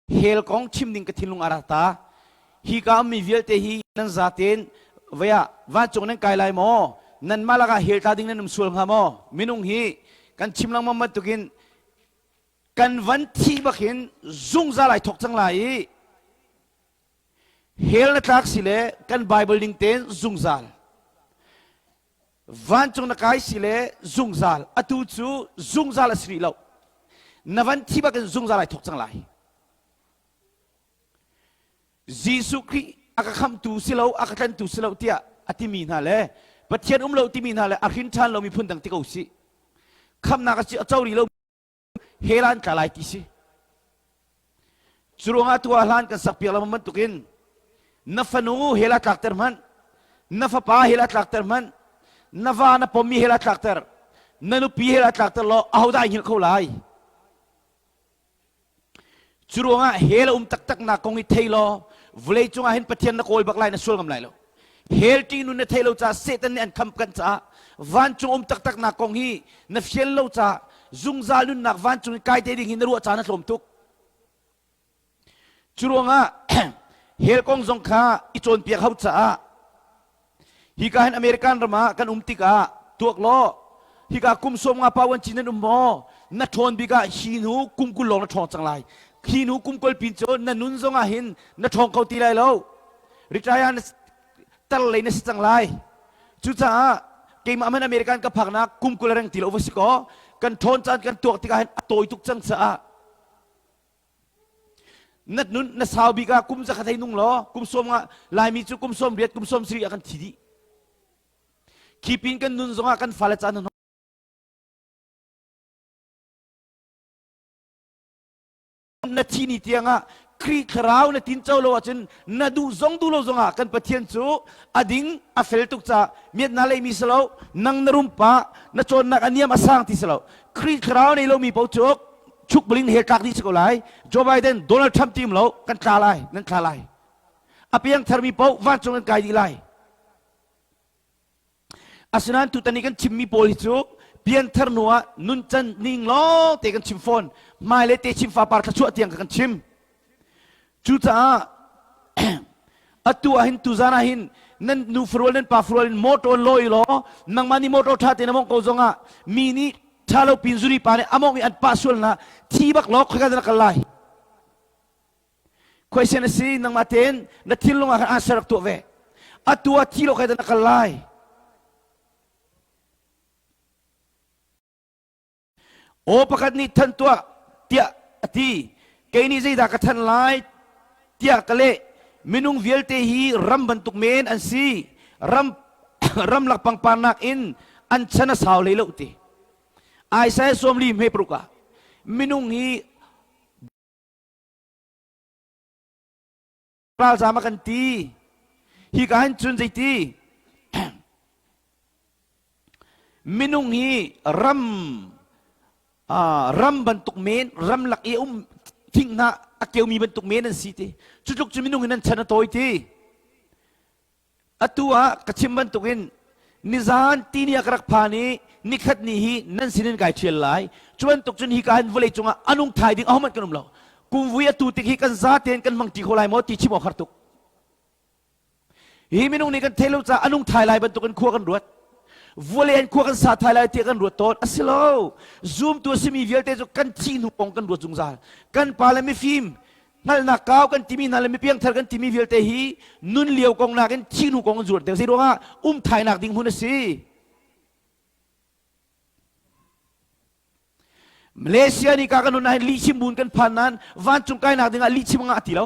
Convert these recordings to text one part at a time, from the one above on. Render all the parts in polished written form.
Hell kong chim ding ka thinlung a ra ta. Hi ka ummi vialte hi nan zaten vei ah vancung nan kai lai maw? Nanmah lakah hell tla ding nan um sual hnga maw? Minung hi kan chim lengmang bantukin kan van thih bak hin zungzal ai thawk cang lai i hell na tlak si le kan Bible ning tein zungzal Vancung na kai si le zungzal atu cu zungzal a si rih lo. Na van thi bak in zungzal ai thawk cang lai. Jesuh Khrih a ka khamhtu si lo, a ka tlantu si lo tiah a timi hna le Pathian um lo timi hna le a hrin ṭhan lomi phun dang ti ko sih. Khamhnak a co rih lo hell ah an tla lai ti si. Cu ruangah tu ah hlan kan sak piak lengmang bantukin na fanu hell ah tlakter hmanh, na fapa hell ah tlakter hmanh, na va na pommi hell ah tlakter, na nupi hell ah tlakter law ahodah ai hngilh kho lai? Cu ruangah hell a um taktak nak kong i thei law vawlei cungah hin Pathian na kawl bak lai na sual ngam lai lo. Hell ṭihnun na thei lo caah Satan nih an kham kan caah vancung um taktak nak kong hi na fial lo caah zungzal nunnak vancung i kai te ding hi na ruah caan a tlawm tuk. Cu ruangah hell kong zong kha i cawnpiak hau caah Hika hin American ram ah kan um tikah tuak law hika kum sawm nga pa wan cin nan um maw? Na ṭhawn bik ah hi hnu kum 20 lawng na ṭhawng cang lai. Hi hnu kum 20 pin cu na nun zong ah hin na ṭhawng kho ti lai lo. Retire na tar lei na si cang lai. Cucaah keimah man American ka phaknak kum 20 reng ti lo va si kaw kan ṭhawn caan kan tuak tikah hin a tawi tuk cang caah Na nun na sau bik ah kum zakhat hei nung law kum sawm nga Laimi cu kum sawm riat kum sawm sarih ah kan thi dih. Khi pin kan nun zongah kan fale caan na thi ni tiangah Khrih thlarau na tin co lo ahcun na duh zong duh lo zongah kan Pathian cu a ding a fel tuk caah miat na leimi si lo nang na rumpa na cawnnak a niam a sang ti si lo Khrih thlarau nei lomi paoh cu chuk bling he tlak dih si ko lai Joe Biden Donald Trump tim lo kan tla lai nan tla lai a piang tharmi paoh vancung an kai dih lai asinain tutan i kan chimmi pawl hi cu pianthar hnu ah nuncan ning lawng te kan chim fawn hmai le te chim fapar thluachuah tiang kan chim Cucaah atu ah hin tuzan ah hin nan nu farual nan pa farual in motor lawi law nangmah nih motor ṭha tein a mawngh ko zongah mi nih ṭha lo pin zuri pa nih a mawngh i an pah sual na thi bak law khoika dah na kal lai khuaisen a si nangmah tein na thinlung ah khan answer rak tuah ve atu ah thi law khoika dah na kal lai Aw pakhat nih than tuah tiah a ti. Kei nih zeidah ka than lai tiah ka leh. Minung vialte hi ram bantuk men an si. Ram ramlak pangpar nakin an chan a sau hlei lo ti. Isaiah sawmli hme paruk ah minung hi ralzam a kan ti hika hin cun zeiti minung hi ram ram bantuk men ramlak i um thing hna a keumi bantuk men an si ti cu tluk cu minung hi nan chan a tawi ti Atu ah ka chim bantukin nizan tini ah ka rak phan i nikhat ni hi nan sinin kai ṭhial lai. Cu bantuk cun hika hin vawlei cungah a nung thai ding ahohmanh kan um lo. Kumvui atu tik hi kan zatein kan hmang ṭi kho lai maw ti chim awk har tuk. Hi minung nih kan thei lo caah a nung thai lai bantukin khua kan ruat. Vawlei an khua kan sa thai lai tiah kan ruat tawn. A si lo. Zumtu a simi vialte cu kan thih hnu kong kan ruat zungzal. Kan pa le mifim hngalhnak kau kan timi hna le mipiangthar kan timi vialte hi nun lio kong nakin thih hnu kong an zuar deuh zei ruangah um thainak ding hmun a si Malaysia nih ka kan hun ah lihchim bun kan phan nan vancung kainak dingah lihchim ngah ti lo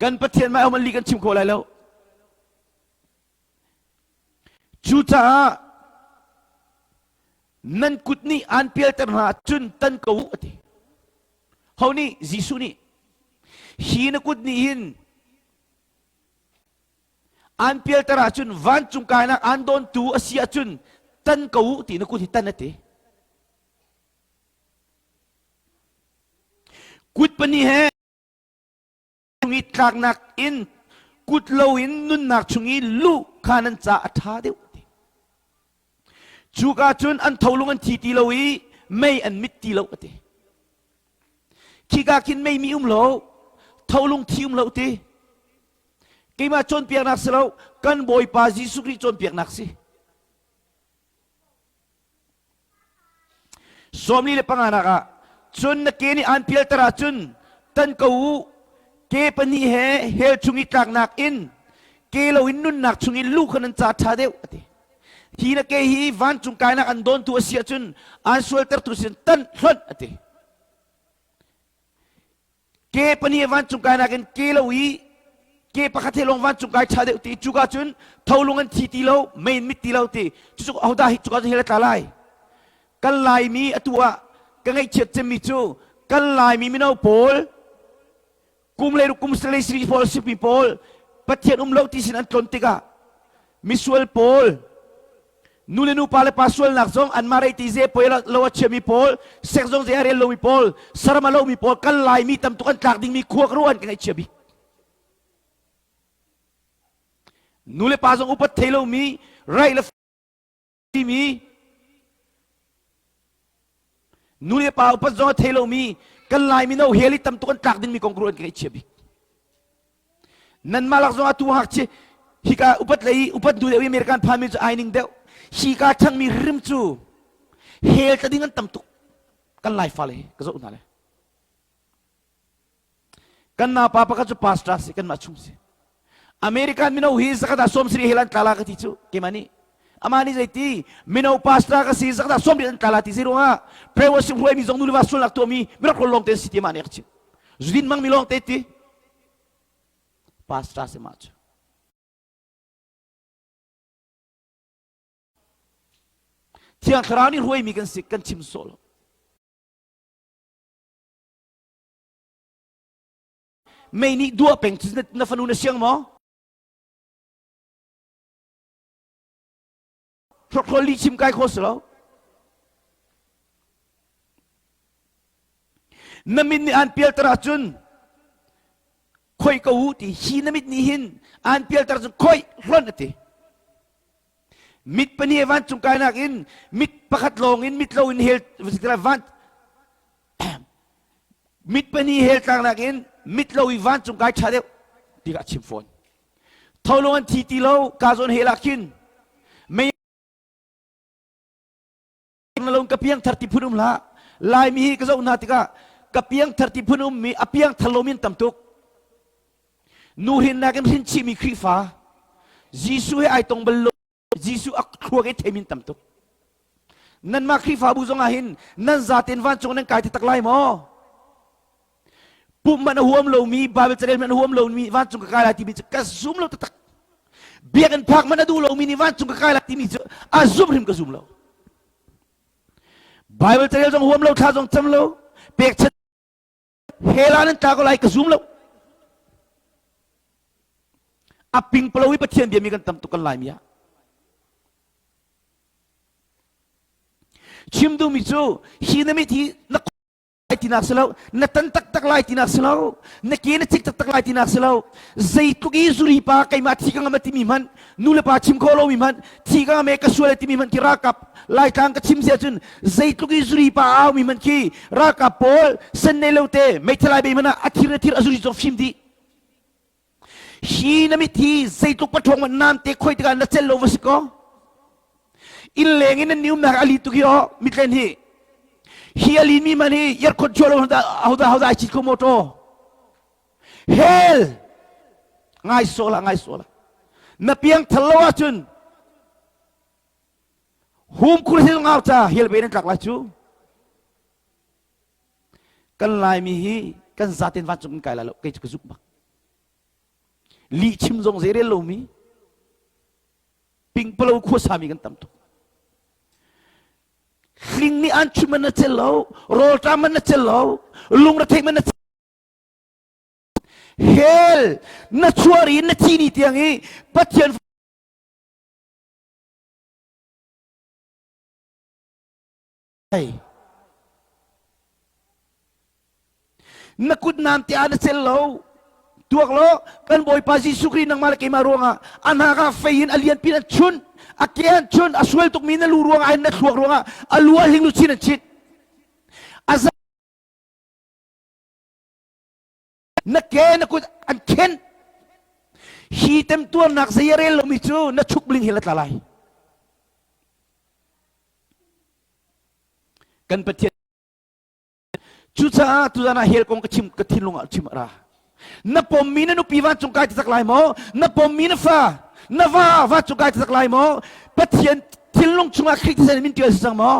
kan Pathian mai om li kan chim kho lai lo Cucaah nan kut nih aan pialter hna ahcun tan ko u a ti. Ho nih? Jesuh nih. Hi na kut nih hin aan pialter ahcun vancung kainak aan dawntu a si ahcun tan ko u ti na kut hi tan a ti. Kut pahnih he chung i tlaknak in kut loin nunnak chung i luh kha nan ca a ṭha deuh ti. Cuka cun an tholung an thi ti lo i mei an mit ti lo a ti. Khika khin meimi um lo, tholung thi um lo ti. Keimah cawnpiaknak si lo, kan Bawipa Jesuh Khrih cawnpiaknak si. Sawmli le panganak ah cun na ke nih aan pialter ahcun tan ko u ke pahnih he hell chung i tlaknak in ke loin nunnak chung i luh kha nan ca ṭha deuh a ti. Hi na ke hi vancung kainak an dawntu a si ahcun aan sualtertu sin tan hlonh a ti. Ke pahnih vancung kainak in ke lo i ke pakhat he lawng vancung kai ṭha deuh ti cuka cun tholung an thi ti lo mei in mit ti lo ti cucu ahodah hi cuka cun hell a tla lai kan laimi atu ah ka ngaihchiat cemmi cu kan laimi mino pawl kum le kum le sri pawl sipi pawl pathian um lo ti sin an tlon tikah misual pawl nu le nu pa le pa sualnak zong anmah rei ti ze poi lo a chiami pawl sek zong ze a rel lomi pawl saram a lomi pawl kan laimi tam tuk an tlak dingmi khua ka ruah an ka ngaihchia bik nu le pa zong upat thei lomi right le mi nu le pa upat zong a thei lomi kan lai mino hel i tam tuk an tlak dingmi kong ka ruah an ka ngaihchia bik Nanmah lak zong atu ngakchia hika upat lei upat hnu deuh i American phanmi cu ai ning deuh. Hika ṭhangmi rim cu hell tla ding an tam tuk. Kan Lai fale hi ka zoh hna le. Kan naupa pakhat cu pastor si kanmah chung si. American mino hi zakhat ah sawm sari hell an tla la ka ti cu keimah nih. Amah nih zeiti mino pastor ka si zakhat ah sawm an tla la ti zei ruangah prayer worship hruaimi zong nu le va sualnak tuahmi mirak lawng te si ti amah nih a ka chimh. Zudin hmangmi lawng te ti. Pastor si mah cu. Thiang Thlarau nih hruaimi kan si kan chim sawh lo. Mei nih duah peng cu na fanu na siang maw? Hrokhrol lih chim kai kho si lo. Na mit nih aan pialter ahcun khoi ko u ti hi na mit nih hin aan pialter cun khoi hlonh a ti. Mit pahnih vancung kainak in mit pakhat lawng in mit lo in hel van mit pahnih hel tlangnak in mit lo i vancung kai ṭha deuh ti ka chim fawn. Tholung an thi ti lo ka zawn hel ah khin mei na lung ka piang thar ti phun um hlah laimi hi ka zoh hna tikah ka piang thar ti phun um mi a piang thar lomi an tam tuk nu hrinnak in hrin chihmi Khrihfa Jesuh he ai tong bal lo Jesuh a thluak i theimi an tam tuk nanmah Khrihfabu zong ah hin nan zaten vancung nan kai taktak lai maw Pumh hmanh a huam lomi, Bible carel hmanh a huam lomi vancung ka kai lai timi cu ka zum lo taktak. Biakinn phak hmanh a duh lomi nih vancung ka kai lai timi cu a zum hrim ka zum lo. Bible carel zong huam lo, thla zong cam lo, pekchanh hell ah nan tla ko lai ka zum lo. A pingpalo i Pathian biami kan tam tuk kan Laimi ah. Chim duhmi cu hi na mit hi na lai tinak si lo na tan taktak lai tinak si lo na ke na cik taktak lai tinak si lo zeitluk i zuri pa keimah thi ka ngam timi hmanh nu le pa chim kho lomi hmanh thi ka ngam e ka sual timi hmanh khi ralkap laitlang ka chim si ahcun zeitluk i zuri pa a aumi hmanh khi ralkap pawl sen nei lo te meithalai bei hmanh ah a thir a thir a zuri zong fim dih Hi na mit hi zeitluk paṭhuang man nam te khoi tikah na cel lo va si ko. Inn leng in nan ni umnak ali tuk hi aw mitlen hi. Hi ali mi man hi yarkhon chuah lo hoda hoda ai chit ko motor. Hell ngai sola ngai sola. Na piang thal lo ahcun hum khur hil ngau cha hel ve nan tlak lai cu. Kan Laimi hi kan zaten vancung kan kai lai lo kei cu ka zumh bak. Lih chim zong zei rel lomi pingpalo khuasami kan tam tuk. Hling nih an chim man na cel lo, rawlṭam man na cel lo, lungretheih man na cel Hell na chuar i na thi ni tiang i Pathian Na kut nam te ah na cel lo. Tuak law kan Bawipa Jesuh Khrih nangmah le keimah ruangah a hnak ah fei in a lian pin an chunh, a ke an chunh, a sual tukmi na lu ruangah na thluak ruangah a lu a hling luchin an chit. A. Na ke na kut an khenh. Hi temtuarnak zei a rel lomi cu na chukbling hi la tla lai. Kan Pathian Cucaah tuzan ah hell kong ka chim ka thinlung ah chim ra. Na pommi na nupi vancung kai tak lai maw? Na pommi na fa na va vancung kai tak lai maw? Pathian thinlung chungah Khrih thisen min tial si cang maw?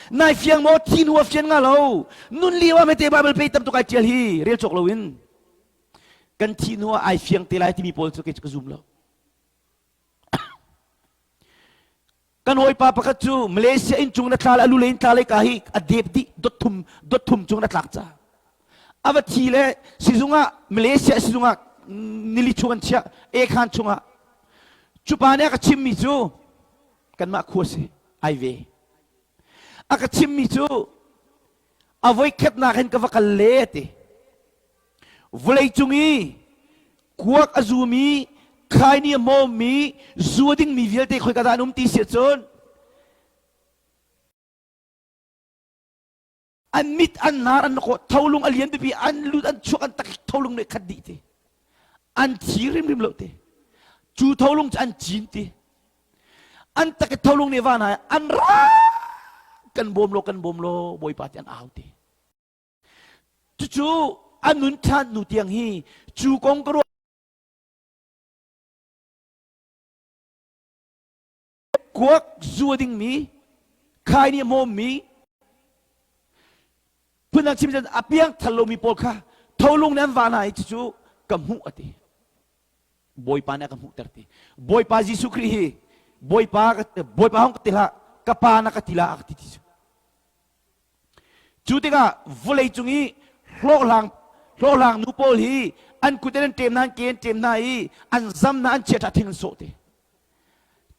Nai fiang maw? Thi hnu a fian nga lo. Nun lio ah mete Bible pe tam tuk ai tial hi rel cawk loin. Kan thi hnu ah ai fiang te lai timi pawl cu kei cu ka zum lo. Kan hawipa pakhat cu Malaysia inn cung na tla le a lu le in tla le ka hi a dep dih dot thum dot thum cung na tlak ca. A va thi le sizung ah Malaysia sizung ah nili chung an chiah ekhan chungah. Cu pa nih a ka chimmi cu kanmah khua si ai ve. A ka chimmi cu a voikhatnak hin ka va kal le a ti. Vawleicung i kuak a zumi, khaini a hmawmmi, zu a dingmi vialte khoika dah an um ti si ahcun an mit an nar an kawh tholung a lian pipi an lut an chuak an tak tholung nih khat dih ti an thi rimrim lo ti cu tholung cu an cin ti an tak tholung nih van hai an ra kan bawm lo kan bawm lo bawipa ti an au ti Cucu a nun ṭhan hnu tiang hi cu kong ka ruah kuak zu a dingmi khai nih a hmawmmi phundang chim cun a piang thal lomi pawl kha tholung nih an va hna i cucu ka hmuh a ti Bawipa nih a ka hmuhter ti Bawipa Jesuh Khrih hi Bawipa Bawipa hong ka ti hlah ka pa na ka ti la a ka ti ti cu Cu tikah vawleicung i hlawhhlang hlawhhlang nu pawl hi an kut in an ṭem hna, an ke an ṭem hna i an zam hna, an chiaṭha thing an sawh ti.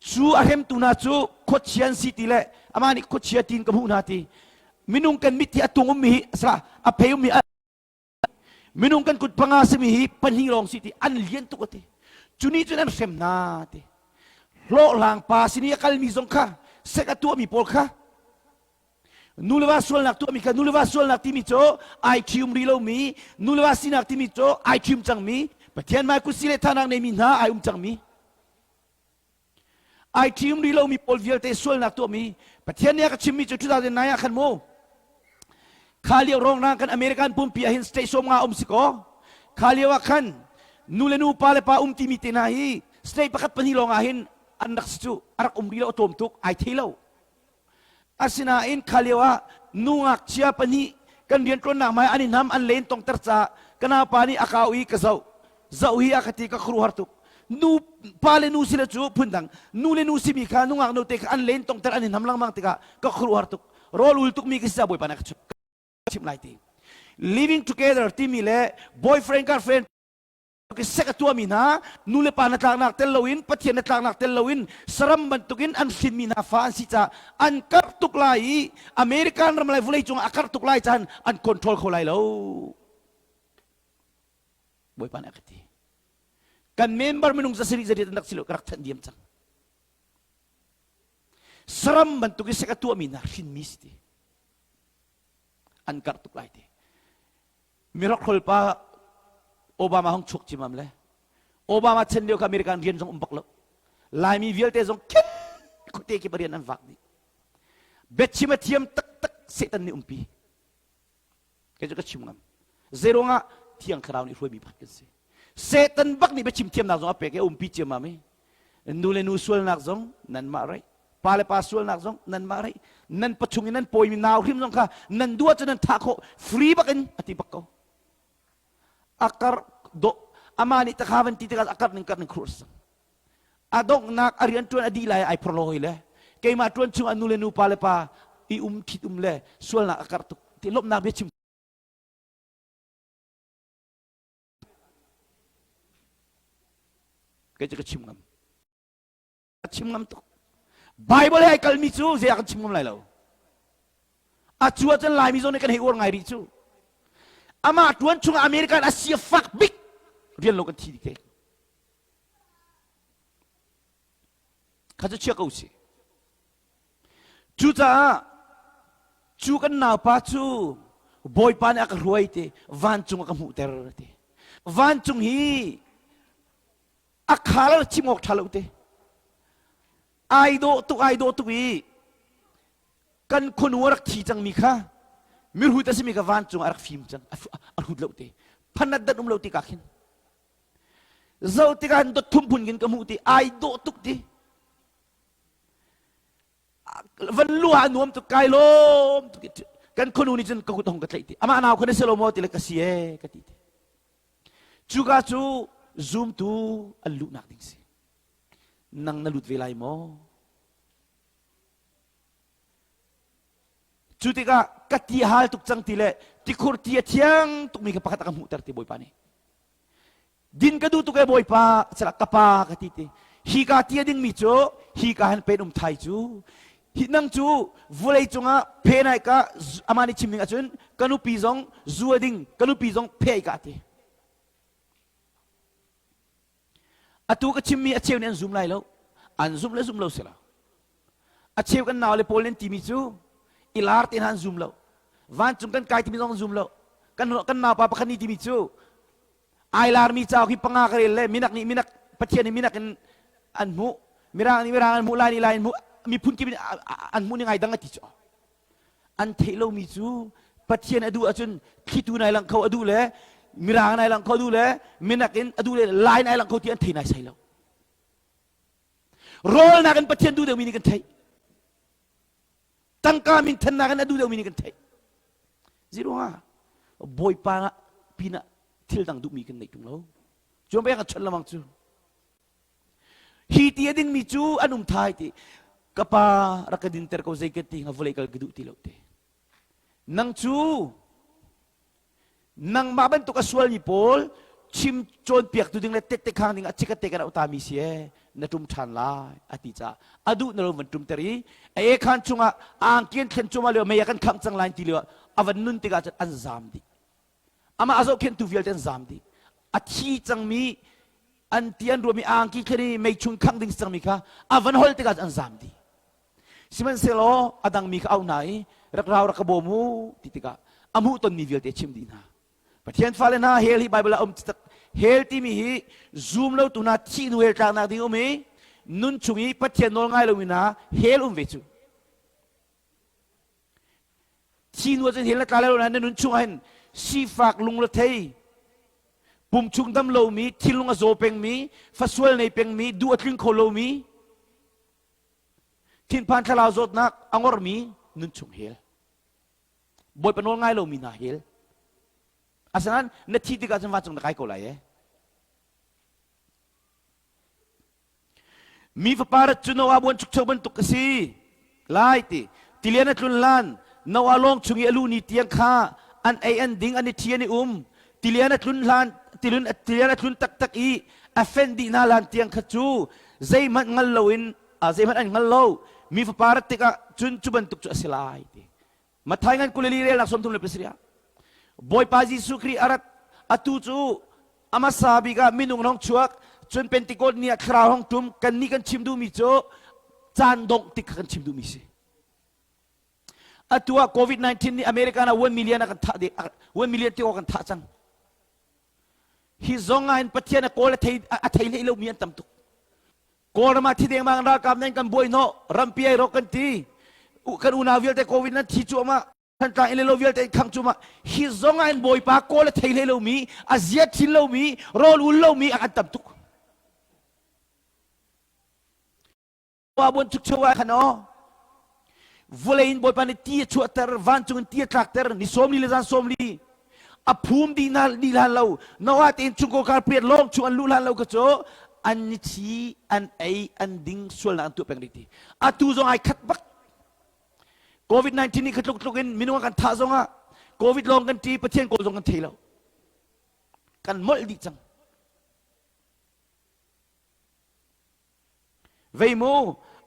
Cu a hremtu hna cu khuachia an si ti le amah nih khuachia tiin ka hmuh hna ti. Minung kan mit hi a tung ummi hi sala a phei ummi minung kan kut panga simi hi pahnih lawng si ti an lian tuk a ti. Cu nih cun an hrem hna ti. Hlawhhlang pa sin i a kalmi zong kha sek a tuahmi pawl kha Nu le va sualnak tuahmi kha nu le va sualnak timi cu ai ṭhium rih lomi, nu le va sinak timi cu ai ṭhium cangmi, Pathian hmai kutsi le thanak neimi hna ai um cangmi. Ai ṭhium rih lomi pawl vialte sualnak tuahmi Pathian nih a ka chimmi cu 2009 ah khan mu kha lio rongrang kan American pumpi ah hin state 50 um si kaw kha lio ah khan nu le nu pa le pa um timi te hna hi state pakhat pahnih lawng ah hin an rak si cu a rak um rih lo a tlawm tuk ai thei lo Asinain kha lio ah nu ngakchia pahnih kan rianṭuannak hmai an i hnam an len tongter caah ka naupa nih a kau i ka zoh. Zoh hi a ka ti ka khuaruahhar tuk. Nu pa le nu si le cu phundang nu le nu simi kha nungak note kha an len tongter an i hnam lengmang tikah ka khuaruahhar tuk. Rawl ul tukmi ka si caah Bawipa nih a ka chimh lai ti. Living together timi le boyfriend girlfriend sek a tuahmi hna nu le pa na tlaknak tel loin Pathian na tlaknak tel loin saram bantukin an hrinmi hna fa an si caah an karh tuk lai i American ram lai vawlei cungah a karh tuk lai caan an control kho lai lo Bawipa nih a ka ti kan member minung zasarih zariat an rak si lo ka rak thanh diam cang saram bantuk i sek a tuahmi hna hrinmi si ti an karh tuk lai ti Mirokrol pa Obama hong chuk cimam le Obama chan lio ka American rian zong um bak lo. Laimi vialte zong khin khuate kip rian an vak dih. Biachim a thiam taktak Satan nih umpi. Kei cu ka chim ngam. Zeiruangah Thiang Thlarau nih hruaimi pakhat kan si. Satan bak nih biachim thiamnak zong a pek i a umpi ciammam i nu le nu sualnak zong nanmah raih pa le pa sualnak zong nanmah raih nan pachung in nan pawimi nau hrim zong kha nan duh ahcun nan thah khawh free bak in a ti bak ko a kar do ama nih takha van ti tikah a kar ning kar ning khur sang a donghnak a rian tuan a dih lai ai phorlo hoi le keimah tuan chung a nu le nu pa le pa i um thit um le sualnak a kar tuk ti lomhnak bia chim Kei cu ka chim ngam. Ka chim ngam tuk. Bible he ai kalmi cu zei ah kan chim ngam lai lo. A cu ahcun Laimi zong nih kan hei uar ngai rih cu. Amah tuan chungah American a si a fak bik rian lo kan thi dih te. Kha cu chia ko si. Cucaah cu kan naupa cu Bawipa nih a ka hruai ti vancung a ka hmuhter ti. Vancung hi a khal chim awk ṭha lo te. Ai dawh tuk ai dawh tuk i kan khuanu a rak thi cangmi kha mirhut a simi kha vancung a rak fim cang a hrut lo te phanat dat um lo tikah khin zo tikah hin dot thum phun khin ka hmuh ti ai dawh tuk ti van lu ah nuam tuk kai lawm tuk kan khuanu nih cun ka kut hong ka tlaih ti amah nau kha na si lo maw ti le ka si e ka ti ti cuka cu zumtu an luhnak ding si nang na lut ve lai maw Cu tikah ka ti a hal tuk cang ti le tikhur ti a thiang tukmi kha pakhat a ka hmuhter ti Bawipa nih. Din ka duh tuk e Bawipa, sala ka pa ka ti ti. Hi ka ti a dingmi cu hi ka han pen um thai cu. Hi nang cu vulei cungah phe nai ka ama nih chim ning ahcun ka nupi zong zu a ding, ka nupi zong phe ai ka ti. Atu ka chimmi a cheu nih an zum lai lo. An zum le zum lo si lo. A cheu kan nau le pawl nih an timi cu i lar te hna an zum lo. Vancung kan kai timi zong an zum lo. Kan kan naupa pakhat nih timi cu ai larmi cauk hi panga ka rel le minak nih minak Pathian nih minak in an hmuh mirang nih mirang an hmuh lai nih lai an hmuh miphun kip an hmuh ning ai dang a ti cu an theih lomi cu Pathian a duh ahcun thlitu nai lang kho a duh le mirang nai lang kho a duh le minak in a duh le lai nai lang kho ti an thei nai sai lo rawl nakin Pathian duh deuhmi nih kan theih tangka min thannak in a duh deuhmi nih kan theih ziruangah bawipa pinah thil dang duhmi kan neih tung lo cuan pek a chon lamang cu hi ti a dingmi cu an um thai ti ka pa rak ka dinter ko zei ka ti nga vawlei kal ka duh ti lo te nang cu nangmah bantuk a sualmi pawl chim cawnpiaktu ding le tette khang ding ah chikkhatte kan auh mi si e na ṭum ṭhan lai a ti caah a duh na lo van ṭumter i a e khan chungah angki an thlen cuahmah lio mei a kan khangh cang lai ti lio ah a van nun tikah cun an zaam dih amah a zohkhenhtu vialte an zaam dih a thi cangmi an ti an ruahmi angki thlen i mei chung khangh ding cangmi kha a van hol tikah cun an zaam dih Sihmanhsehlaw a dangmi kha auh hna i rak rau rak ka bawm u ti tikah a hmuh tonmi vialte a chimh dih hna. Pathian fale hna hell hi Bible ah um tak hell timi hi zum lo tu hna thih hnu hell tlaknak ding um i nun chung i Pathian nawl ngai lomi hna hell um ve cu. Thi hnu cun hell na tla lai lo na nun chung ah hin sifak lungrethei pum chung dam lomi thinlung a zaw pengmi fasual nei pengmi duh a tling kho lomi Thinphan thlarau zawtnak a ngormi nunchung hel. Bawipa nawl ngai lomi hna hel. Asinain na thi tikah cun vancung na kai ko lai e. Mi fapa rat cu Noah buan chukcho bantuk a si lai ti. Tilian a tlun hlan Noah lawng chung i a lu ni tiang kha an ei an ding an i ṭhi an i um. Tilian a tlun hlan tilun tilian a tlun taktak i a fenh dih hna hlan tiang kha cu zeihmanh hngal loin zeihmanh an hngal lo mi fapa rat tikah cun cu bantuk cu a si lai ti Matthai ngan kulili relnak 37 ah Bawipa Jesuh Khrih a rat atu cu a hmasa bik ah minung hong chuak cun Pentecost ni ah thlarau hong tum kan nih kan chim duhmi cu caan dongh tik kha kan chim duhmi si atu ah COVID-19 nih America ah 1 million a kan thah 1 million ti kan thah cang hi zong ah hin Pathian a kawl a thei a thei hlei lomi an tam tuk Kawlram ah thi dengmang ralkap nan kan buai hnawh rampi ai rawk kan ti kan unau vialte covid nan thi cuahmah Thantlang in le lo vialte in khang cuahmah hi zong ah hin Bawipa kawl a thei hlei lomi a zia thin lomi rawl ul lomi a kan tam tuk wa buan chukcho ah khan aw Vawlei in Bawipa nih ti a chuahter, vancung in ti a tlakter, ni 40 le zan 40 a phum dih hna dih hlan lo Noah te in chungkaw kar priat lawng chung an luh hlan lo ka cu an ni thi an ei an ding sualnak an tuah peng rih ti atu zong ai khat bak COVID-19 nih kha tluk tluk in minung a kan thah zong ah COVID lawng kan ṭi Pathian kawl zong kan thei lo kan molh dih cang Vei mu,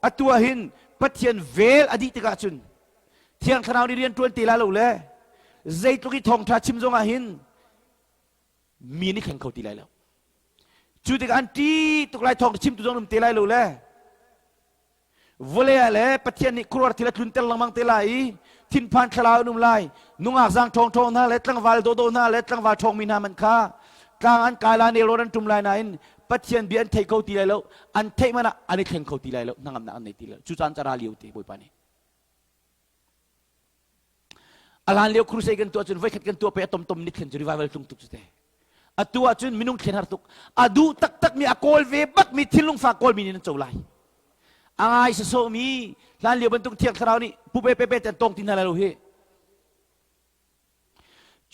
atu ah hin Pathian vel a dih tikah cun Thiang Thlarau nih rian ṭuan te la lo le zeitluk i thawngṭha chim zongah hin mi nih thleng kho ti lai lo. Cu tikah an ṭih tuk lai thawngṭha chimtu zong um te lai lo le vawlei ah le Pathian nih khuaruahhar thil a tlunter lengmang te lai i thinphan thlarau an um lai nungak zaang ṭhawng ṭhawng hna le tlangval dawhdawh hna le tlangval ṭhawngmi hna man kha. Tlang an kai lai, nelrawn an ṭum lai nain Pathian bia an thei kho ti lai lo. An theih hmanh ah an i thleng kho ti lai lo. Hnangamnak an nei ti lai lo. Cu caan ca ra lio te Bawipa nih. A hlan lio crusade kan tuah cun voikhat kan tuah pe a tomtom ni thlen cu revival tlung tuk cu te. Atu ah cun minung thlen har tuk. A duh taktak mi a kawl ve bak mi thinlung fa kawl mi nih nan co lai. A ngai sasawh mi hlan lio bantuk thiang thlarau nih pupe pepe te an tong ti hna lai lo hi.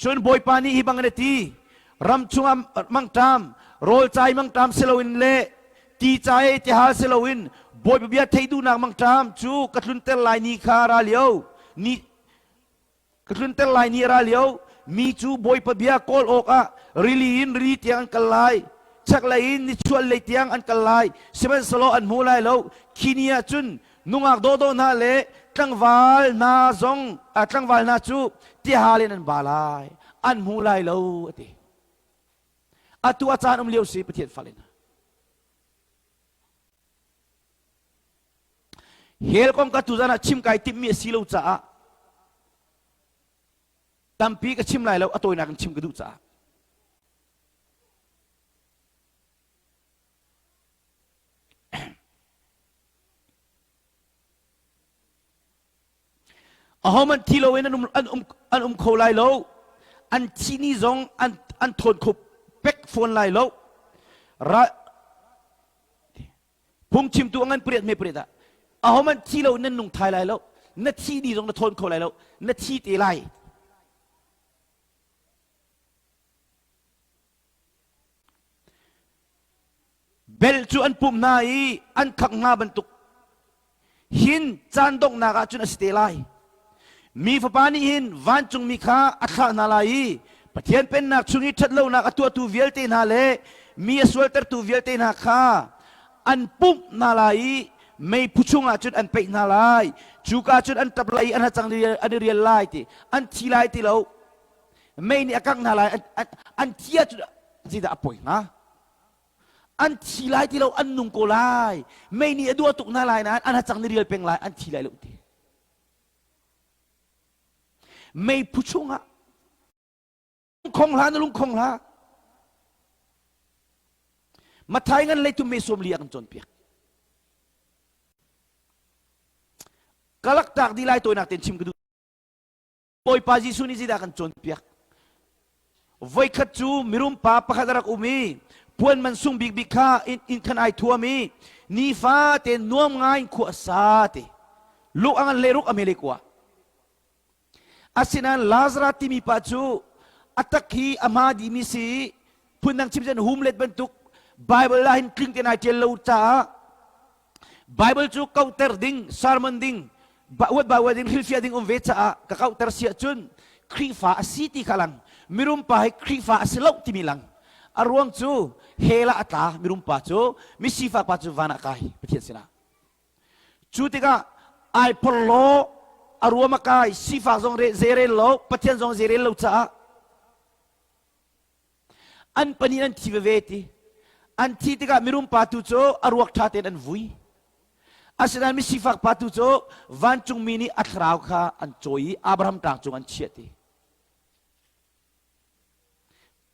Cun Bawipa nih hi bangin a ti, ram chungah mangṭam, rawl ca i mangṭam si loin le ti ca i tihal si loin Bawipa bia theih duhnak mangṭam cu ka tlunter lai ni kha a ra lio. Ni ka tlunter lai ni a ra lio. Mi cu Bawipa bia kawl awkah rili in rili tiang an kal lai. Chaklei in nichuahlei tiang an kal lai. Sihmanhsehlaw an hmu lai lo. Khi ni ah cun nungak dawhdawh hna le tlangval hna zong tlangval hna cu tihal in an ba lai an hmu lai lo a ti atu a caan um lio si Pathian fale hna hell kong ka tuzan ah chim kai timhmi a si lo caah tampi ka chim lai lo a tawinak in chim ka duh caah Ahohmanh thi loin an um, an um, an um kho lai lo. An thi ni zong an, an thawn kho pek fawn lai lo. Ra, phungchimtu a ngan pariat me pariat ah ahohmanh thi lo nan nung thai lai lo. Na thi ni zong na thawn kho lai lo. Na thi te lai. Bel cu an pumh hna i an khangh hna bantuk hin caan donghnak ah cun a si te lai. Mi Fapa nih hin vancungmi kha a thlah hna lai i Pathian Pennak chung i ṭhatlonak a tuahtu vialte hna le mi a sualtertu vialte hna kha an pumh hna lai i meiphu chungah cun an peih hna lai. Cuka cun an ṭap lai i an hacang an i rial lai ti an thi lai ti lo. Mei nih a kangh hna lai an thi ahcun zeidah a poi hnga? An thi lai ti lo an nung ko lai mei nih a duah tuk hna lai nain an hacang ni rial peng lai an thi lai lo ti mei phu chungah khong hla na lung khong hla Mathai ngan leitum me som li a kan cawnpiak kalak tak di lai toinak ten chim ka duh Bawipa Jesuh nih zeidah kan cawnpiak? Voikhat cu mirum pa pakhat a rak um i puan man sung bikbik kha inn khan ai thuam i nifate nuam ngai in khua a sa ti. Luk a ngan le ruk a mele kua. Asinain Lazarus timi pa cu a tak hi a hma dimi si phundang chim cun humlet bantuk Bible ah hin tling tein ai ṭial lo caah Bible cu kauhter ding, sermon ding, uat ba uat ding, hrilhfiah ding um ve caah ka kauhter si ahcun Khrihfa a si ti kha lang. Mirum pa hi Khrihfa a si lo timi lang. A ruang cu hell ah a tla mirum pa cu, misifak pa cu van ah kai Pathian sinah. Cu tikah ai porhlaw, a ruam a kai, sifak zong zeirel lo, Pathian zong zeirel lo caah An pahnih an thi veve ti. An thi tikah mirum pa tu cu a ruak ṭha tein an vui. Asinain misifak pa tu cu vancungmi nih a thlarau kha an cawi i Abraham tlang cung an chiah ti.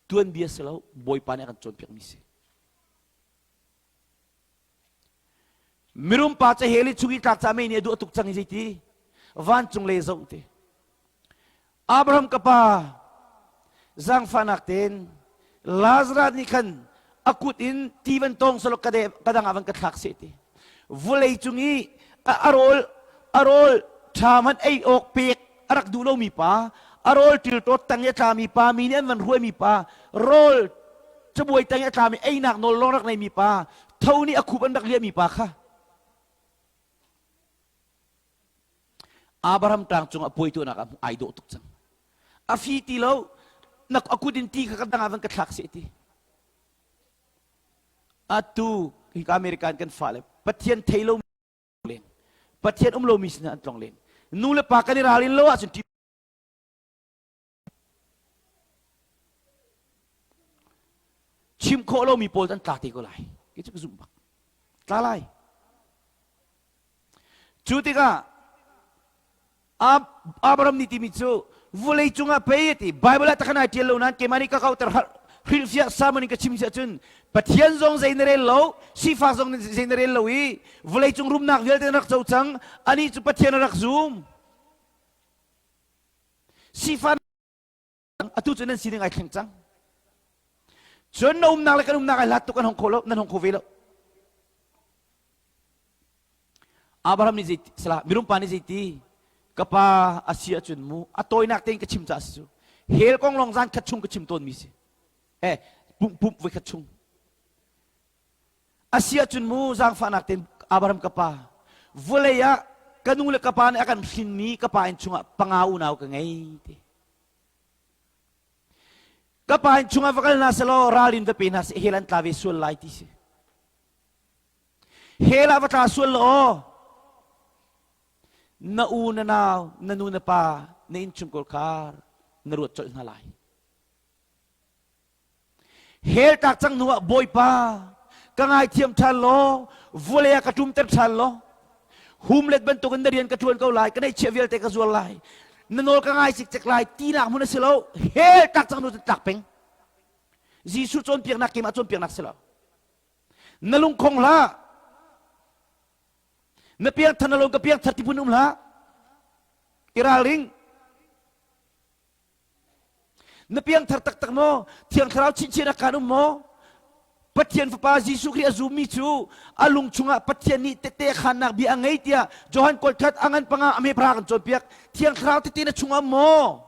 Tuanbia si lo, Bawipa nih a kan cawnpiakmi si. Mirum pa cu hell i chung i tlak ca mei nih a duh tuk cang i zeiti vancung le zoh ti. Abraham ka pa zaangfahnak tein Lazarus nih khan a kut in ti van tawng selaw ka ka dang ah van ka thlak seh ti. Vawlei cung i a rawl a rawl ṭha hmanh ei awk pek a rak duh lomi pa, a rawl ṭilṭawt tang i a tlami pa, mi nih an van hruaimi pa, rawl cabuai tang i a tlami einak nawl lawng rak neimi pa, tho nih a khup an rak liahmi pa kha Abraham tlang cungah puai tuahnak ah ai dawh tuk cang. A fi ti lo, na a kut in ti kha ka dang ah van ka thlak seh ti. Atu hika American kan fale Pathian thei lo leng Pathian um lomi sinah an tlong len. Nu le pa kan i ralin lo ahcun Chim khawh lomi pawl an tla te ko lai. Kei cu ka zumh bak. Tla lai. Cu tikah Abraham nih timi cu vulei cungah pei a ti. Bible ah takhan ai ṭial lo nain keimah nih ka kauter. Hrilhfiah sermon in ka chim si ahcun Pathian zong zei na rel lo, sifak zong zei na rel lo i vawleicung rumnak vialte na rak co cang, anih cu Pathian a rak zum. Sifah atu cu nan sining ai thleng cang. Cun na umnak le kan umnak ai hlat tuk an hong kho lo, nan hong kho ve lo. Abraham nih zei salah mirum pa nih zeiti ka pa a si ahcun mu a tawinak tein ka chim ca si cu hell kong lawng zan khat chung ka chim tawn mi si eh pumh pumh voi khat chung a si ahcun mu zaangfahnak tein Abraham ka pa vawlei ah ka nu le ka pa nih a kan hrinmi ka pa inn chungah panga unau ka ngei ti ka pa inn chungah va kal hna selaw ralrin va pe hna seh hell an tla ve sual lai ti si Hell ah va tla sual law na u na nau na nu na pa na innchungkhar khar na ruat colh hna lai. Hell tlak cang hnu ah Bawipa ka ngaithiam ṭhan law vawlei ah ka ṭumter ṭhan law humlet bantukin na rian ka ṭuan ko lai ka neihchiah vialte ka zuar lai na nawl ka ngai cikcek lai tinak hmun a si lo hell tlak cang hnu cun tlak peng Jesuh cawnpiaknak keimah cawnpiaknak si lo Na lungkhong hlah. Na piangthar na lung ka piangthar ti phun um hlah. I ralring. Na piangthar taktak maw? Thiang Thlarau chinchin kan um maw? Pathian Fapa Jesuh Khrih a zummi cu a lung chungah Pathian nih tette khannak bia a ngei tiah Johan kualkhat a ngan panga a me pra kan cawnpiak. Thiang Thlarau tete na chungah um maw?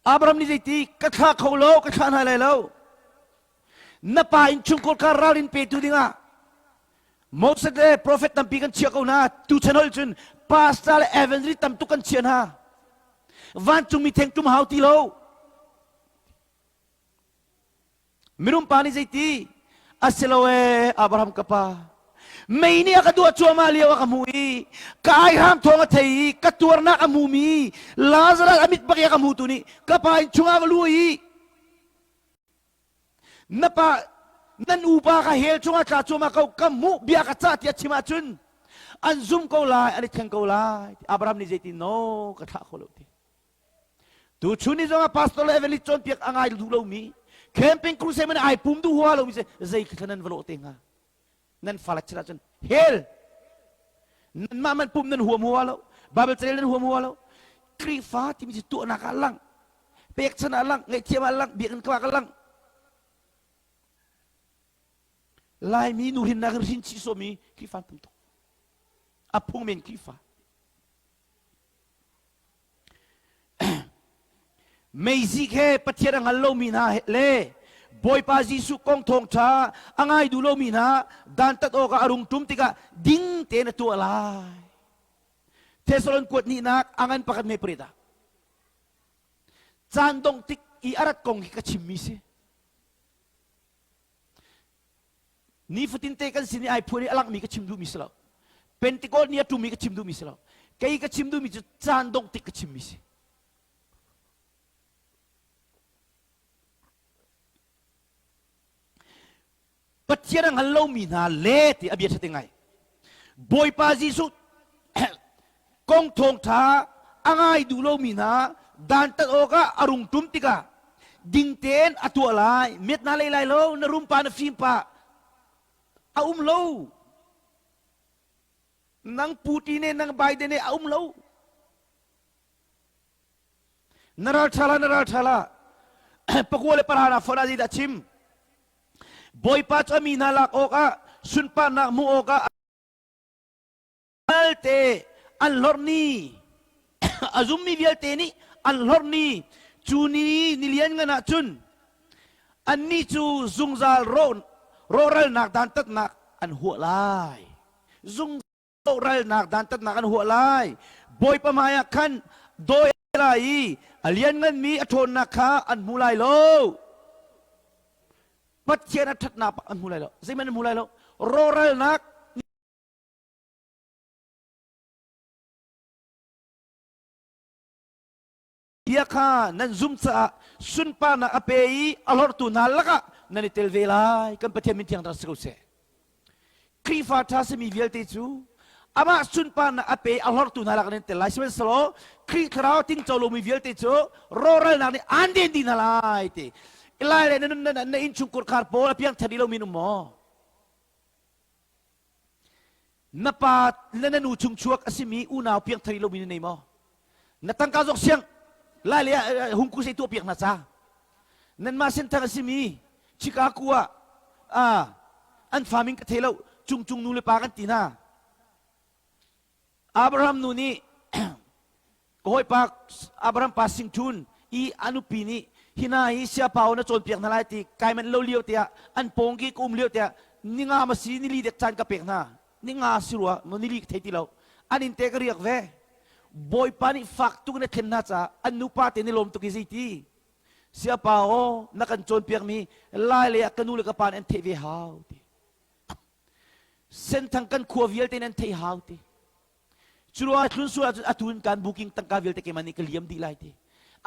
Abraham nih zeiti ka thlah kho lo ka thlah hna lai lo na pa innchungkhar kha ralrin petu dingah Moses le prophet tampi kan chiah ko hna tu chan hol cun pastor le evangelist tam tuk kan chiah hna vancungmi theng tum hau ti lo Mirum pa nih zeiti? A si lo ee, Abraham ka pa. Mei nih a ka duah cuahmah lio a ka hmuh i ka aihram thawng a thei i ka tuarnak a hmumi Lazarus a mit bak i a ka hmutu nih ka pa inn chungah va lu i na pa nan upa kha hell chungah tla cuahmah ko ka hmuh bia ka cah tiah chim ahcun an zum ko lai an i thleng ko lai Abraham nih zeitin no ka thlah kho lo ti Tuchun ni zongah pastor le evangelist cawnpiak a ngai duh lomi camping crusade man ai pum duh hua lomi si zei khi nan va lawh te hnga nan fale chira cun hell nanmah man pum nan huam hua lo bible carel nan huam hua lo Khrihfa timi cu tuahnak ah lang pekchan ah lang ngaihthiam ah lang biakinn ka ah lang Laimi nu hrinnak in hrin chih sawmi Khrihfa tam tuk a phung men Khrihfa Meizik he Pathian a hngal lomi hna le Bawipa Jesuh kong thawngṭha a ngai duh lomi hna dantat awkah a rung ṭum tikah ding tein a tuah lai. Thessalon kuat hnihnak a ngan pakhat me pariat ah caan dongh tik i a rat kong hi ka chimmi si. Nifatin te kan sin i ai phuan i a langmi ka chim duhmi si lo. Pentecost ni a ṭumi ka chim duhmi si lo. Kei ka chim duhmi cu caan dongh tik ka chimmi si. Pathian a hngal lomi hna le ti a bia ṭha ngai. Bawipa Jesuh kong thawngṭha a ngai duh lomi hna dantat awkah a rung ṭum tikah ding tein a tuah lai miat na lei lai lo na rum pa na fim pa a um lo nang Putin ne nang Biden ne a um lo na ral ṭha la na ral ṭha la pakua le pahra na phone ah zeidah chim Bawipa cu a mi hna lak awkah sunparnak hmuh awkah vialte an hlorh ni a zummi vialte nih an hlorh ni cu ni ni lianngan ah cun annih cu zungzal rawhralnak dantatnak an huah lai zungzal rawhralnak dantatnak an huah lai bawipa hmaiah khan dawi lai i a liannganmi a ṭhawnnak kha an hmu lai lo Pathian a ṭhatnak an hmu lai lo zeihmanh an hmu lai lo rawhralnak Bia kha nan zumh caah sunparnak a pe i a hlorhtu hna lakah nan i tel ve lai. Kan Pathian min thiang rak si ko seh. Khrihfa ṭha simi vialte cu Amah sunparnak a pe a hlortu hna lak nan tel lai. Sihmanhsehlaw Khrih thlarau tingco lomi vialte cu rawhralnak nih aan den dih hna lai ti. Lai le na, na, na innchungkhar khar pawl a piangthar dih lomi um maw? Na pa le na nu chung chuak a simi unau piangthar dih lomi na nei maw? Na tangka zok siang lai le hungku sei tuah piak hna ca. Nanmah senthang a simi Chicago ah ah an farming ka thei lo cung cung nu le pa kan ti hna. Abraham nu nih ka hawipa Abraham pa sing thun i a nupi nih hi hna hi siapau na cawnpiak hna lai ti kai manh lo lio tiah an pawng ki ka um lio tiah ninga ma si nili dek caan ka pek hna ninga si rua mo nili ka thei ti lo an in te ka riak ve Bawipa nih fak tuk in a thlen hna caah an nupa te ni lawm tuk i zeiti Siapa aw na kan cawnpiakmi lai lei ah ka nu le ka pa nih an theih ve hau ti. Senthang kan khua vialte in an theih hau ti. Cu ruangah thlun sual ahcun atu in kan booking tangka vialte keimah nih ka liam dih lai ti.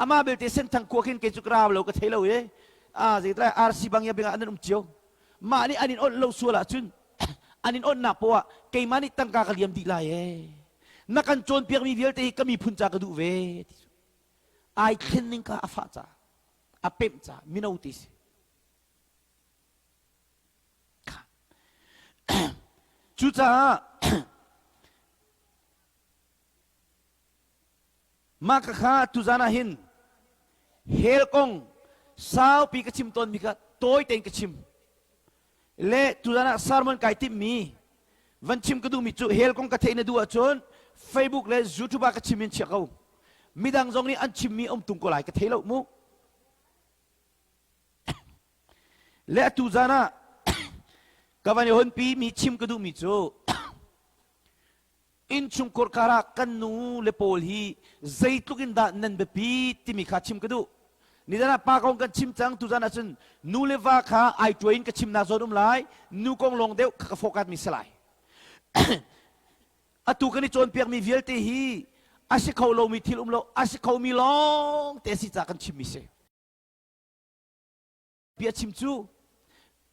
Amah belte Senthang khua khin kei cu ka ra lo ka thei lo i a zeitlai RC bang ya bing ah an um cio. Mah nih an in onh lo sual ahcun an in onhnak poah keimah nih tangka ka liam dih lai ee. Na kan cawnpiakmi vialte hi ka miphun ca ka duh ve ti. Ai thlen ning kha a fah ca a pemh ca mino ti si cucaah mah ka kha tuzan ah hin hell kong saupi ka chim tawnmi kha tawi tein ka chim Le tuzan ah sermon kai timhmi van chim ka duhmi cu hell kong ka theih na duh ahcun Facebook le YouTube ah ka chim in chia ko. Midang zong nih an chimmi um tung ko lai ka thei lo mu. Le atu zan ah ka van i honpi mi chim ka duhmi cu Innchungkhar karah kan nu le pawl hi zeitluk in dah nan biapi timi kha chim ka duh. Nizan ah pa kong kan chim cang tuzan ah cun nu le va kha ai tuai in ka chimnak zawn um lai nu kong lawng deuh kha ka focus mi si lai. Atu kan i cawnpiakmi vialte hi a si kho lomi thil um lo a si khomi lawng te si ca kan chimmi si. Bia chim cu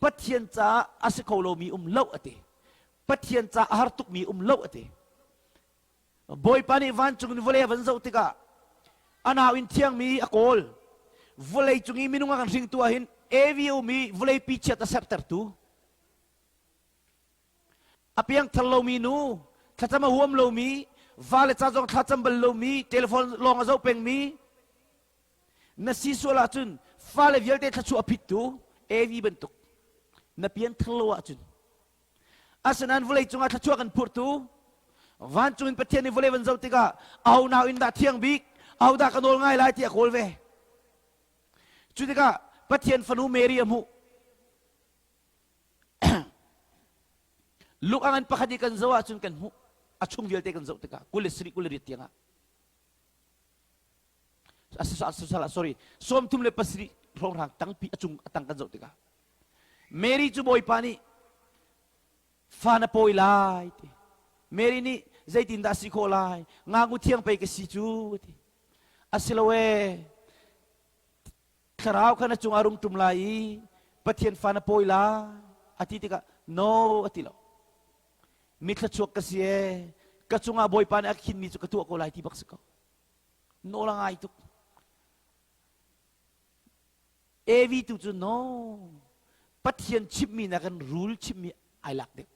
Pathian caah a si kho lomi um lo a ti. Pathian caah a har tukmi um lo a ti. Bawipa nih vancung in vawlei a van zoh tikah a nau in thiangmi a kawl. Vawlei cung i minung a kan hringtu ah hin Evi a um i vawleipi chiat a sertertu. A piangthar lomi nu, thlacam a huam lomi, vale ca zong thlacam bal lomi, telephone lawng a zoh pengmi, Na si sual ahcun fale vialte thluachuah a phittu Evi bantuk na pianthar lo ahcun asinain vawlei cungah thluachuah kan phurtu vancung in Pathian nih vawlei van zoh tikah aho nau in dah thiang bik aho dah ka nawl ngai lai ti a kawl ve cu tikah Pathian fanu Mary a hmuh Luke angan pakhat i kan zoh ahcun kan hmuh a chung vialte kan zoh tikah 27 28 tiangah sorry 37 hrawnghrang tangpi a cung a tang kan zoh tikah Mary cu Bawipa nih fa na pawi lai ti Mary nih zeitindah si khawh lai ngaknu thiang pei ka si cu ti asilo e thlarau kha na cungah rung ṭum lai i Pathian fa na pawi lai a ti tikah no a ti lo mi thluachuak ka si e ka cungah Bawipa nih a khinmi cu ka tuah ko lai ti bak si ko nawl a ngai tuk Evi tu cu no Pathian chimmi nakin rul chimmi ai lak deuh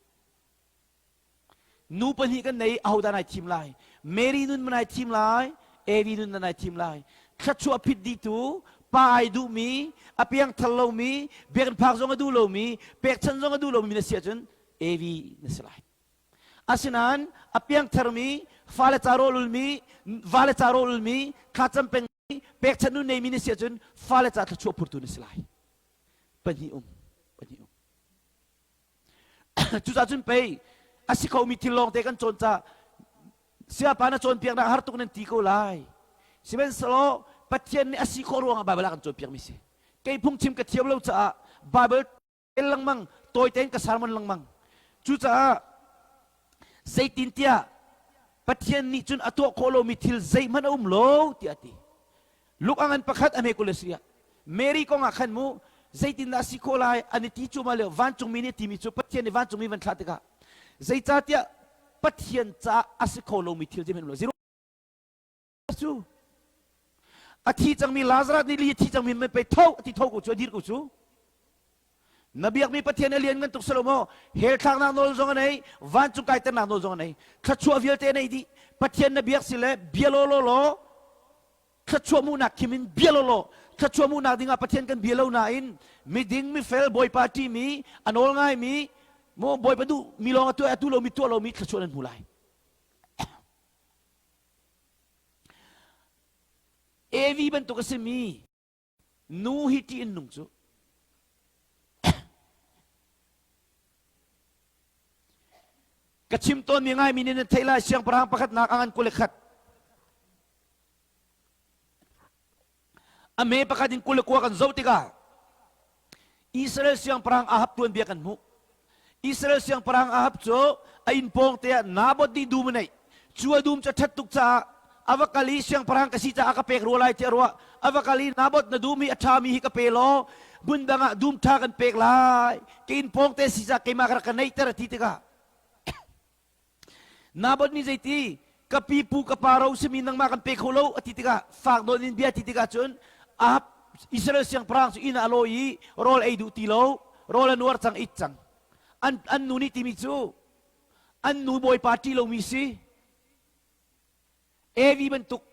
Nu pahnih kan nei ahodah nai thim lai? Mary nun ma nai thim lai? Evi nun na nai thim lai? Thluachuah phit dihtu, pa ai duhmi, a piangthar lomi, biakinn phak zong a duh lomi, pekchanh zong a duh lomi na si ahcun Evi na si lai. Asinain a piangtharmi, fale ca rawl ulmi, vale ca rawl ulmi, thlacam pengmi, pekchanh nu neimi na si ahcun fale ca thluachuah phurtu na si lai. Pahnih um, pahnih um. Cucaah cun pei a si khomi thil lawngte kan cawn ca siapa na cawnpiaknak har tuk nan ti ko lai. Sihmanhsehlaw Pathian nih a si khawh ruangah Baibal ah kan cawnpiakmi si. Kei phungchim ka thiam lo caah Baibal lengmang tawi tein ka sermon lengmang. Cucaah zeitintiah Pathian nih cun a tuah khawh lomi thil zeihmanh a um lo tiah a ti. Luke a ngan pakhat a hme kul le sarih ah Mary kong ah khan mu zeitindah a si khawh lai an i ti cuahmah lio vancungmi nih a timi cu Pathian nih vancungmi van thlah tikah zeicahtiah. Pathian caah a si kho lomi thil zeihmanh um lo. Cu a thi cangmi Lazarus nih li a thi cangmi mei pei tho a ti tho ko cu a dir ko cu. Na biakmi Pathian a lian ngan tuk selo maw? Hell thlaknak nawl zong a nei, vancung kaiternak nawl zong a nei. Thluachuah vialte a nei dih. Pathian na biak si le bia law law law thluachuah hmuhnak khim in bia law law thluachuah hmuhnak dingah Pathian kan bia lo nain miding mifel Bawipa ṭihmi a nawl ngaimi mu Bawipa duh mi lawng a tuah a tu lomi tuah lomi thluachuah nan hmu lai. Evi bantuk a simi Nu hi ṭih in nung cu. Ka chim tawnmi ngaimi nih nan theih lai siangpahrang pakhatnak a ngan 21. A me pakhat in 29 kan zoh tikah Israel siangpahrang Ahab tuanbia kan hmuh. Israel siangpahrang Ahab cu a inn pawng te ah Naboth nih dum a neih. Cu a dum cu a ṭhat tuk caah a va kal i siangpahrang ka si caah a ka pek rua lai tiah a ruah. A va kal i Naboth na dum hi a ṭhami hi ka pe law hmun dang ah dum ṭha kan pek lai. Ka inn pawng te si caah keimah ka rak ka neihter a ti tikah Naboth nih zeiti ka pipu ka pa ro simi nangmah kan pe kho lo a ti tikah fak nawn in bia ti tikah cun Ahab Israel siangpahrang cu inn ah a lawi i rawl ei duh ti lo rawl a nuar cang it cang an an nu nih timi cu an nu bawipa ṭih lomi si Evi bantuk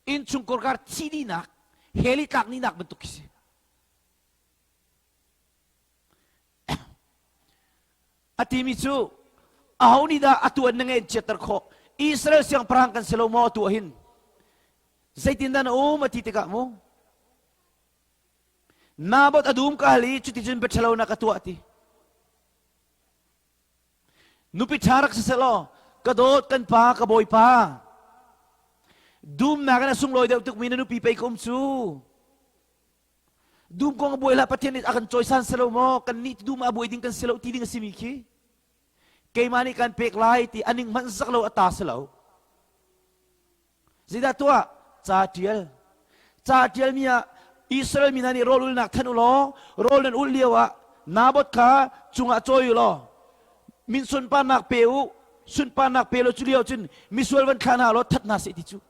innchungkhar kar thi dihnak hell i tlak nihnak bantuk khi si A timi cu aho nih dah atu an na ngeih chiatter khawh? Israel siangpahrang kan si lo maw atu hin? Zeitindah na um a ti tikah mu? Naboth a dum ka hal i cuticun bia ṭhalo na ka tuah ti. Nupi ṭha rak si selaw ka dawt kan pa ka bawipa dumnak in a sunglawi deuh tukmi na nupi pei ka um cu. Dum kong a buai hlah Pathian nih a kan cawisan si lo maw? Kan nih dum ah a buai ding kan si lo ti ding a simi khi keimah nih kan pek lai ti a ning hmanh zak lo a ta si lo. Zeidah tuah? Ca ṭial. Ca ṭialmi ah Israel mi hna nih rawl ulnak thanh u law rawl nan ulh lio ah Naboth kha cungah cawi u law min sunparnak pe u sunparnak pe law cu lio cun misual van thlah hna law that hna seh ti cu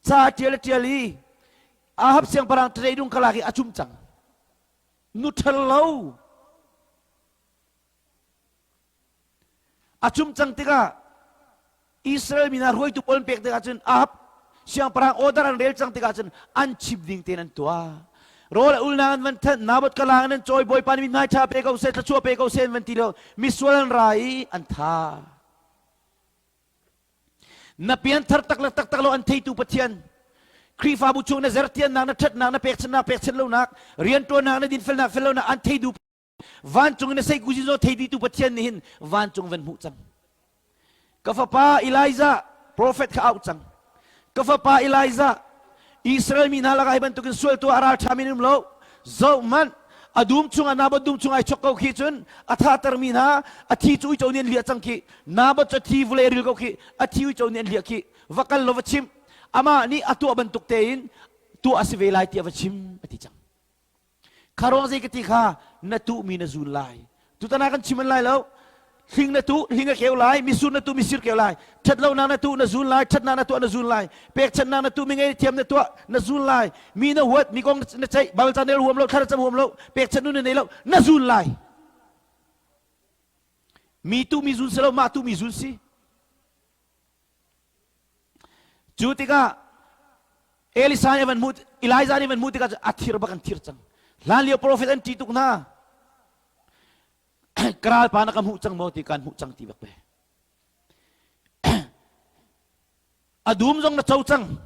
ca ṭial a ṭial i Ahab siangpahrang ṭeidung ka lak i a cum cang. Nu ṭhal lo. A cum cang tikah Israel mi hna hruaitu pawl an pek tikah cun Ahab siangpahrang order an rel cang tikah cun an chim ding tein an tuah. Rawl a ulnak an van thanh, Naboth ka lang in an cawi, Bawipa nih mithmai ṭha pe ko seh, thluachuah pe ko seh an van ti lo. Misual an ra i an tha. Na pianthar tak le taktak lo an theitu Pathian Khrihfabu chung na zertiannak na ṭhatnak na pekchanhnak pekchanh lonak rianṭuannak na dinfelnak fellonak an thei du vancung in na seikuzin zo thei ditu Pathian nih hin vancung van hmuh cang ka fapa Elijah prophet kha auh cang ka fapa Elijah Israel mi hna lakah hi bantukin sual tuah a ral ṭhami an um lo zoh hmanh a dum chungah Naboth dum chung ai chok ko khi cun a thatermi hna a thi cu uico nih an liah cang khi Naboth cu a thi vulei a ril ko khi a thi uico nih an liah khi va kal law va chim amah nih a tuah bantuk tein tuah a si ve lai tiah va chim a ti cang Kha ruang zei ka ti kha na tuhmi na zun lai. Tutan ah kan chim an lai lo. Hling na tuh, hling a keu lai, misur na tuh, misir keu lai. Ṭhatlonak na tuh, na zun lai, ṭhatnak na tuah, na zun lai. Pekchanhnak na tuh, mi ngei thiam na tuah, na zun lai. Mi na huat, mi kong na ceih, Bible ca na huam lo, thla cam huam lo, pekchanh nu na nei lo, na zun lai. Mi tuh mi zun si lo, mah tuh mi zun si. Cu tikah Elisa nih van hmuh Elijah nih van hmuh tikah a thir bak an thir cang. Hlan lio profet an ṭih tuk hna. Ka ralpa na ka hmuh cang maw ti kan hmuh cang ti bak pe. A dum zong na co cang.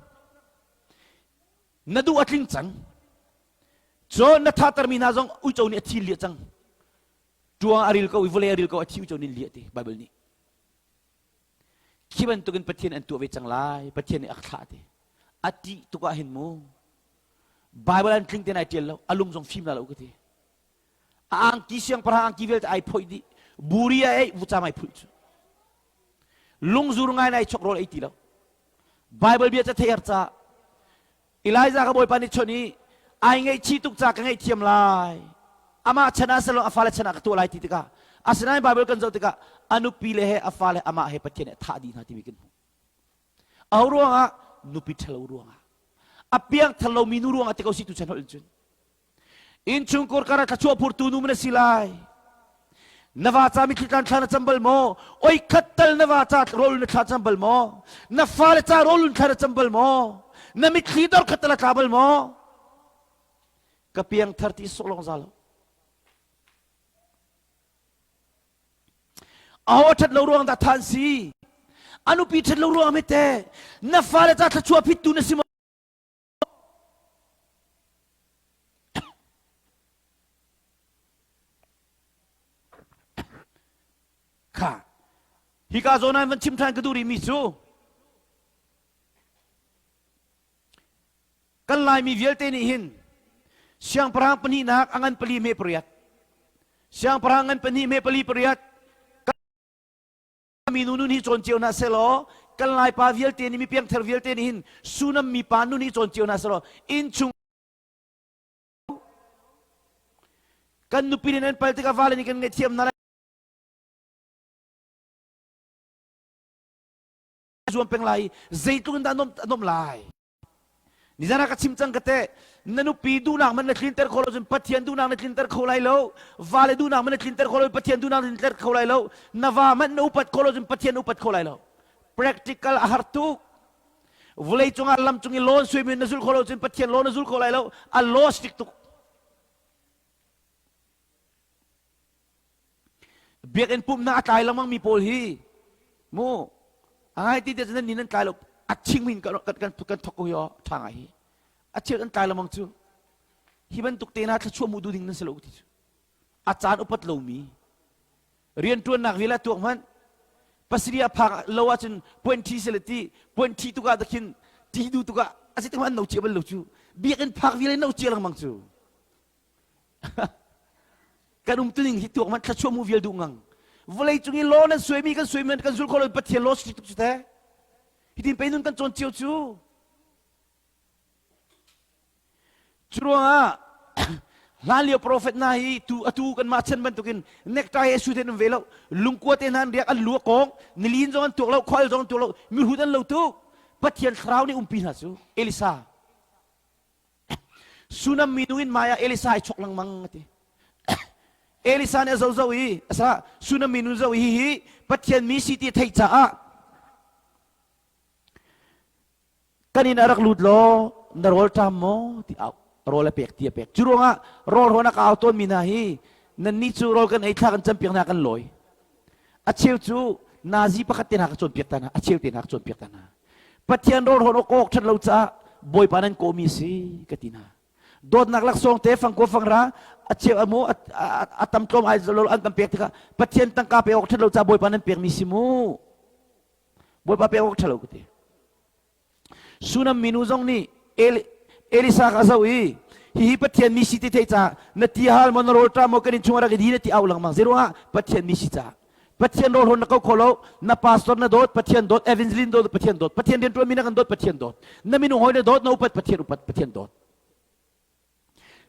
Na duh a tling cang. Cun na thatermi hna zong uico nih a thi liah cang. Ṭuang a ril ko i vawlei a ril ko a thi uico nih liah ti Bible nih. Khi bantukin Pathian an tuah ve cang lai. Pathian nih a ka thlah ti. A ṭih tuk ah hin mu. Bible an tling tein ai ṭial lo. A lung zong fim la lo ka ti. A angki siangpahrang angki vialte ai phoih dih. Buri a ei, vucam ai phulh cu. Lungzur ngai in ai chok rawl ei ti lo. Bible bia ca theih har ca. Elijah ka Bawipa nih chawnh i ai ngaihchih tuk ca ka ngaihthiam lai. Amah chan ah silo a fale chan ah ka tuah lai ti tikah. Asinain Bible kan zoh tikah a nupi le he a fale amah he Pathian nih a thah dih hna timi kan hmuh. Aho ruangah? Nupi ṭhalo ruangah. A piang thar lomi nu ruangah ti ko si tu chan holh in cun. Innchungkhar kar ah thluachuah phurtu nu na si lai. Na va ca mitthli tlan thla na cam bal maw? Oi khat tal na va ca rawl na thla cam bal maw? Na fale ca rawl thla na cam bal maw? Na mitthli dor khat tal a tla bal maw? Ka piang thar ti sawh lawng za lo. Aho a ṭhat lo ruang dah than si? A nupi ṭhat lo ruang hmete na fale ca thluachuah phittu na si maw? Kha hika zawn ah van chim ṭhan ka duh rihmi cu kan Laimi vialte nih hin siangpahrang pahnihnak a ngan pali hme pariat siangpahrang ngan pahnih hme pali pariat minu nun hi cawn cio hna selaw kan Laipa vialte nih mi piangthar vialte nih hin Sunam mipa nun hi cawn cio hna selaw innchung kan nupi nih nan pal tikah vale nih kan ngaihthiam hna lai zuam peng lai zeitluk in dah nom lai Nizan ah ka chim cang ka te na nupi duhnak man na tlinter kho lo cun Pathian duhnak na tlinter kho lai lo vale duhnak man na tlinter kho lo Pathian duhnak na tlinter kho lai lo na va man na upat kho lo cun Pathian upat kho lai lo practical a har tuk vulei cungah lam cung i lawn suimi na zul kho lo cun Pathian law na zul kho lai lo a law strict tuk Biakinn pumhnak a tlai lengmang mi pawl hi mu a ngai ti te nan ni nan tlai lo a ching min kan kan kan thok ko hi o tha ngai hi a cheu an tlai lengmang cu hi bantuk te na thluachuah mu du ding nan si lo ti cu a caan upat lomi riantuannak vial a tuak hmanh pasiri a phak lo ahcun point thi se le ti point thi tukah takhin ti du tukah a si an no cia bal lo cu biakinn phak vial no cia lengmang cu kan umtuning hi tuak man thlachuah mu vial duh ngang vawlei cung i law nan suaimi kan suaimi kan zul kho lo pathian law si tuk cu te hitin pe nun kan cawn cio cu cu ruangah hlan lio prophet hna hi tu atu kan mah chan bantukin necktie he su te an ve lo lungkua te hna an riak an lu a kong nilin zong an tuak lo khual zong an tuak lo mihrut an lo tuk pathian thlarau nih umpi hna cu Elisa Sunam minu in maya Elisa ai chok lengmang a ti. Elisa nih a zoh zoh i asa Sunam minu zoh hi hi Pathian mi si ti theih caah kan in a rak lut law na rawl ṭam maw ti au rawl a pek ti a pek cu ruangah rawl rawn a ka au tawn mi hna hi nannih cu rawl kan ei thla kan campiak hna kan lawi a cheu cu nazi pakhat te hna ka cawnpiak ta hna a cheu te hna ka cawnpiak ta hna Pathian rawl rawn awk awk ṭhat lo caah Bawipa nan kawhmi si ka ti hna. Dawtnak laksawng te fangkua fangra a cheu amu a tam tlawm ai lo an kan pek tikah Pathian tangka pek awk ṭhat lo caah Bawipa nan pekmi si mu. Bawipa pek awk ṭha lo ka ti. Sunam minu zong nih Elisa kha a zoh i hihi Pathian mi si ti theih caah na ti hal maw na rawl ṭam maw kan in chung a rak i di na ti au lengmang. Zeiruangah Pathian mi si caah Pathian rawl na ko kho lo na pastor na dawt Pathian dawt evangelist dawt Pathian dawt Pathian riantuan mi na kan dawt Pathian dawt na minung hawi na dawt na upat Pathian upat Pathian dawt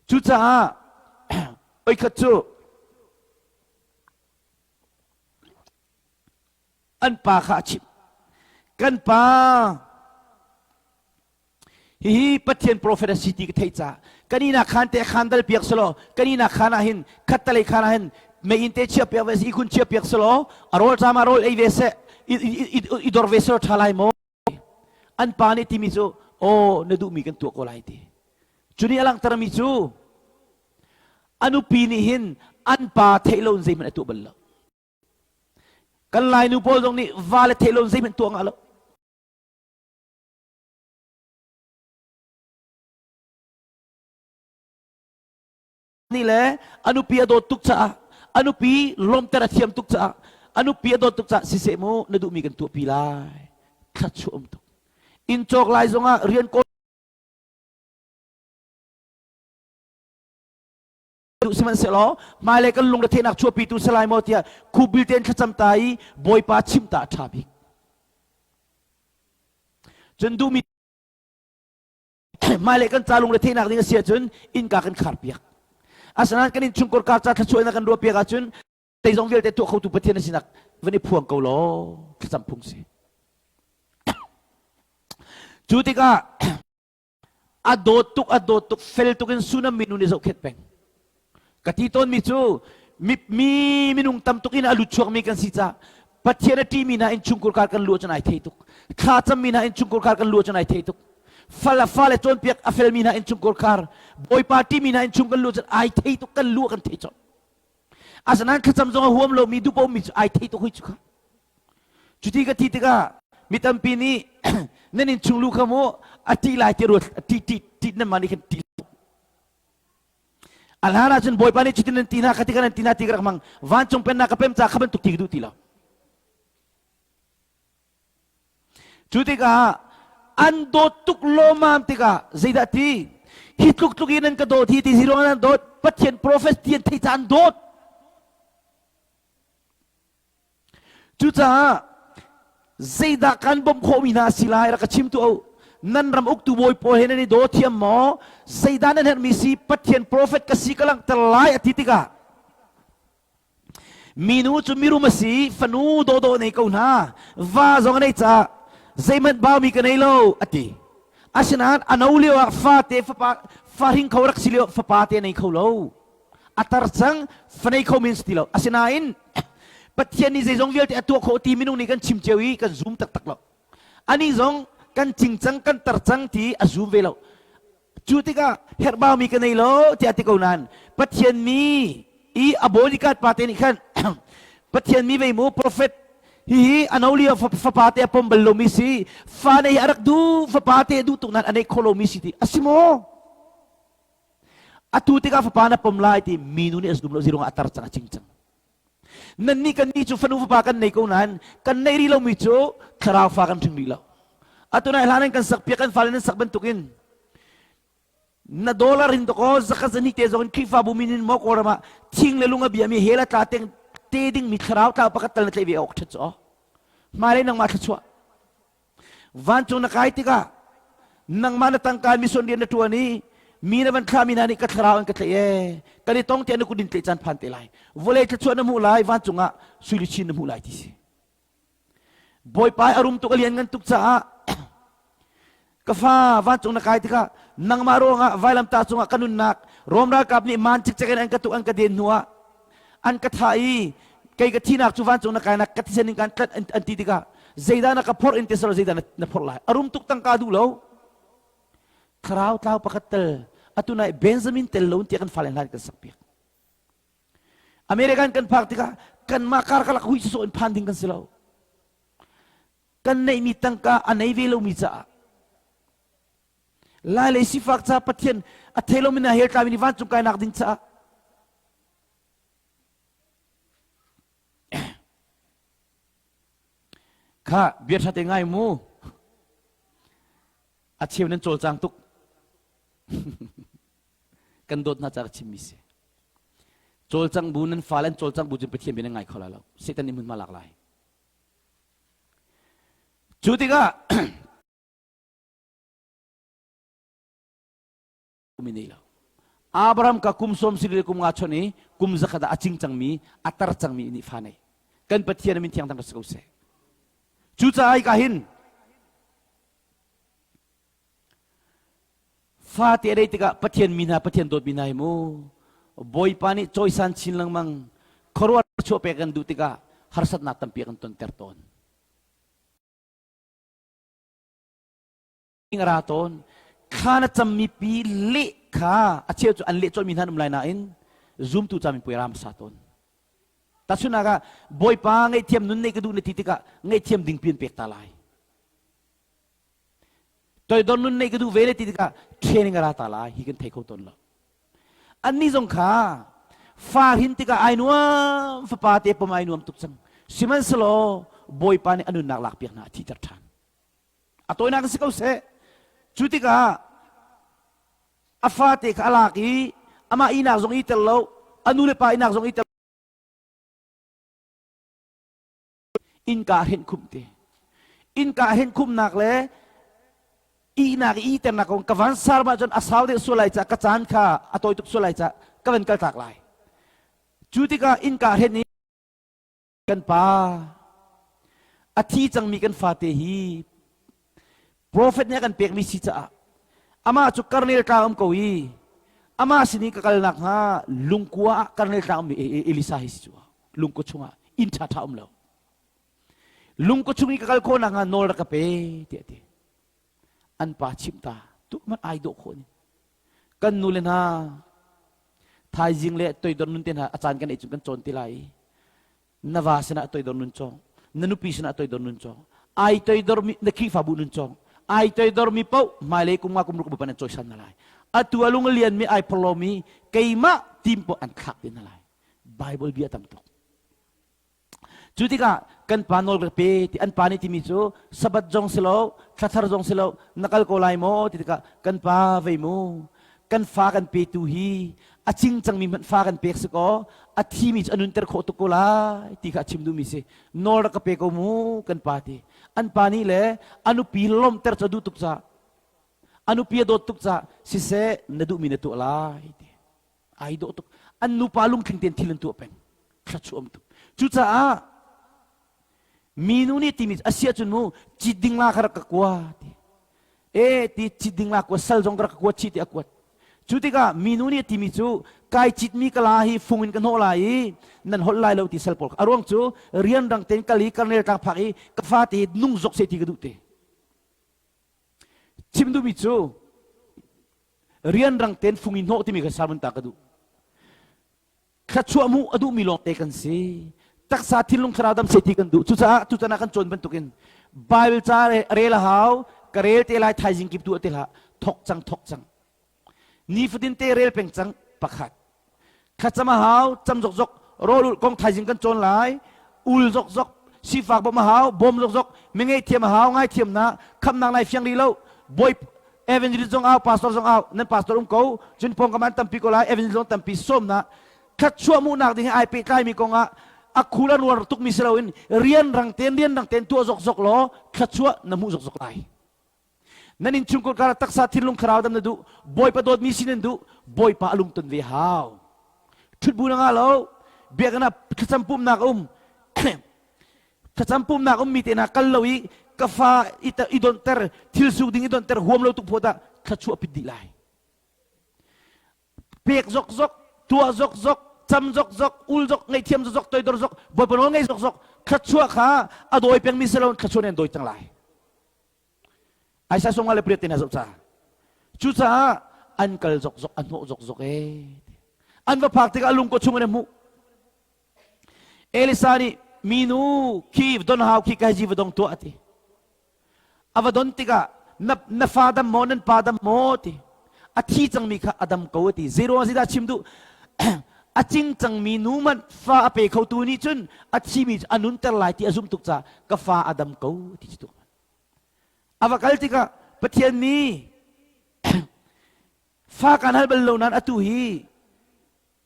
cucaah oikhat cu an pa kha a chimh kan pa Hihi Pathian profet a si ti ka theih caah kan inn ah khan te khan dal piak selaw kan inn ah khan ah hin khattalei khan ah hin meiinn te chia piak ve seh ihkhun chia piak selaw a rawl ṭam ah rawl ei ve seh i dor ve selaw ṭha lai maw an pa nih timi cu aw na duhmi kan tuah ko lai ti cu nih a langhtermi cu a nupi nih hin an pa theih lo in zeihmanh a tuah bal lo kan lainu pawl zong nih vale theih lo in zeihmanh tuah ngah lo nih le a nupi a dawt tuk caah a nupi lawmter a thiam tuk caah a nupi a dawt tuk caah siseh mu na duhmi kan tuahpi lai thluachuah um tuk inn cawk lai zongah rian kawl duh sihmanhsehlaw hmailei kan lungretheihnak chuahpitu si lai maw tiah khubil tein thlacam ta i Bawipa chimh ta a ṭha bik cun duhmi hmailei kan ca lungretheihnak ding a si ahcun innka kan khar piak asinain kan innchungkhar kar ca thluachuah in kan ruah piak ahcun. Zeizong vialte tuah khotu Pathian na sinak van i phuang ko law thlacam phung si. Cu tikah a dawt tuk a dawt tuk fel tuk in Sunam minu nih zohkhenh peng. Ka ti tawnmi cu mi, mi minung tam tuk in a lut chuakmi kan si caah Pathian a ṭihmi hna innchungkhar kar kan luh ahcun ai thei tuk. Thla cammi hna innchungkhar kar kan luh ahcun ai thei tuk. Fal fale cawnpiak a felmi hna innchungkhar kar Bawipa ṭihmi hna innchung kan luh ahcun ai thei tuk kan luh kan thei colh. Asinain thlacam zong a huam lomi duhpomi cu ai thei tuk hoi cu kha. Cuti ka ti tikah mi tampi nih nan innchung lu kha mu a ṭih lai ti ruat ṭih ṭih ṭih nan mah nih khan ṭih a hlan ahcun Bawipa nih cutin nan ti hna kha ti kha nan ti hna ti ka rak hmang vancung pennak ka pem ca kha bantuk ti ka duh ti lo. Cu tikah an dawt tuk lawmmam tikah zeidah ti hi tluk tluk in an ka dawt hi ti hi ruang an dawt Pathian prophet ti an theih caah an dawt. Cucaah zeidah kan bawmh khawhmi hna si lai rak ka chim tu o nan ram uktu bawi pawl he nan i daw thiam maw zeidah nan herhmi si Pathian prophet ka si ka langhter lai a ti tikah Minu cu mirum a si, fanu dawdawh nei ko hna, va zong a nei caah zeihmanh baumi ka nei lo, a ti. Asinain a no lio ah fate fapa fa hring kho rak si lio fapa te nei kho lo. A tar cang, fa nei kho men si ti lo. Asinain Pathian nih zeizong vialte a tuah khawh ti minung nih kan chim cio i kan zum taktak lo. Anih zong kan cing cang, kan tar cang ti a zum ve lo. Cu tikah herhbaumi ka nei lo tiah ti ko nain Pathian mi i a bodyguard pa te nih khan Pathian mi vei mu prophet hihi a no lio fapa te a pom bal lomi si fa nei hi a rak duh fapa te duh tuk nain a nei kho lomi si ti a si maw atu tikah fapa na pom lai ti minu nih a zum lo zirung a tar cang a cing cang nannih kan nih cu fanu fapa kan nei ko nain kan neih rih lomi cu thlarau fa kan hring rih lo atu nai hlan in kan sak piak kan fale nan sak bantukin na dollar in toko zakhat zani te zong in Khrihfabu min in maw Kawlram ah thing le lung a bia mi hel a tla teng te ding mi thlarau tlau pakhat tal na tlaih ve awk ṭhat cu hmailei nangmah thluachuah Vancung na kai tikah nangmah na tangka mission rian na ṭuan i mi na van thlahmi hna nih ka thlarau an ka tlaih ee kan i tong tiah na kut in tlaih caan phan te lai vawlei thluachuah na hmuh lai vancung ah sui luchin na hmuh lai ti si Bawipa a rum tuk a lian ngan tuk caah ka fa vancung na kai tikah nangmah ruangah vailamtah cungah ka nunnak Rom ralkap nih man cikcek in an ka tuk an ka den hnuah an ka thah i kei ka thinak cu vancung na kainak ka thisen in kan tlanh an ti tikah zeidah na ka phorh in ti zeidah na phorh lai a rum tuk tangka duh lo thlarau tlau pakhat tel atu nai Benjamin tel lo tiah kan fale hlan kan sak piak American kan phak tikah kanmah kar kalak hui sawsawh in phan ding kan si lo kan neihmi tangka a nei ve lomi caah lai lei sifak ca Pathian a thei lomi na hel tlami nih vancung kainak ding caah Kha bia ṭha te ngai mu. A cheu nan cawlcang tuk. Kan dawt hna ca ka chimmi si. Cawlcang bu nan fale an cawlcang bu cun Pathian bia nan ngai kho lai lo. Satan nih hmunhma lak lai. Cu tikah mi nei lo. Abraham ka kum sawm siri kum nga chon i kum zakhat ah a cing cangmi a tar cangmi nih fa nei. Kan Pathian min thiang thang si ko seh. Cucaah ka hin fa te rei tikah Pathian mi hna Pathian dawt mi hna hi mu Bawipa nih cawisan chin lengmang khuaruah chuah pek kan duh tikah harsatnak tampi kan tonter tawn. A ra tawn. Thla na cammi pi leh kha a cheu cu an leh colhmi hna an um lai nain zumtu ca mipuai ra hmasa tawn. Tahchunhnak ah Bawipa ngaihthiam nun neih ka duh na ti tikah ngaihthiam ding pi an pek ta lai. Toidor nun neih ka duh ve na ti tikah training a ra ta lai hi kan thei kho tawn lo. Annih zong kha fa hrin tikah ai nuam fapa te pom ai nuam tuk cang. Sihmanhsehlaw Bawipa nih a nunnak lakpiak hna a thihter ṭhan. A tawinak si ko seh. Cu tikah a fate kha a lak i amah ihnak zong i tel lo, a nu le pa ihnak zong i tel innka henh khumh te. Innka henh khumhnak le ihnak i iternak kong ka van sar ma cun a sau deuh sual lai ca ka caan kha a tawi tuk sual lai ca ka van kal tak lai. Cu tikah innka henh i. Kan pa a thi cangmi kan fate hi Profet nih a kan pekmi si caah amah cu Karnel tlang um ko i amah sin i ka kal nakhnga lungkua ah Karnel tlang ummi Elisa hi si cu lungkua chungah inn ṭhaṭha um lo lungkua chung i ka kal khawh nakhnga nawl rak ka pe tiah a ti. An pa chimh ta tu man ai dawh khawh ni kan nu le hna thaizing le toidor nun te hna a caan kan ei cun kan cawn ti lai i na va sinah toidor nun cawng na nupi sinah toidor nun cawng ai toidor mi na Khrihfabu nun cawng ai toidor mi paoh hmailei kum nga kum ruk bu an cawisan na lai atu a lung lian mi ai phorlo mi keimah tim paoh an thlak te na lai Bible bia tam tuk. Cu tikah kan pa nawl ka pe ti an pa nih timi cu Sabbath zong si lo thlathar zong si lo na kal ko lai maw ti tikah kan pa vei mu kan fa kan petu hi a cing cangmi hmanh fa kan pek si kaw a thimi cu a nunter khawh tuk ko lai ti kha a chim duhmi si nawl rak ka pe ko mu kan pa ti an pa nih le a nupi lawmhter cu a duh tuk caah a nupi a dawt tuk caah siseh na duhmi na tuah lai ti ai dawh tuk an nupa lungtling tein thil an tuah peng thluachuah tuk cucaah minu nih timi a si ahcun mu cit ding la kha rak ka kua ti e ti cit ding la kua sal zong ka rak ka kuat chih ti a kuat cu tikah minu nih timi cu kai citmi ka la hi fung in ka hnawh lai i nan holh lai lo ti sal pawl a ruang cu rianrang tein kal i karnel tlang phak i ka fate hi nung zok se ti ka duh te chim duhmi cu rianrang tein fung i hnawh timi kha sermon ta ka duh. Thluachuah hmuh a duhmi lawngte kan si. Taksa thinlung thlarau dam seh ti kan duh. Cucaah tutan ah kan cawn bantukin Bible ca rel a hau, ka rel te lai thaizing kip tu te hlah. Thok cang thok cang. Nifatin te rel peng cang pakhat. Thlacam a hau, cam zokzok, rawl kong thaizing kan cawn lai, ul zokzok, sifak bawmh a hau, bawm zokzok, mi ngaihthiam a hau, ngaithiamnak, khamnak nai fiang rih lo, bawi evangelist zong au, pastor zong au, nan pastor um ko, cun pawngkam an tampi ko lai, evangelist zong tampi sawmnak, thluachuah hmuhnak ding he ai pehtlaimi kong ah a khul a ruar tukmi si loin rianrang tein rianrang tein tuah zokzok law thluachuah na hmuh zokzok lai. Nan innchungkhar karah taksa thinlung thlarau dam na duh, Bawipa dawtmi si nan duh, Bawipa a lungton ve hau. Ṭhutbu na ngah lo, biakinn ah thlacam pumhnak a um. Thlacam pumhnak ummi te hna kal lo i ka fa i donhter, thil suk ding i donhter huam lo tuk phawt ah thluachuah pit dih lai. Pek zokzok, tuah zokzok, cam zokzok, ul zok, ngaihthiam zokzok, toidor zok, Bawipa nawl ngei zokzok, thluachuah kha a dawi pengmi si lo thluachuah nih an dawi cang lai. Aisa sung le priat te hna zoh ca. Cucaah an kal zokzok, a hnawh zokzok ee. An va phak tikah lungkua chung in a hmuh. Elisa nih minu khi don hau khi kai ji va dong tuah ti. A va don tikah na, na fa dam maw nan pa dam maw ti. A thi cangmi kha a dam ko ti. Zeiruang ah dah chim duh? a cing cangmi nu man fa a pe khotu nih cun a thimi cu a nunter lai ti a zumh tuk caah ka fa a dam ko ti cu tuk. A va kal tikah Pathian mi fa kaan hal bal lo nain atu hi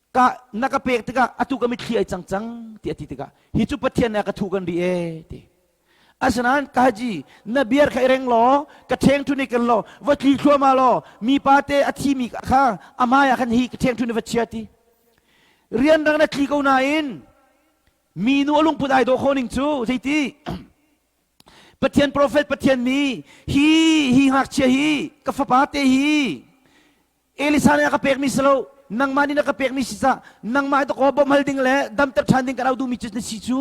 ka na ka pek tikah atu ka mitthli ai cang cang ti a ti tikah hi cu Pathian nih a ka thu kan ri e ti. Asinain ka haji na biar kha i reng law ka ṭheng ṭhun i kan law va tli thluahmah law mipa te a thimi kha a hmai ah khan hi ka ṭheng ṭhun i va chia ti. Rianrang na tli ko nain minu a lungput ai dawh khawh ning cu zeiti Pathian profet Pathian nih hi hi ngakchia hi ka fapa te hi Elisa nih a ka pekmi si lo nangmah nih na ka pekmi si cah nangmah dakaw bawmh hal ding le damter ṭhan ding kan au duhmi cu na si cu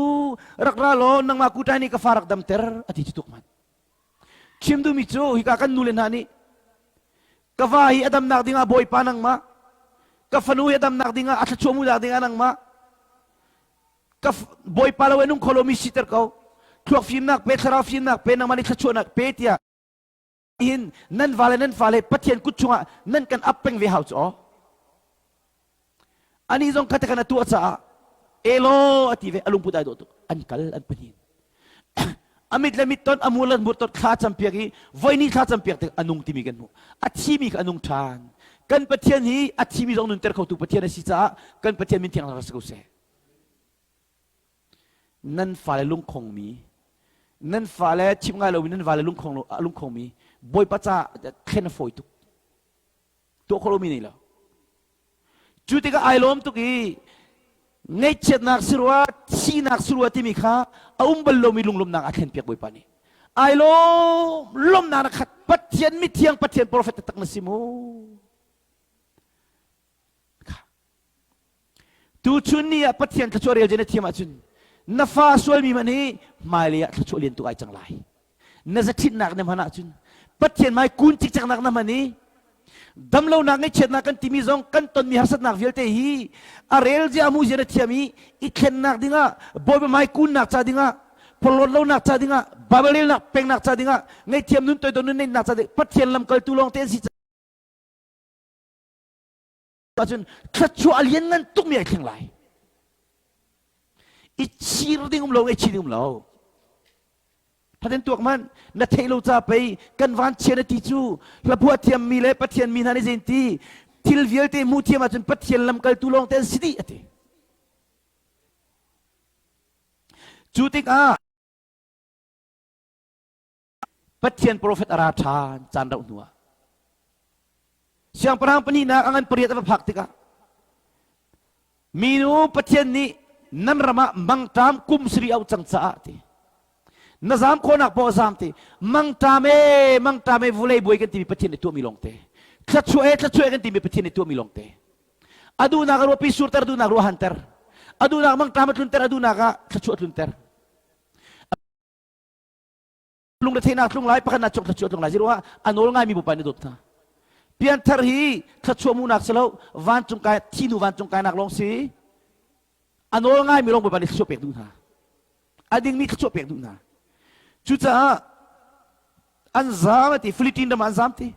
rak ra law nangmah kuṭai nih ka fa rak damter a ti cu tuk man chim duhmi cu hika kan nu le hna nih ka va hi a damnak dingah Bawipa nangmah ka fanu hi a damnak dingah a thluachuah hmuhnak dingah nangmah ka bawipa lo nung kho lomi siter ko thluak fimnak pe thlarau fimnak pe nangmah nih thluachuahnak pe tiah hin nan vale nan fale Pathian kut chungah nan kan ap peng ve hau cu aw ani zong kha te kan a tuah caah elo a ti ve a lungput ai dawh tuk an kal an pahnin a mit le mit ton a mur le mur ton thla campiak i voini thla campiak tik a nung timi kan hmuh a thimi kha a nung ṭhan kan Pathian hi a thimi zong nunter khotu Pathian a si caah kan Pathian min thiang rak si ko seh Nan fale lungkhongmi, nan fale chimh ngai lomi nan vale lungkhong lungkhongmi Bawipa ca thlen a fawi tuk. Tuah khawh lomi nei lo. Cu tikah ai lawm tuk i. Ngaihchiatnak si rua, thihnak si rua timi kha a um bal lomi lunglawmhnak a thlenpiak Bawipa nih. Ai lawm, lawmhnak na khat. Pathian mithiang, Pathian profet taktak na si mu. Tuchun ni ah Pathian thluachuah rel na thiam ahcun na fa sualmi hmanh hi hmailei ah thluachuah lian tuk ai cang lai. Na zaṭhitnak na hman ahcun Pathian hmai kun cikceknak na hman i damlonak ngaihchiatnak kan timi zong kan tonmi harsatnak vialte hi a rel zia a hmu zia na thiam i i thlennak dingah Bawipa hmai kunnak ca dingah phorhlawt lonak ca dingah Bible relnak pengnak ca dingah ngaihthiam nun toidor nun neihnak ca ding Pathian lamkaltu lawng te an si ahcun thluachuah a lianngan tukmi ai thleng lai. I chir ding um lo, ngaihchih ding um lo. Pathian tuak man na theih lo ca pei kan van chia na ti cu hlaphuah thiammi le Pathian mi hna nih zein ti thil vialte hmuh thiam ahcun Pathian lamkaltu lawng te an si dih a ti. Cu tikah Pathian profet a ra ṭhan caan rauh hnuah siangpahrang pahnihnak a ngan pariat a va phak tikah minu Pathian nih nan ram ah mangṭam kum sarih auh cang caah ti na zaam khawhnak poah zaam ti mangṭam e mangṭam e vulei buai kan timi Pathian nih tuahmi lawngte thluachuah e thluachuah e kan timi Pathian nih tuahmi lawngte a duhnak a ruahpi surter duhnak ruah hanter a duhnak mangṭam a tlunter a duhnak ah thluachuah a tlunter lungretheihnak tlung lai pakhat na cuk thluachuah tlung lai ziruah a nawl ngaimi pupa nih dawt hna pianthar hi thluachuah munak si lo vancung kai thi hnu vancung kainak lawng si a nawl ngaimi lawng pupa nih thluachuah pek duh hna a dingmi thluachuah pek duh hna cucaah an zaam ati Philippine ram ah an zaam ti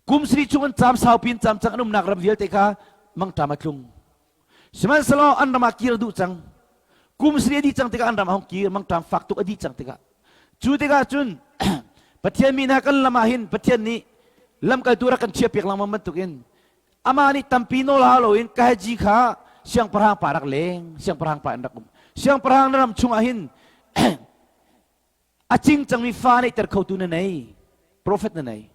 Kum sarih chung an caam saupi in caam cang an umnak ram vialte kha mangṭam a tlung. Sihmanhsehlaw an ram ah kir a duh cang. Kum sarih a dih cang tikah an ram a hung kir, mangṭam fak tuk a dih cang tikah. Cu tikah cun Pathian mi hna kan lam ah hin Pathian nih lamkaltu rak kan chiahpiak lengmang bantukin amah nih tampi nawl hau loin Kahaji kha siangpahrang pa rak leng, siangpahrang pa in rak um. Siangpahrang na ram chungah hin A cing cangmi fa neihter khotu na nei. Prophet na nei.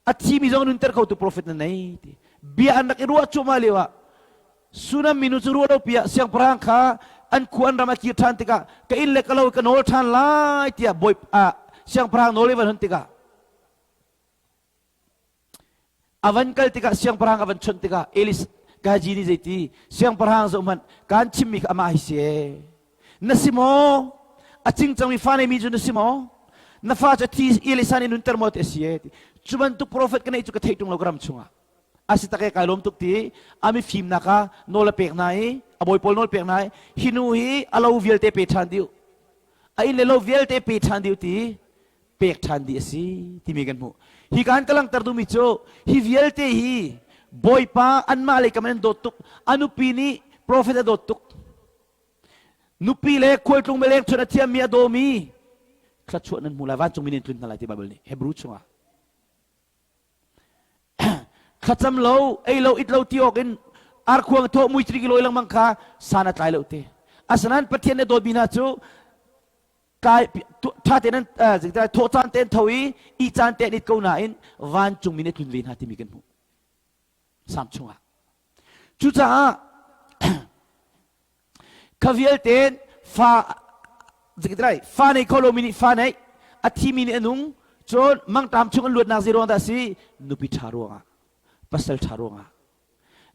A thimi zong nunter khotu prophet na nei ti. Bia an rak i ruah cuahmah lio ah Sunam minu cu ruah lo pi ah siangpahrang kha an khua an ram a kir ṭhan tikah ka inn le ka lo ka nawl ṭhan lai tiah bawi ah siangpahrang nawl i van hun tikah A van kal tikah siangpahrang a van chawnh tikah Elis Gaji nih zeiti siangpahrang zoh hmanh kaan chimmi kha amah hi si ee. Na si maw? A cingcangmi fa neimi cu na si maw? Na fa cu a thi Elisa nih nunter maw ti a si ee. Cu bantuk profet ka neih cu ka theih ṭung lo ka ram chungah. A si tak ee kai lawm tuk ti a mifimnak ah nawl a pek hna i a bawi pawl nawl pek hna i hi nu hi a lo vialte pe ṭhan dih a inn le lo vialte pe ṭhan dih ti pek ṭhan dih a si timi kan hmuh. Hi kan ka langhter duhmi cu hi vialte hi Bawipa anmah lei kam in an dawt tuk. A nupi nih profet a dawt tuk. Nupi le khualtlung mileng chun a thiammi a dawmi thluachuah nan hmu lai vancungmi nih an tlun hna lai ti Bible nih Hebrew chungah. Thlacam lo, ei lo, it lo ti awk in arkhuang thawh mui ki lawi lengmang kha san a tlai lo te. Asinain Pathian nih dawtmi hna cu kai ṭha tein an thawh caan tein tho i ih caan tein it ko nain vancungmi nih tlun ve hna timi kan hmuh Salm chungah cucaah kha vialte fa fa nei kho lomi nih fa neih a thimi nih a nung cun mangṭam chung an luatnak zei ruang dah si nupi ṭha ruangah pasal ṭha ruangah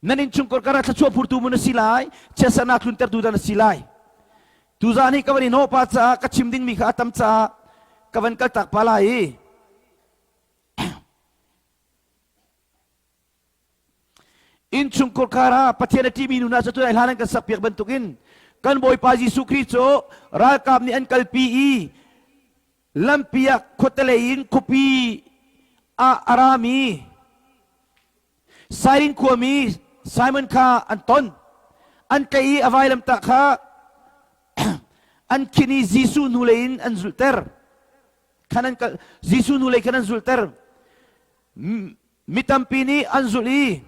Nan innchungkhar karah thluachuah phurtu mu na si lai, chiatsernak tluntertu dah na si lai. Tuzaan hi ka van i hnawh pa caah ka chim dingmi kha a tam caah ka van kaltak pa lai i innchungkhar kar ah Pathian a ṭihmi nu hna cu tunai hlan an kan sakpiak bantukin kan Bawipa Jesuh Khrih cu ralkap nih an kalpi i lampi ah khuatelei in khuapi ah a rami Sairin khuami Simon kha an ton. An tlaih i a vailamtah kha an khin i Jesuh hnulei in an zulhter. Khan an kal Jesuh hnulei khan an zulhter. Mi tampi nih an zulh i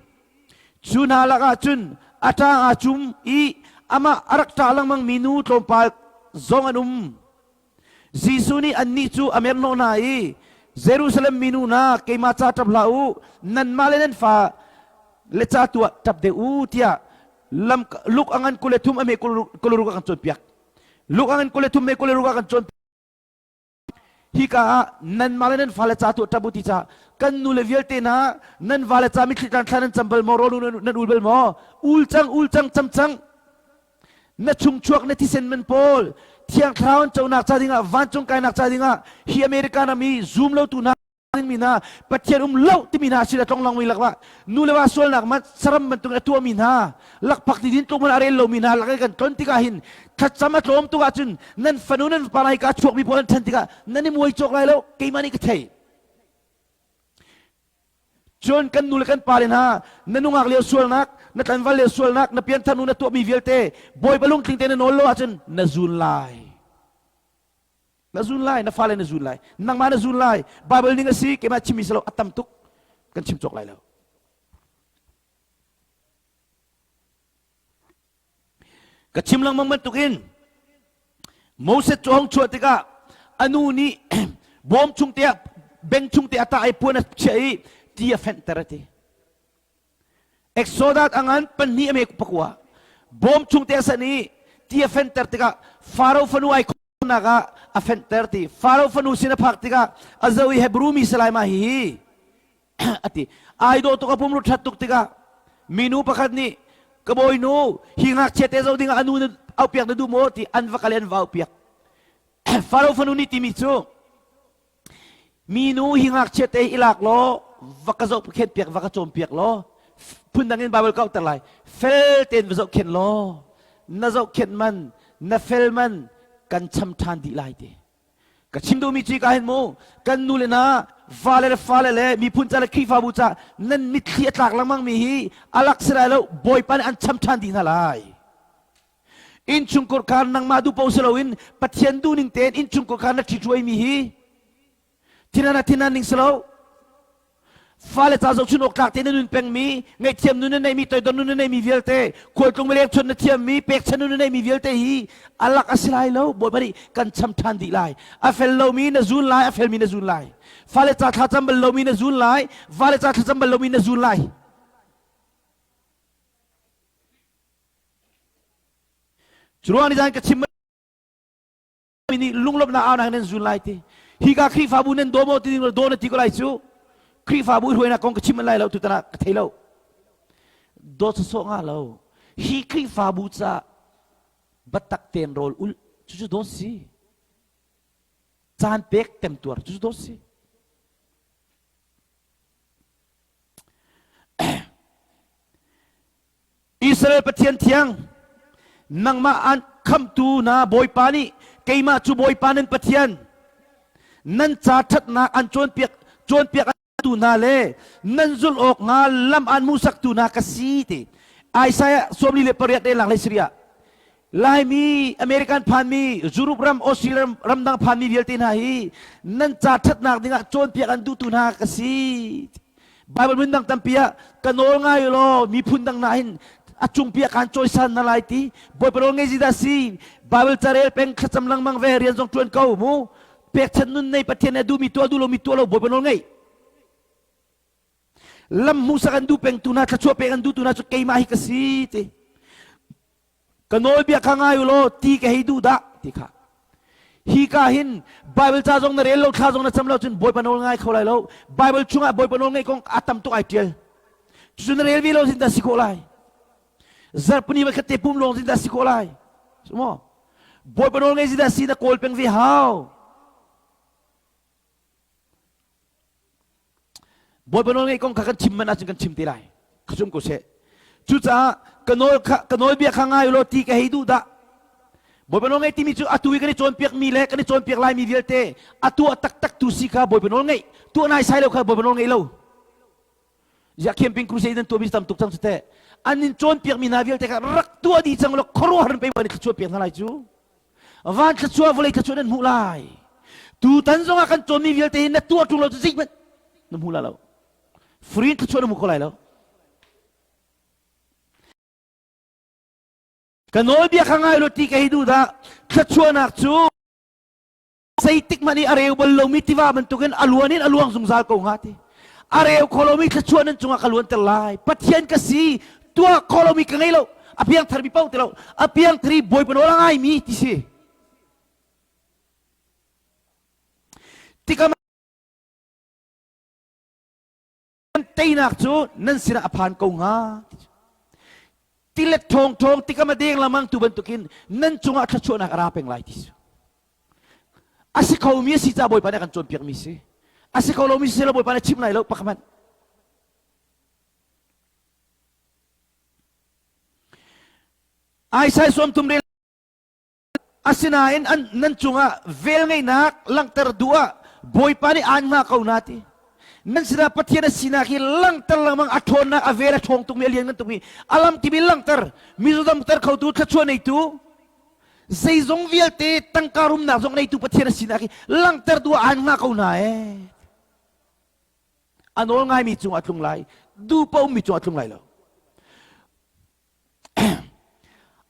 cu hna lakah cun a ṭang aa cum i amah a rak ṭah lengmangmi nu tlawmpal zong an um. Jesuh nih annih cu a merhnawh hna i Jerusalem minu hna keimah ca ṭap hlah u nanmah le nan fa le ca tu ah ṭap deuh u tiah. Lam Luk angan 23 ame 26 a kan cawnpiak. Luk angan 23 me 26 a kan cawn Hika ah nanmah le nan fale ca tuah ṭap u ti ca kan nu le vialte hna nan vale ca mitthli tlang thla nan cam bal maw rawl nan ul bal maw ul cang ul cang cam cang na chungchuak na thisen man pawl thiang thlarau an conak ca dingah vancung kainak ca dingah hi America ram i zum lo tu hna dingmi hna Pathian um lo timi hna sila tlonglong mi lakah nu le va sualnak man saram bantuk a tuahmi hna lakphak ti din tluk man a rel lomi hna lak kan tlon tikah hin thlacam a tlawm tuk ahcun nan fanu nan fapa lai ka chuakmi pawl an ṭhan tikah nan i muai cawk lai lo keimah nih ka thei cun kan nu le kan pa le hna na nungak lio sualnak na tlanval lio sualnak na pianthar nu na tuahmi vialte bawipa lungtling te na nawl lo ahcun na zun lai Na zun lai, na fale na zun lai, nangmah na zun lai. Bible ning a si, keimah chimmi si lo, a tam tuk. Kan chim cawk lai lo. Ka chim lengmang bantukin Moses cu hong chuah tikah a nu nih bawm chung te ah beng chung te a tah i puan a chiah i ti a fenhter a ti. Exodus a ngan panhnih a mek pakua bawm chung te a san i ti a fenhter tikah Faro fanu ai nak ah a fenhter ti Faro fanu sin a phak tikah a zo i Hebrew mi salai ma hi hi a ti ai dawh tuk a pumru that tuk tikah minu pakhat nih ka bawinu hi ngakchia te zo dingah a nu na aupiak na duh maw ti an va kal i an va aupiak Faro fanu nih timi cu Minu hi ngakchia te i lak law va ka zohkhenh piak va ka cawm piak law phundang in Bible ka auhter lai fel tein va zohkhenh law na zohkhenh man na fel man kan cham ṭhan dih lai ti ka chim duhmi cu ka hin mu kan nu le na vale le fale le miphun ca le Khrihfabu ca nan mitthli a tlak lengmang mi hi alak si lai lo Bawipa nih an cham ṭhan dih hna lai Innchungkhar kha nangmah duh paoh si loin Pathian duhning tein innchungkhar kha na ṭhithruai mi hi thinan ah thinan ning si lo. Fale ca zohchun awk tlak tein na nun pengmi, ngaihthiam nun na neimi, toidor nun na neimi vialte, khualtlung mileng chun na thiammi, pekchan nun na neimi vialte hi alak a si lai lo. Bawipa nih kan cham ṭhan dih lai. A fel lomi na zun lai, a felmi na zun lai. Fale ca thlacam bal lomi na zun lai, vale ca thlacam bal lomi na zun lai. Curuang ni zan ka chim mi nih lunglawmhnak aunak nan zun lai ti. Hika Khrihfabu nan daw maw ti ding daw na ti ko lai cu. Khrihfabu i hruainak kong ka chim lai lo tutan ah ka thei lo. Dawt sawsawh nga lo. Hi Khrihfabu ca batak ten rawl ul cucu dawt si. Caan pek temtuar cucu dawt si. Israel Pathian thiang nangmah an khamtu na Bawipa nih keimah cu Bawipa nan Pathian nan ca ṭhatnak an cawnpiak cawnpiak tu hna le nan zulh awk hnga lam an hmuhsaktu hna ka si ti Isaiah 48 le lang hlei Syria Laimi American phanmi Europe ram Australia ram ramdang phanmi vialte hna hi nan ca ṭhatnak dingah cawnpiak an duhtu hna ka si Bible hmun dang tampi ah ka nawl ngai law miphun dang na hin a cungpi ah kaan cawisan na lai ti Bawipa nawl ngei dah si Bible carel peng thlacam lengmang ve rian zong ṭuan ko mu pekchanh nun nei Pathian nih a duhmi tuah duh lomi tuah lo Bawipa nawl ngei lam hmuhsak an duh peng tu hna thluachuah pek an duh tu hna cu keimah hi ka si ti Ka nawlbia kha ngai u law ti ka hei duh dah ti kha. Hi ka hin Bible ca zong na rel lo thla zong na cam lo cun Bawipa nawl ngai kho lai lo. Bible chungah Bawipa nawl ngaih kong a tam tuk ai tial. Cucu na rel ve lo zin dah si khawh lai. Zarhpini va khat te pum lawng zin dah si khawh lai. Maw? Bawipa nawl ngei zin dah si na kawl peng ve hau. Bawipa nawl ngeih kong kha kan chim man ahcun kan chim te lai. Ka zum ko seh. Cucaah ka nawl kha ka nawlbia kha ngai law ti ka hei duh dah. Bawipa nawl ngeih timi cu atu i kan i cawnpiak mi le kan i cawnpiak laimi vialte a tuah taktak tu si kha Bawipa nawl ngeih. Tuah naisai lo kha Bawipa nawl ngeih lo. Ziah camping crusade nan tuahmi tam tuk cang cu teh. An in cawnpiak mi hna vialte kha rak tuah dih cang law khuaruahhar in pei an i thluachuah piak hna lai cu. Van thluachuah vawlei thluachuah nan hmuh lai. Tutan zongah kan cawnmi vialte hi na tuah ṭung lo cu zeihmanh na hmu lai lo. Free thluachuah na hmu kho lai lo. Ka nawlbia kha ngai law ti ka hei duh dah. Thluachuahnak cu zeitik hmanh i a reu bal lomi tiva bantukin a luan in a luang zungzal ko hnga ti. A reu kho lomi thluachuah nan cungah ka luanter lai. Pathian ka si, tuah kho lomi ka ngei lo. A piangthar mi paoh ti lo. A piangthar i Bawipa nawl a ngaimi ti si. Tikam teinak cu nan sinah a phan ko hnga. Tilet ṭhawng ṭhawng tikam a deng lengmang tu bantukin nan cungah thluachuahnak a ra peng lai ti si. A si khomi a si ca Bawipa nih a kan cawnpiakmi si. A si kho lomi si lo Bawipa nih chim lai lo pakhat hmanh. Isaiah sawmthum rel Asinain an, nan cungah velngeihnak langhter duh ah Bawipa nih aan hngah ko na ti. Nan sinah Pathian a sinak hi langhter lengmang a ṭhawnnak a vel a ṭhawng tukmi a lianngan tukmi a lamkip in langhter mizaw damter khotu thluachuah neitu zeizong vialte tangka rumnak zong neitu Pathian a sinak hi langhter duh ah aan hngah ko hna ee. A nawl ngaimi cungah a tlung lai, duh paoh ummi cungah a tlung lai lo.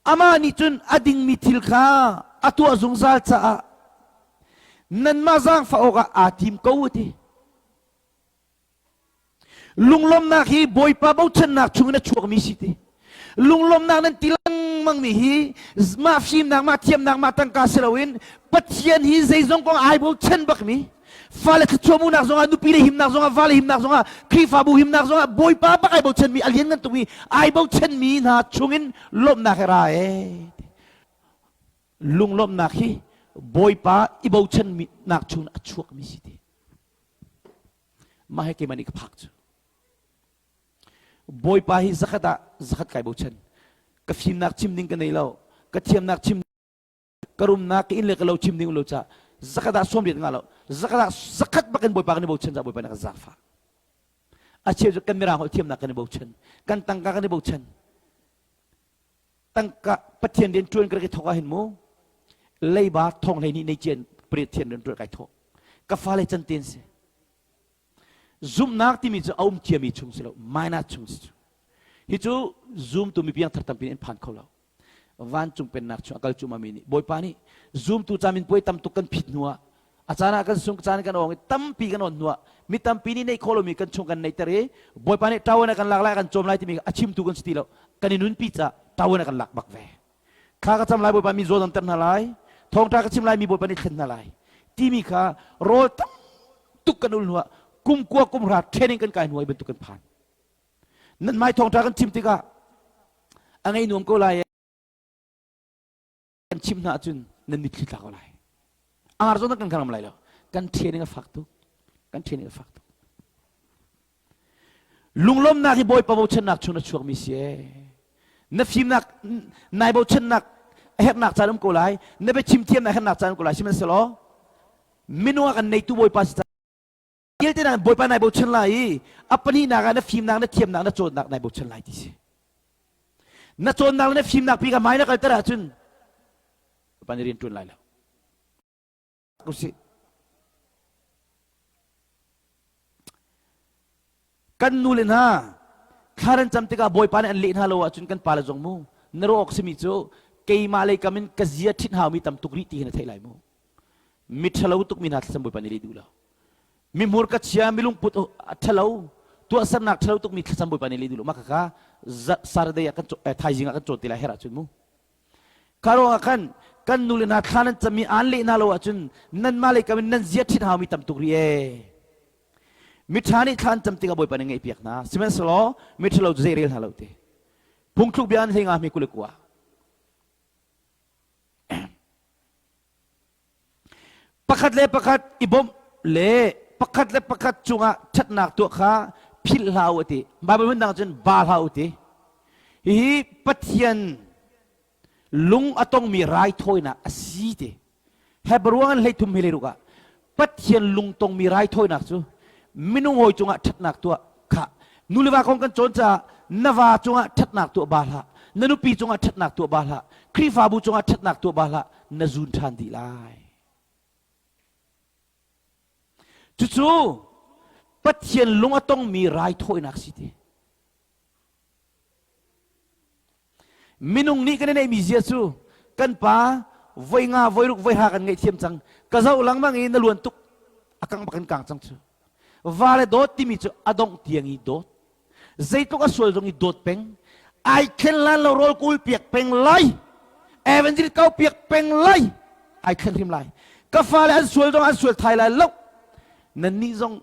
Amah nih cun a dingmi thil kha a tuah zungzal caah nanmah zaangfah awkah aa tim ko a ti. Lunglawmhnak hi Bawipa bochannak chungin a chuakmi si ti. Lunglawmhnak nan ti lengmangmi hi mah fimnak, mah thiamnak, mah tangka si loin Pathian hi zeizong kong ai bochan bakmi fale thluachuahmuhnak zongah nupi le himnak zongah vale himnak zongah Khrihfabu himnak zongah Bawipa bak ai bochanmi a lianngan tukmi ai bochanmi hna chungin lawmhnak he ra ee lunglawmhnak hi Bawipa i bochannak chung a chuakmi si ti mah he keimah nih ka phak cu Bawipa hi zakhat ah zakhat kai bochan ka fimnak chim ding ka nei lo ka thiamnak chim ka rumnak ka inn le ka lo chim ding lo ca zakhat ah sawm riat nga lo zakhat ah zakhat bak in bawipa kan i bochan ca bawipa na kan zaangfah a cheu cu kan mirang holh thiamnak kan i bochan kan tangka kan i bochan tangka pathian rian tuan ka rak i thawk ah hin mu leiba thong hlei nih nei cian pathian rian tuan kai thawk ka fale can ten si zumhnak timi cu a um ciami chung si lo minus chung si cu hi cu zumtu mi piangthar tampi in phan kho lo Vancung pennak chung a kal cuahmahmi nih Bawipa nih zumtu caminpuai tam tuk kan phit hnuah a caan ah kan sung caan kan awng i tampi kan on hnuah mi tampi nih neih khawh lomi kan chung kan neihter i Bawipa nih ṭawan a kan lak lai a kan cawm lai timi a chimtu kan si ti lo kan i nunpi caah ṭawan a kan lak bak ve thla ka cam lai Bawipa mi zaw damter hna lai thawngṭha ka chim lai mi Bawipa nih thlen hna lai timi kha rawl tam tuk kan ul hnuah kum kua kum hra training kan kai hnuah i bantuk kan phan Nan mai thawngṭha kan chim tikah a ngei nuam ko lai kan chim hna ahcun nan mitthli tla ko lai. Angar zong kan kangam lai lo. Kan training a fak tuk. Kan training a fak tuk. Lunglawmnak hi Bawipa bochannak chung na chuakmi si ee. Na fimnak nai bochannak a herhnak caan um ko lai. Na biachim thiamnak a herhnak caan um ko lai. Sihmanhsehlaw minung a kan neitu Bawipa si Vialte na Bawipa nai bochan lai i a pahnihnak ah na fimnak na thiamnak na cawnnak nai bochan lai ti si. Na cawnnak le na fimnak pi ka mai na kalter ahcun Bawipa nih rian ṭuan lai lo. Usih. Kan nu le hna thla nan cam tikah Bawipa nih an leh hna lo ahcun kan pale zong mu na ruah awk simi cu keimah lei kam in ka zia ṭhit haumi tam tuk rih ti hi na theih lai mu. Mi ṭhalo tukmi hna thlacam Bawipa nih leh duh lo. Mi hmurka chia, mi lungput a ṭhalo, tuahsernak ṭhalo tukmi thlacam Bawipa nih leh duh lo. Mah khakha Saturday ah kan thaizing ah kan cawn te lai herh ahcun mu. Kha ruangah khan kan nu le hna thla nan cammi aan leh hna lo ahcun nanmah lei kam in nan zia ṭhit haumi tam tuk rih ee. Miṭha nih thla an cam tikah Bawipa nih ngaihpiak hna. Sihmanhsehlaw miṭhalo cu zei rel hna lo ti. Phungthluk bia an hlei nga hme 29. Pakhat le pakhat i bawmh le pakhat le pakhat cungah ṭhatnak tuah kha philh hlah u a ti. Baibal hmun dang cun ba hlah u ti. Hihi Pathian lung a tongmi raithawinak a si ti. Hebrew an 33 hi 16 ah Pathian lung tongmi raithawinak cu minung hawi cungah ṭhatnak tuah kha nu le va kong kan cawn caah na va cungah ṭhatnak tuah ba hlah na nupi cungah ṭhatnak tuah ba hlah Khrihfabu cungah ṭhatnak tuah ba hlah na zun ṭhan dih lai cucu Pathian lung a tongmi raithawinak si ti Minung nih kan i neihmi zia cu kan pa voi nga voi ruk voi hra kan ngaihthiam cang ka zoh lengmang i na luan tuk a kang bak in kang cang cu va le dawt timi cu a dongh tiang i dawt zeitluk a sual zong i dawt peng. Ai thlen lan lo rawl kul piak peng lai. Evangel kau piak peng lai. Ai thlen hrim lai. Ka fale an sual zong an sual thai lai lo. Nan nih zong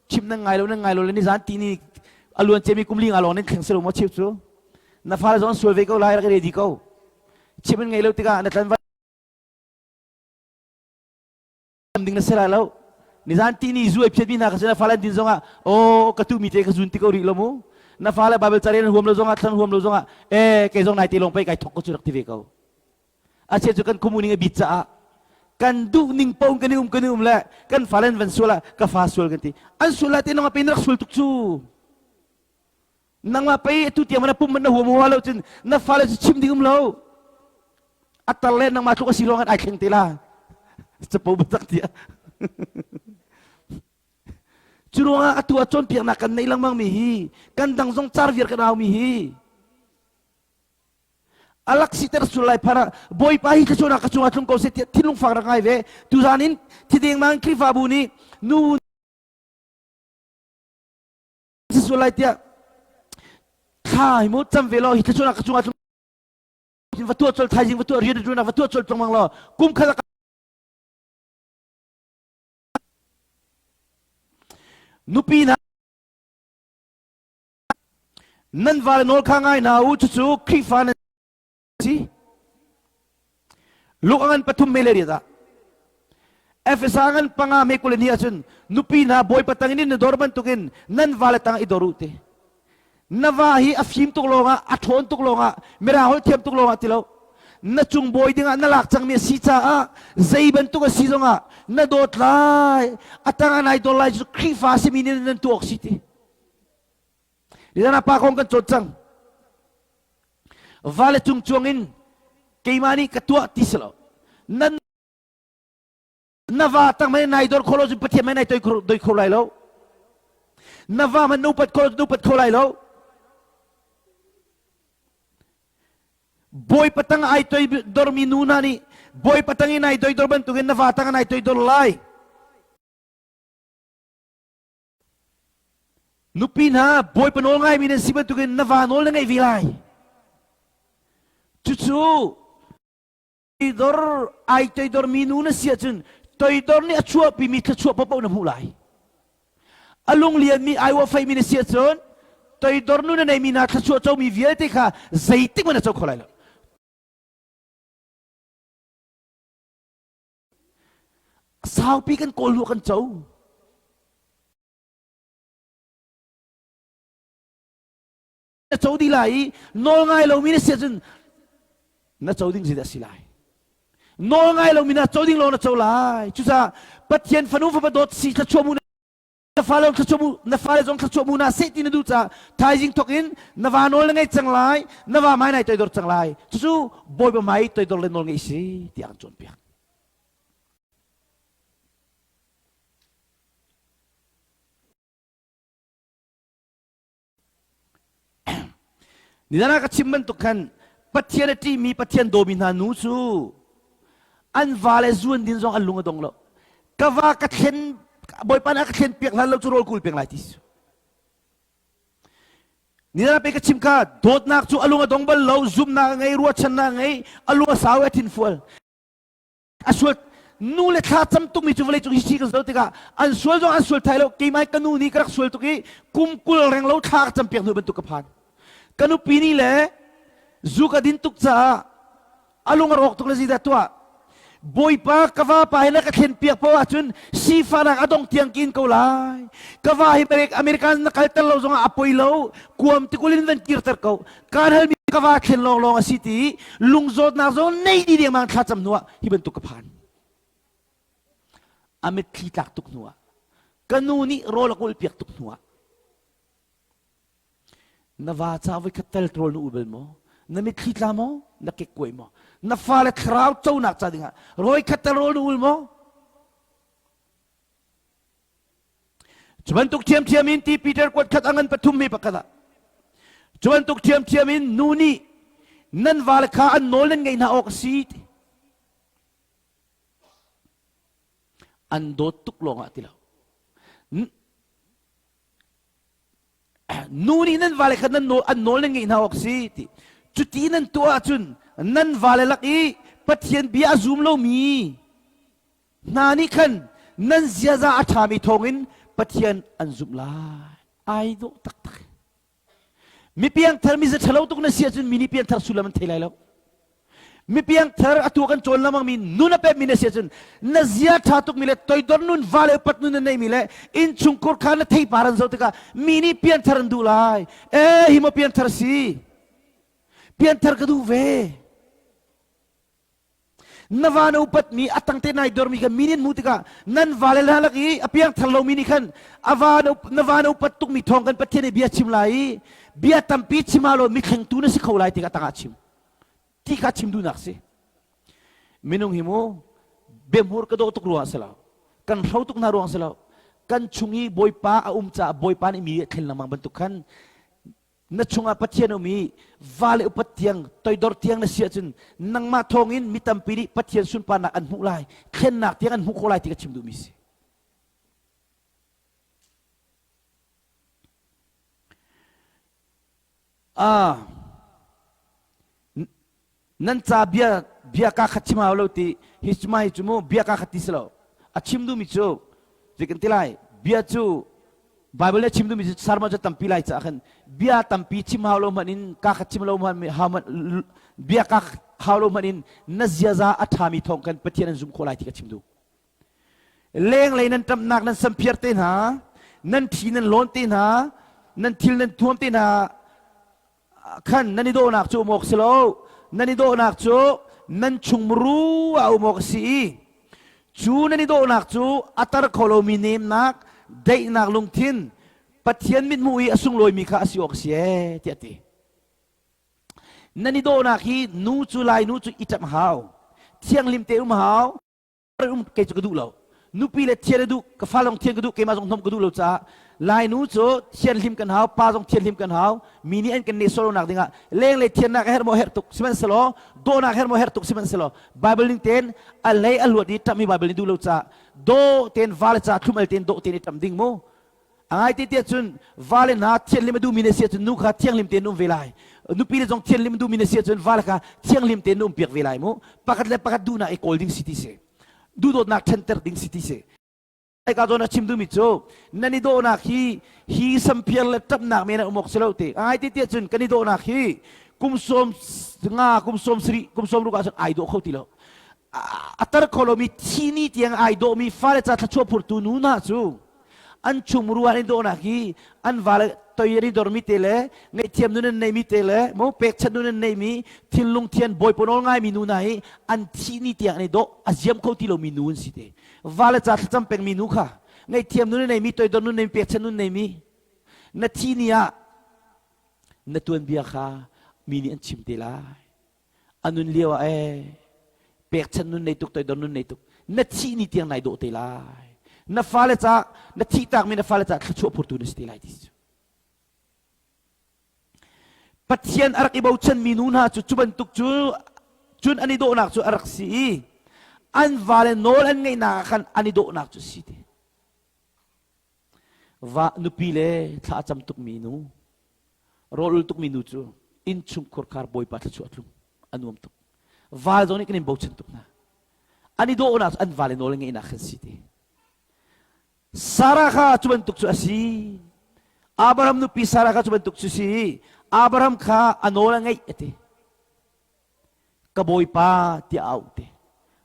chim nan ngai lo nan ngai lo le ni zan ti ni aluan cemi kum li nga lawng nan thleng selo maw cheu cu na fale zong an sual ve ko lai rak i ready ko chim an ngei lo tikah na tlanval ding na si lai lo nizan ti ni zu ai phiat mi hna kha na fale an din zongah o ka tu mi te ka zun ti ko rih lo mu na fale bible ca rel huam lo zongah thlan huam lo zongah e kei zong nai te lawng pei kai thok ko cu rak ti ve ko a che cu kan khumu ning a bit caah kan duh ning paoh kan i um kan i um le kan fale an van sual ah ka fa sual kan ti an sual lai te nangmah pe na rak sual tuk cu nangmah pei atu tiang na pum na huam hua lo cun na fale cu chim ding um lo a tar le nangmah tluk a si lawng ai thleng te la capo biatak tiah cu ruangah atu ah cawnpiaknak kan neih lengmang mi hi kan dang zong car viar kan au mi hi alak siter sul lai phara bawipa hi thluachuahnak ka cungah tlung ko seh tiah thinlung fak rak ngai ve tuzan in thideng mang Khrihfabu nih nu si sual lai tiah thla hi mu cam ve law hi thluachuahnak ka cungah tlung va tuah col thaizing va tuah rian ṭuan va tuah col tlongmang law kum khat nupi hna Nan vale nawl kha ngai hna u, cucu Khrihfa nan si. Luke a ngan pathum me le riat ah Efesa ngan panga me kul ni ahcun nupi hna bawipa tang in na dor bantukin nan vale tang i dor u ti. Na va hi a fim tuk lawngah a ṭhawn tuk lawngah mirang holh thiam tuk lawngah ti lo. Na cung bawi dingah na lak cangmi a si caah zei bantuk a si zongah na dawt lai a tang ah nai dor lai cu Khrihfa simi nih nan tuah awk si ti. Nizan ah pa kong kan cawn cang. Vale cung cuang in keimah nih ka tuah ti si lo. Nan na va tang mei nai dor kholo cun Pathian mei nai toi doi kho lai lo. Na va man upat kho upat kho lai lo. Bawipa tang ai toi dormi nu hna nih Bawipa tang in ai toidor bantukin na va tang nai toidor lai. Nupi hna bawipa nawl ngaimi nan si bantukin na va nawl na ngeih ve lai. Cucu toidor ai toidor mi nu na si ahcun toidor nih a chuahpimi thluachuah paohpaoh na hmuh lai. A lunglianmi ai uahfeimi na si ahcun toidor nu na neimi hna thluachuah comi vialte kha zeitik hmanh na co kho lai lo. Saupi kan kawl hnu kan co. Na co dih lai i nawl ngai lomi na si ahcun na co ding zeidah a si lai? Nawl ngai lomi na co ding lawng na co lai. Cucaah Pathian fanu fapa dawt si thluachuah mu na fale thluachuah mu na fale zong thluachuah mu na seh ti na duh caah thaizing thawk in na va nawl na ngei cang lai na va hmai nai toidor cang lai cucu bawipa hmai toidor le nawl ngeih si tiah an cawnpiak Nizan ah ka chim bantuk khan Pathian a ṭihmi Pathian dawmi hna nu cu an va le zuan din zong an lung a dong lo. Ka va ka thlen Bawipa nih a ka thlen piak hlan lo cu rawl kul peng lai ti si. Nizan ah pe ka chim kha dawtnak cu a lung a dong bal lo, zumhnak a ngei, ruahchannak a ngei, a lung a sau i a thin fual. A sual nu le thla cam tukmi cu vawlei cung hi si kan zoh tikah an sual zong an sual thai lo keimah ka nu nih ka rak sual tuk i kum 20 reng lo thla ka cam piak hnu bantuk ka phan ka nupi nih le zu ka din tuk caah a lung a rawk tuk le zeidah tuah Bawipa ka vapa hi na ka thlen piak poah ahcun sifahnak a dong tiang kin ko lai ka va hi American na kalter lo zongah a poi lo kuam tikul in van kirter ko kaan halmi ka va thlen lawnglawng a si ti lungzawtnak zong nei di dengmang thlacam hnuah hi bantuk ka phan a mitthli tlak tuk hnuah ka nu nih rawl a kulh piak tuk hnuah na va ca voi khat tel rawl na u bal maw na mitthli tla maw na kekkuai maw na fale thlarau conak ca dingah rawi khat tel rawl na ul maw Cu bantuk ṭhiamṭhiam in ti Peter kuat khat a ngan pathum mi pakhat ah cu bantuk ṭhiamṭhiam in nu nih nan vale kha an nawl nan ngeih hna awk a si ti. An dawt tuk lawngah ti lo. Nu nih nan vale kha nan nawl an nawl nan ngeih hna awk si ti. Cuti nan tuah ahcun nan vale lak i Pathian bia a zum lomi hna nih khan nan ziaza a ṭhami thawngin Pathian an zumh lai. Ai dawh taktak. Mi piangthar mi ṭhalo tuk na si ahcun mi nih piangthar sullam an thei lai lo. Mi piangthar atu kan cawn lengmang mi nun a pekmi na si ahcun na zia ṭha tukmi le toidor nun va le upat nun na neimi le innchungkhur kha na theipar an zoh tikah mi nih piangthar an duh lai. Eh hi maw piangthar si? Piangthar ka duh ve. Na va na upatmi a tangte nai dormi kha mi nih an hmuh tikah nan vale hna lak i a piangthar lomi nih khan a va na va na upat tukmi thawng kan Pathian nih bia chim lai i bia tampi chim ah law mithlengtu na si kho lai ti kha tangah chim ti kha chim duhnak si. Minung hi mu biahmur ka dawh tuk ruangah si lo, kan hro tuk hna ruang si lo, kan chung i Bawipa a um caah Bawipa nih mi a thlen lengmang bantuk khan na chungah Pathian um i va le upat tiang toidor tiang na si ahcun nangmah thawngin mi tampi nih Pathian sunparnak an hmuh lai, thlennak tiang an hmuh khawh lai ti ka chim duhmi si. Ah, nan ca bia bia ka khat chim hau lo ti hi cu hi cu mu bia ka khat ti si lo a chim duhmi cu zei kan ti lai bia cu Bible nih a chim duhmi cu sermon cu tampi lai caah khan bia tampi chim hau lo hmanh in ka khat chim lo hmanh hau bia ka hau lo hmanh in na ziaza a ṭhami thawng khan Pathian an zumh khawh lai ti ka chim duh. Lenglei nan ṭamhnak nan samphiar te hna, nan ṭhi nan lawn te hna, nan thil nan thuam te hna khan nan i dawhnak cu um awk si lo. Nan i dawhnak cu nan chungmuru ah um awk a si i cu nan i dawhnak cu a tar kho lomi nemnak, daihnak lungthin, Pathian mithmuh i a sunglawimi kha a si awk a si ee tiah a ti. Nan i dawhnak hi nu cu lai nu cu i ṭamh hau, thianghlim te um hau, um kei cu ka duh lo. Nupi le thian a duh, ka fa zong thian ka duh, keimah zong hnom ka duh lo caah Lainu cu thianhlim kan hau, pa zong thianhlim kan hau. Mi nih an kan nehsawh lonak dingah lenglei thiannak a herh maw herh tuk sihmanhsehlaw dawhnak herh maw herh tuk sihmanhsehlaw Bible ning tein a lei a luat i ṭamh hi Bible nih duh lo caah dawh tein vale ca thlum al tein dawh tein i ṭamh ding mu. A ngai te tiah cun vale hna thianhlim a duhmi na si ahcun nu kha thianghlim tein um ve lai. Nupi le zong thianhlim a duhmi na si ahcun vale kha thianghlim tein um piak ve lai mu. Pakhat le pakhat duhnak i kawl ding si ti si. Duhdawtnak ṭhanter ding si ti si. Ka zawn a chim duhmi cu nan i dawhnak hi hi samphiar le ṭapnak men ah um awk si lo te. A ngai te tiah cun kan i dawhnak hi kum 15, kum 70, kum 60 ahcun ai dawh kho ti lo. A tar kho lomi thi ni tiang ai dawhmi fale ca thluachuah phurtu nu hna cu an chungmuru an i dawhnak hi an vale toi an i dormi te le ngaihthiam nun an neimi te le mo pekchanh nun an neimi thinlung thian bawipa nawl ngaimi nu hna hi an thih ni tiang an i dawh a ziam kho ti lomi nu an si te vale ca thlacam pengmi nu kha ngaihthiam nun an neimi toidor nun neimi pekchanh nun neimi na thi ni ah na tuanbia kha mi nih an chim te lai A nun lio ah ee pekchanh nun nei tuk toidor nun nei tuk na thih ni tiang nai dawh te lai na fale ca na thih takmi na fale ca thluachuah phurtu na si te lai ti cu Pathian a rak i bochan mi nu hna cu cu bantuk cu cun an i dawhnak cu a rak si i an vale nawl an ngeihnak ah khan an i dawhnak cu si te va nupi le thla a cam tukmi nu Rawl ul tukmi nu cu innchungkhur khar bawipa thluachuah tlung a nuam tuk. Val zong nih kan in bochan tuk hna. An i dawhnak cu an vale nawl ngeihnak khan si te. Sarah kha cu bantuk cu a si. Abraham nupi Sarah kha cu bantuk cu si. Abraham kha a nawl a ngeih a ti. Ka bawipa tiah a auh te.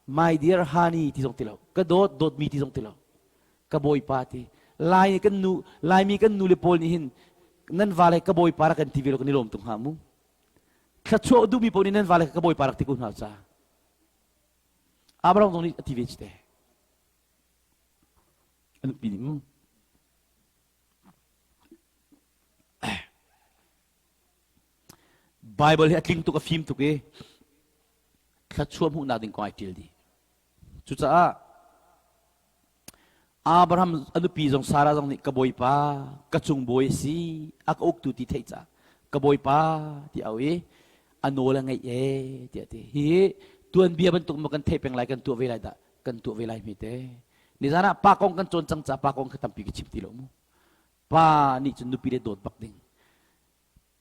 My dear honey ti zong ti lo. Ka dawt dawtmi ti zong ti lo. Ka bawipa ti. Lai kan nu Laimi kan nu le pawl nih hin nan vale ka bawipa rak kan ti ve lo kan i lawm tuk hnga mu. Thluachuah duhmi paoh nih nan vale ka bawipa rak ti ko hna ca. Abraham zong nih a ti ve te. A nupi nih mu. Bible hi a tling tuk a fim tuk i thluachuah hmuhnak ding kong ai ṭial dih. Cucaah Abraham a nupi zong Sarah zong nih ka bawipa ka cung bawi a si a ka uktu ti theih caah ka bawipa ti au i a nawl a ngeih ee tiah ti. Hi tuanbia bantuk maw kan theih peng lai kan tuah ve lai dah kan tuah ve lai hme te. Nizan ah pa kong kan cawn cang caah pa kong kha tampi ka chim ti lo mu. Pa nih cun nupi le dawt bak ding.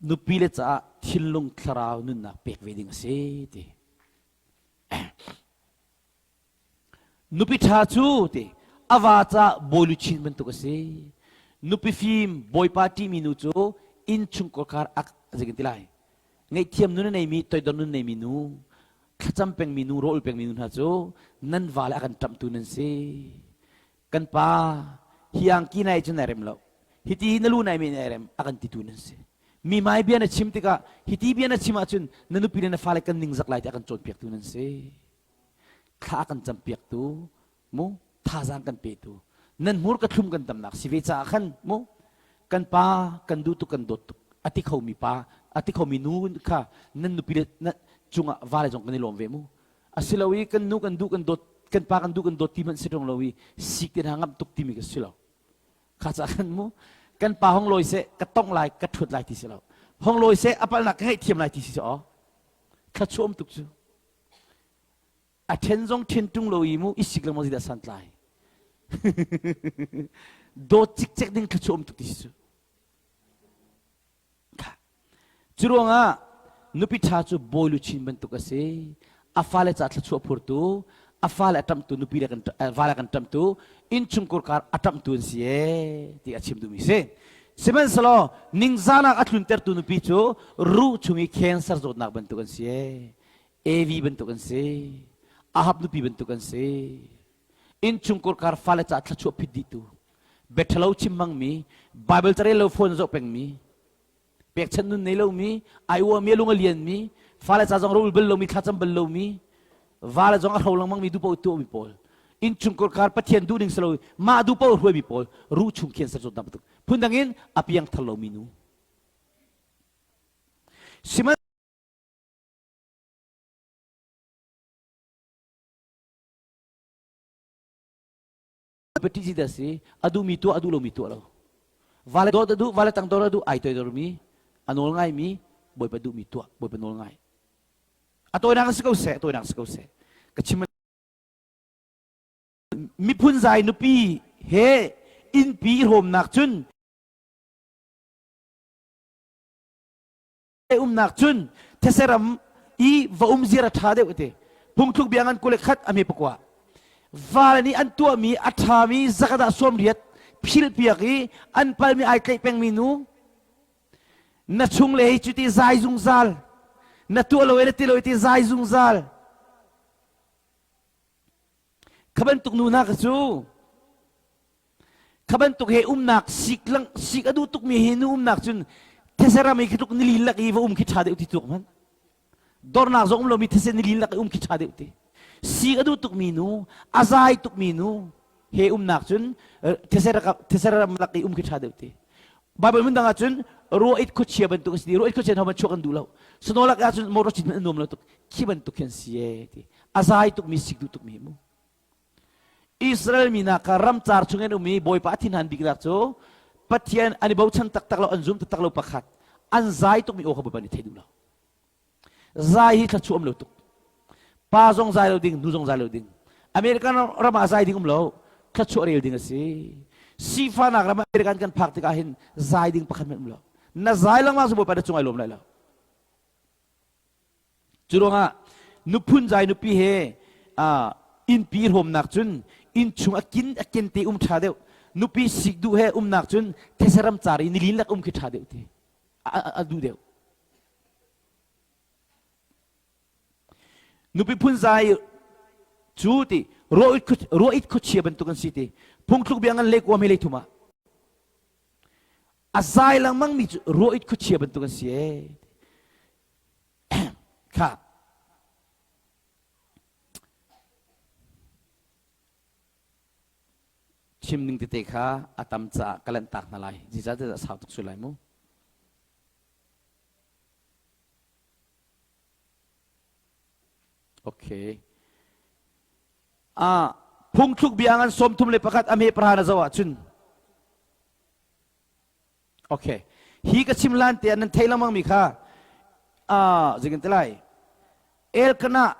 Nupi le caah thinlung thlarau nunnak pek ve ding a si ti. Nupi ṭha cu ti a va ca bawi luchin bantuk a si. Nupi fim bawipa ṭihmi nu cu innchungkhar ak zeitin ti lai. Ngaihthiam nun a neimi toidor nun neimi nu thlacam pengmi nu rawl pengmi nu hna cu nan vale a kan ṭamhtu nan si. Kan pa hi angki nai cu nai rem lo. Hiti na lu nai mi nai rem a kan titu nan si. Mi mai bia na chim tikah hiti bia na chim ahcun na nupi le na fale kan ningzak lai ti a kan cawnpiaktu nan si. Thla a kan campiaktu mu thazaang kan petu nan hmur ka thlum kan tamnak si ve caah khan mu kan pa kan duh tuk kan dawt tuk a ti khomi pa a ti khomi nu kha nan nupi le na cungah vale zong kan i lawm ve mu asilo i kan nu kan duh kan dawt kan pa kan duh kan dawt ti hmanh si ṭung lo i sik te hna ngamh tuk timi ka si lo kha ca khan mu kan pa hong lawi seh ka tongh lai ka ṭhut lai ti si lo hong lawi seh a palnak ka ngaihthiam lai ti si aw thlachuam tuk cu a ṭhen zong ṭhen ṭung lo i mu i sik lengmang dah santlai dawt cikcek ding thluachuah um tuk ti si cu cu ruangah nupi ṭha cu bawi luchin bantuk a si a fale ca thluachuah phurtu a fale a ṭamhtu nupi le kan vale kan ṭamhtu innchungkhar kar a ṭamhtu an si ee ti a chim duhmi si sihmanhsehlaw ningzahnak a tluntertu nupi cu ruh chung i cancer zawtnak bantuk an si ee Evi bantuk an si. Ahab nupi bantuk an si. Innchungkhar kar fale ca thluachuah phit dihtu. Biaṭhalo chim hmangmi, Bible carel lo phone zoh pengmi, pekchanh nun nei lomi, ai uami a lung a lianmi, fale ca zong rawl bal lomi, thlacam bal lomi, vale zong a hro lengmangmi duhpaoh tuahmi pawl. Innchungkhar kar Pathian duhning si lo mah duhpaoh hruaimi pawl ruh chung khian ser zawtnak bantuk. Phundang in a piangthar lomi nu. Sihmanhsehlaw Biaṭi dah si a duhmi tuah a duh lomi tuah lo. Vale dawt a duh, vale tangdor a duh, ai toidormi, a nawl ngaimi, Bawipa duhmi tuah, Bawipa nawl ngai. A tawinak si ko seh, a tawinak si ko seh. Ka chim miphun zai nupi he innpi i hrawmnak cun umnak cun these ram i va um ziar a ṭha deuh ti phungthluk bia ngan kule khat a hme pakua val nih an tuahmi a ṭhami zakadah suam riat philpiak i an palmi ai tlaih pengmi nu na chung le hi cuti zai zungzal na tuah lo na ti lo ti zai zungzal kha bantuk nu hna kha cu Kha bantuk he umnak sik lang sik a duh tukmi he nu umnak cun theseram i khi tluk nilin lak i va um khi ṭha deuh ti tuk man. Dornak zong um lomi these nilin lak i um khi ṭha deuh ti. Sik a duh tukmi nu, a zai tukmi nu he umnak cun theseram lak i um khi ṭha deuh ti. Bible hmun dang ah cun ruah it khuachia bantuk a si ti. Ruah it khuachia homan chuak an duh lo. Snow lak ah cun motor cit an nuam lo tuk. Khi bantuk khi an si e ti. A zai tukmi sik duh tukmi mu. Israel mi hna kha ramcar chung in um i Bawipa a thinhan biknak cu Pathian an i bochan taktak lo, an zum taktak lo pakhat. An zai tukmi aw kha Bawipa nih thei duh lo. Zai hi thluachuah um lo tuk. Pa zong zai lo ding, nu zong zai lo ding. American ram ah zai ding um lo, thluachuah rel ding a si. Sifahnak ram American kan phak tikah hin zai ding pakhat hmanh um lo. Na zai lengmang cu Bawipa na cung ai lawm lai lo. Cu ruangah nuphun zai nupi he innpi hrawmnak cun innchung a kin a kente um ṭha deuh nupi sik duh he umnak cun thesaram car i nilin lak um khi ṭha deuh ti a duh deuh nupi phun zai cu ti ruah it khuachia bantuk an si ti phungthluk bia ngan le kuam he le thum ah a zai lengmang mi cu ruah it khuachia bantuk an si ee Kha chim ning tete kha a tam caah ka lanhtak hna lai. Zeicahtiah sau tuk sual lai mu. Okay. Ah, phungthluk bia ngan 31 a hme pahra na zoh ahcun Okay. Hi ka chim lan te nan thei lengmang mi kha ah zeikan te lai Elkanah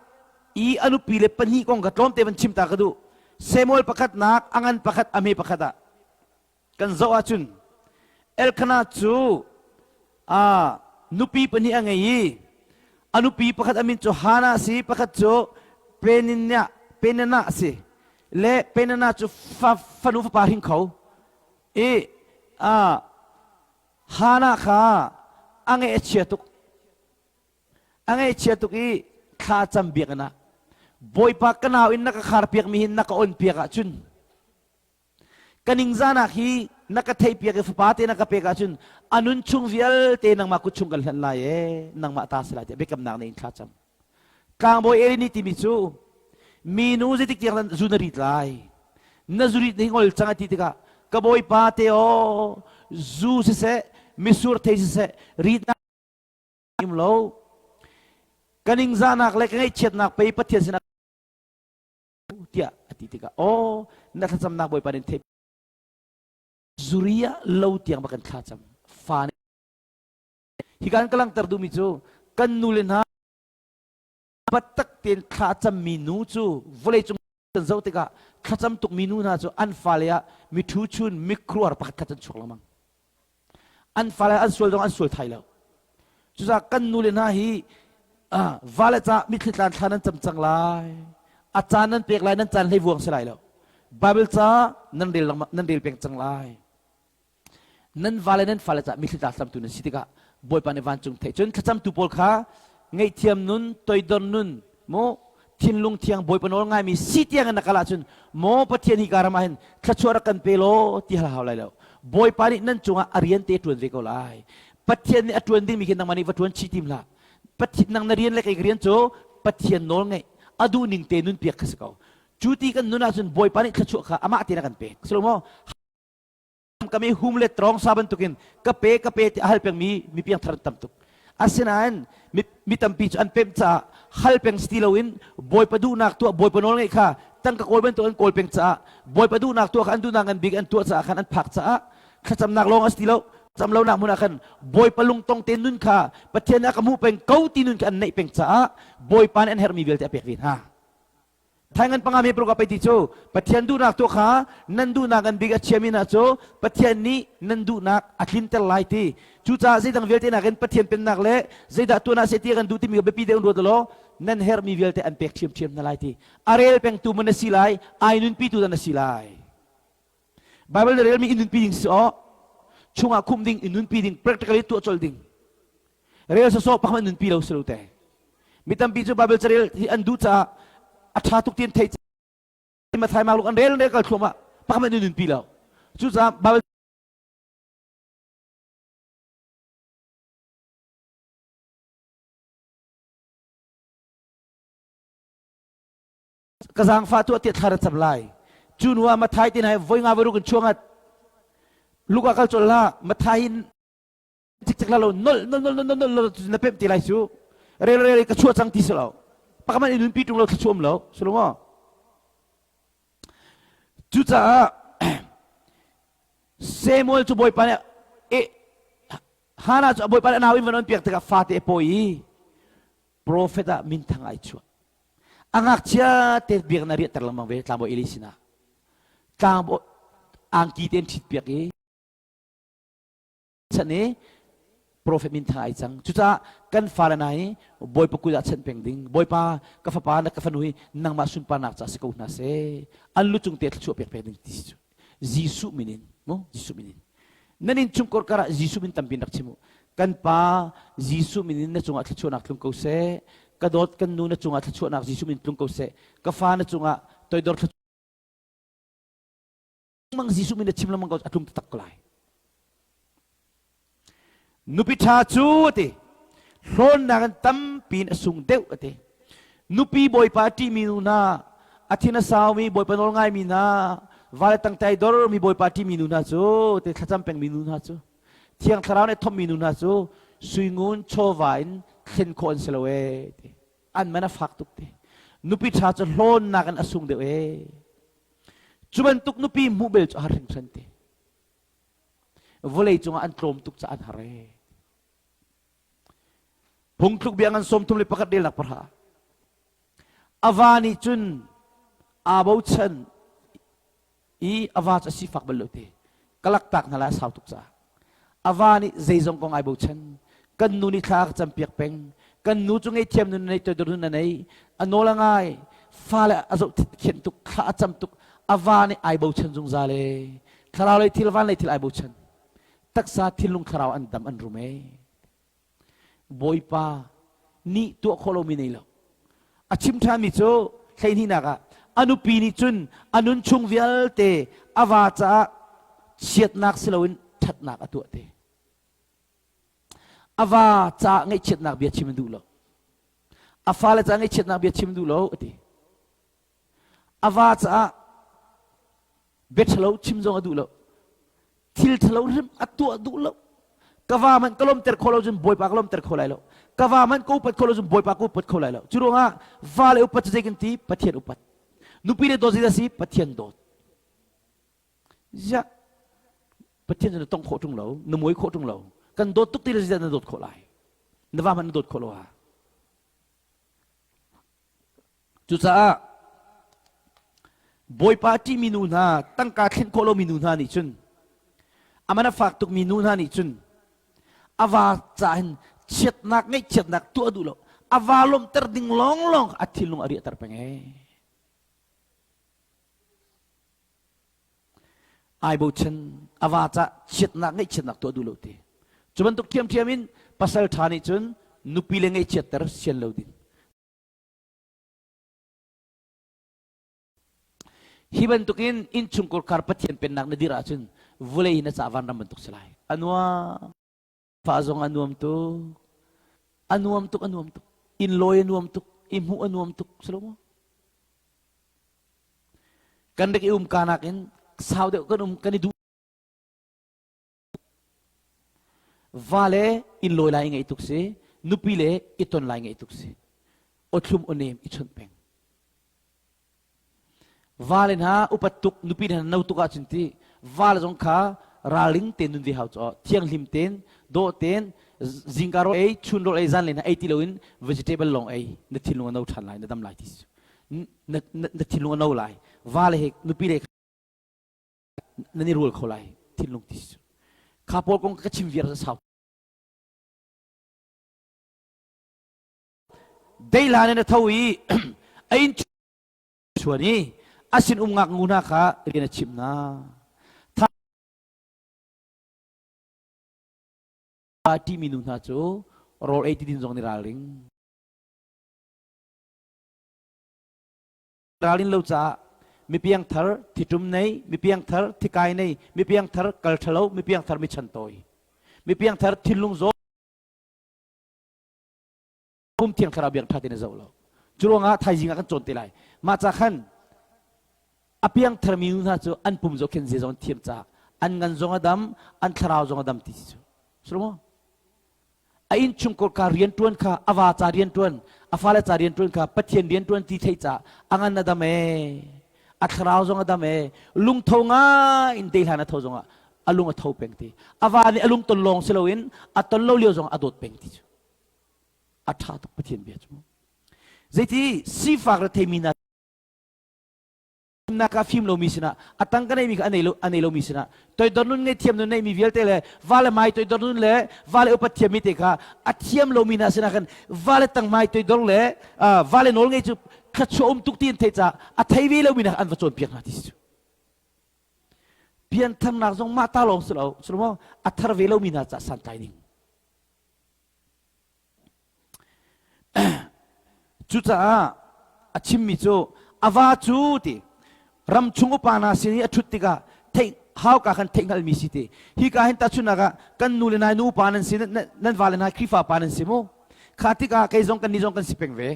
i a nupi le pahnih kong kha tlawmte van chim ta ka duh. Samuel pakhat nak a ngan pakhat a hme pakhat ah kan zoh ahcun Elkanah cu ah. nupi pahnih a ngei i a nupi pakhat a min cu Hannah a si, pakhat cu Peninnah Peninnah a si. Le Peninnah cu fa, fanu fapa hring kho. I uh, Hannah kha a ngaih a chia tuk. A ngaihchia tuk i thla cam biakinn ah Bawipa ka nau in na ka khar piakmi hi na ka on piak ahcun ka ningzahnak hi na ka theih piak i fapa te na ka pek ahcun a nun chung vialte nangmah kut chung kan hlanh lai ee nangmah ta si lai tiah biakamnak ne in thla cam. Tlangbawi Eli nih timi cu minu zeitik tiang dah zu na rit lai na zurit hi ngol cang a ti tikah ka bawipa te aw zu siseh misur thei siseh ritnak im lo ka ningzahnak le ka ngaihchiatnak pei Pathian sinah tiah a ti tikah aw na thlacamnak Bawipa nih theih zuria lo tiang ba kan thlacam fa nih hi kan ka langhter duhmi cu kan nu le hna biatak tein thlacammi nu cu vawleicung kan zoh tikah thlacam tukmi nu hna cu an fale ah mithu chun mikruar pakhat khat an chuak lengmang. An fale an sual zong an sual thai lo. Cucaah kan nu le hna hi vale ca mitthli tlan thla nan cam cang lai. A caan nan pek lai nan caan hlei vuang si lai lo. Bible ca nan rel nan rel peng cang lai. Nan vale nan fale caah mitthli tla tu nan si tikah Bawipa nih vancung theih cun thlacamtu pawl kha ngaihthiam nun toidor nun mu thinlung thiang Bawipa nawl ngaimi si tiang in na kal ahcun maw Pathian hi ka ram ah hin thluachuah rak kan pe law ti hal hau lai lo Bawipa nih nan cungah a rian te ṭuan ve ko lai Pathian nih a ṭuan dingmi khi nangmah nih va ṭuan chih tim hlah Pathian nang na rian le kei ka rian cu Pathian nawl ngaih a duh ning te nun piak kha si ko cu ti kan nun ahcun Bawipa nih thluachuah kha amah tein a kan pek si lo maw Kami hum le trong sa bantukin ka pe ka pe ti a hal pengmi mi piangthar an tam tuk. Asinain mi, mi tampi cu an pemh caah hal peng si ti loin Bawipa duhnak tuah Bawipa nawl ngeih kha tangka kawl bantuk an kawl peng caah Bawipa duhnak tuah kha an duhnak ngan bik an tuah caah khan an phak caah thlacamnak lawng a si ti lo cam lonak hmun ah khan Bawipa lungtong te nun kha Pathian nih a ka hmuh peng ko ti nun kha an neih peng caah Bawipa nih an herhmi vialte a pek ve hna. Thaingan panga mi paruk ah pei ti cu Pathian duhnak tuah kha nan duhnak an bik a chiami hna cu Pathian nih nan duhnak a tlinter lai ti. Cucaah zeidang vialte nakin Pathian pennak le zeidah tuan ah seh ti kan duh timi kha biapi deuh in ruat law nan herhmi vialte an pek ṭhiamṭhiam hna lai ti. A rel pengtu man na si lai, ai nunpitu dah na si lai. Bible na relmi i nunpi ding si aw, chungah khumh ding, i nunpi ding, practically tuah colh ding. Rel sawsawh pakhat nunpi lo si lo te. Mi tampi cu Bible carel hi an duh caah a ṭha tuk ti an theih Matthai Mark Luke an rel rel kal thluahmah pakhat an nunpi lo. Cucaah Bible ka zaangfah tuah tiah thla ra cam lai. Cu hnu ah Matthai tin hai voi nga voi ruk in chuangat. Luka kal col hlah Matthai in cikcek la lo nol nol nol nol nol nol na pemh te lai cu rel rel ka chuah cang ti si lo pakaman in nunpi tung lo thluachuah um lo sulung aw cucaah Samuel cu bawipa nih eh Hannah cu bawipa nih a nau in van on piak tikah fate a pawi i profet ah minthang ai chuah a ngakchia te biak na riahter lengmang ve tlangbawi Eli sinah tlangbawi angki te in ṭhit piak i chan i profet min thang ai cang cucaah kan fale hna hi bawipa kut ah chanh peng ding bawipa ka fapa na ka fanu hi nangmah sunparnak ca si ko hna seh an lu cung te thluachuah pek pek ding ti si cu Jesuh min in mu Jesuh min in nan in chung kor kar ah Jesuh min tampi rak chim u kan pa Jesuh min in na cungah thluachuahnak tlung ko seh ka dawt kan nu na cungah thluachuahnak Jesuh min tlung ko seh ka fa na cungah toidor mang Jesuh min na chim lengmang ko a tlung taktak ko lai. Nupi ṭha cu a ti hlawnnak in tampi in a sung deuh a ti. Nupi bawipa a ṭihmi nu hna, a thin a saumi bawipa nawl ngaimi hna, vale tangtai dormi bawipa a ṭihmi nu hna cu te thlacam pengmi nu hna cu thiang thlarau nih thommi nu hna cu suingun chawva in thlen khawh an si lo ee ti an man a fak tuk ti nupi ṭha cu hlawnnak in a sung deuh ee Cu bantuk nupi hmuh bel cu a har hringhran te. Vawlei cungah an tlawm tuk caah an har ee. Phungthluk bia ngan 31 relnak pahra. A va nih cun aa bochan i a va cu a sifak bal lo te. Ka laktak hna lai a sau tuk caah. A va nih zeizong kong ai bochan. Kan nu nih thla a ka campiak peng. Kan nu cu ngeihthiam nun a nei, toidor nun a nei. A nawl a ngai. Fale a zoh khenh tuk, thla a cam tuk. A va nih ai bochan zungzal ee. Thlarau lei thil, van lei thil ai bochan. Taksa thinlung thlarau an dam an rum ee. Bawipa nih tuah khawh lomi nei lo. A chim ṭhanmi cu hleihnihnak ah a nupi nih cun a nun chung vialte a va caah chiatnak si loin ṭhatnak a tuah te. A va caah ngaihchiatnak bia chim a duh lo. A fale caah ngaihchiatnak bia chim duh lo a ti. A va caah bia ṭhalo chim zong a duh lo. Thil ṭhalo hrim a tuah duh lo. Ka va hmanh ka lawmter khawh lo cun Bawipa ka lawmter kho lai lo. Ka va hmanh ka upat khawh lo cun Bawipa ka upat kho lai lo. Cu ruangah va le upat cu zei kan ti? Pathian upat. Nupi le dawt zeidah si? Pathian dawt. Ziah Pathian cu na tong khawh ṭung lo, na muai khawh ṭung lo. Kan dawt tuk ti le zeidah na dawt khawh lai? Na va hmanh na dawt khawh lo ah. Cucaah Bawipa a ṭihmi nu hna, tangka thlen khawh lomi nu hna nih cun aman a fak tukmi nu hna nih cun a va ca hin chiatnak ngaihchiatnak tuah duh lo a va lawmhter ding lawnglawng a thinlung a riahter peng ee. Ai bochan a va ca chiatnak ngaihchiatnak tuah duh lo ti. Cu bantuk ṭhiamṭhiam in pasal ṭha nih cun nupi le ngaihchiatter sian lo ding. Hi bantukin innchungkhar khar Pathian pennak na dir ahcun vulei hi na ca vanram bantuk si lai. A nuam. Fa zong a nuam tuk. A nuam tuk, a nuam tuk. Inn lawi a nuam tuk. I hmuh a nuam tuk. Si lo maw? Kan rak i um ka nakin sau deuh kan um kan i duh. Va le inn lawi lai ngaih tuk si. Nupi le i ton lai ngaih tuk si. Awthlum awnem i chawnh peng. Vale hna upat tuk nupi hna no tuk ahcun ti vale zong kha ralring tein nun ve hau caw thianghlim tein dawh tein zingka rawl ei chun rawl ei zan le hna ei ti loin vegetable lawng ei na thinlung a no ṭhan lai na dam lai ti na, na, na thinlung a no lai vale he nupi le nan i rual kho lai thinlung ti kha pawl kong ka chim viar sau Deihlan in a tho i a inn chuan i a sin um ngaknu hna kha rian a chimh hna. Tha ṭihmi nu hna cu rawl ei ti din zong nih ralring. Ralrin lo caah mipiang thar thiṭum nei, mipiang thar thikai nei, mipiang thar kal ṭhalo, mipiang thar mi chantawi, mipiang thar thinlung zaw pum thiang thlarau biak ṭha tein a zoh lo. Cu ruangah thaizing ah kan cawn te lai. Mah ca khan a piang tharmi nu hna cu an pum zohkhenh zia zong an thiam caah an ngan zong a dam, an thlarau zong a dam ti si cu. Silo A innchungkhar ka rianṭuan kha a va ca rianṭuan, a fale ca rianṭuan kha Pathian rianṭuan ti theih caah a ngan a dam ee. A thlarau zong a dam ee. Lungtho ngai in dehlan a tho zongah a lung a tho peng ti. A va nih a lung ton lawng si loin a ton lo lio zong a dawt peng ti cu. A ṭha tuk Pathian bia cu. Zeiti sifak retheimi hna fimnak ah fim lomi sinah a tang ka neimi kha a nei lo a nei lomi sinah toidor nun ngei thiam nun neimi vialte le va le mai toidor nun le va le upat thiammi te kha a thiam lomi hna sinah khan va le tang mai toidor le va le nawl ngei cu thluachuah um tuk ti an theih caah a thei ve lomi hna an va cawnpiak hna ti si cu piantharnak zong mah ta lawng si lo si lo maw a thar ve lomi hna caah santlai ding Cucaah a chimmi cu a va cu ti ram chung upa hna sin i a ṭhut tikah theih hauka khan theihhngalhmi si ti hika hin tahchunhnak ah kan nu le nai nu upa nan si nan vale hna Khrihfa pa nan si mu kha tikah kei zong kan nih zong kan si peng ve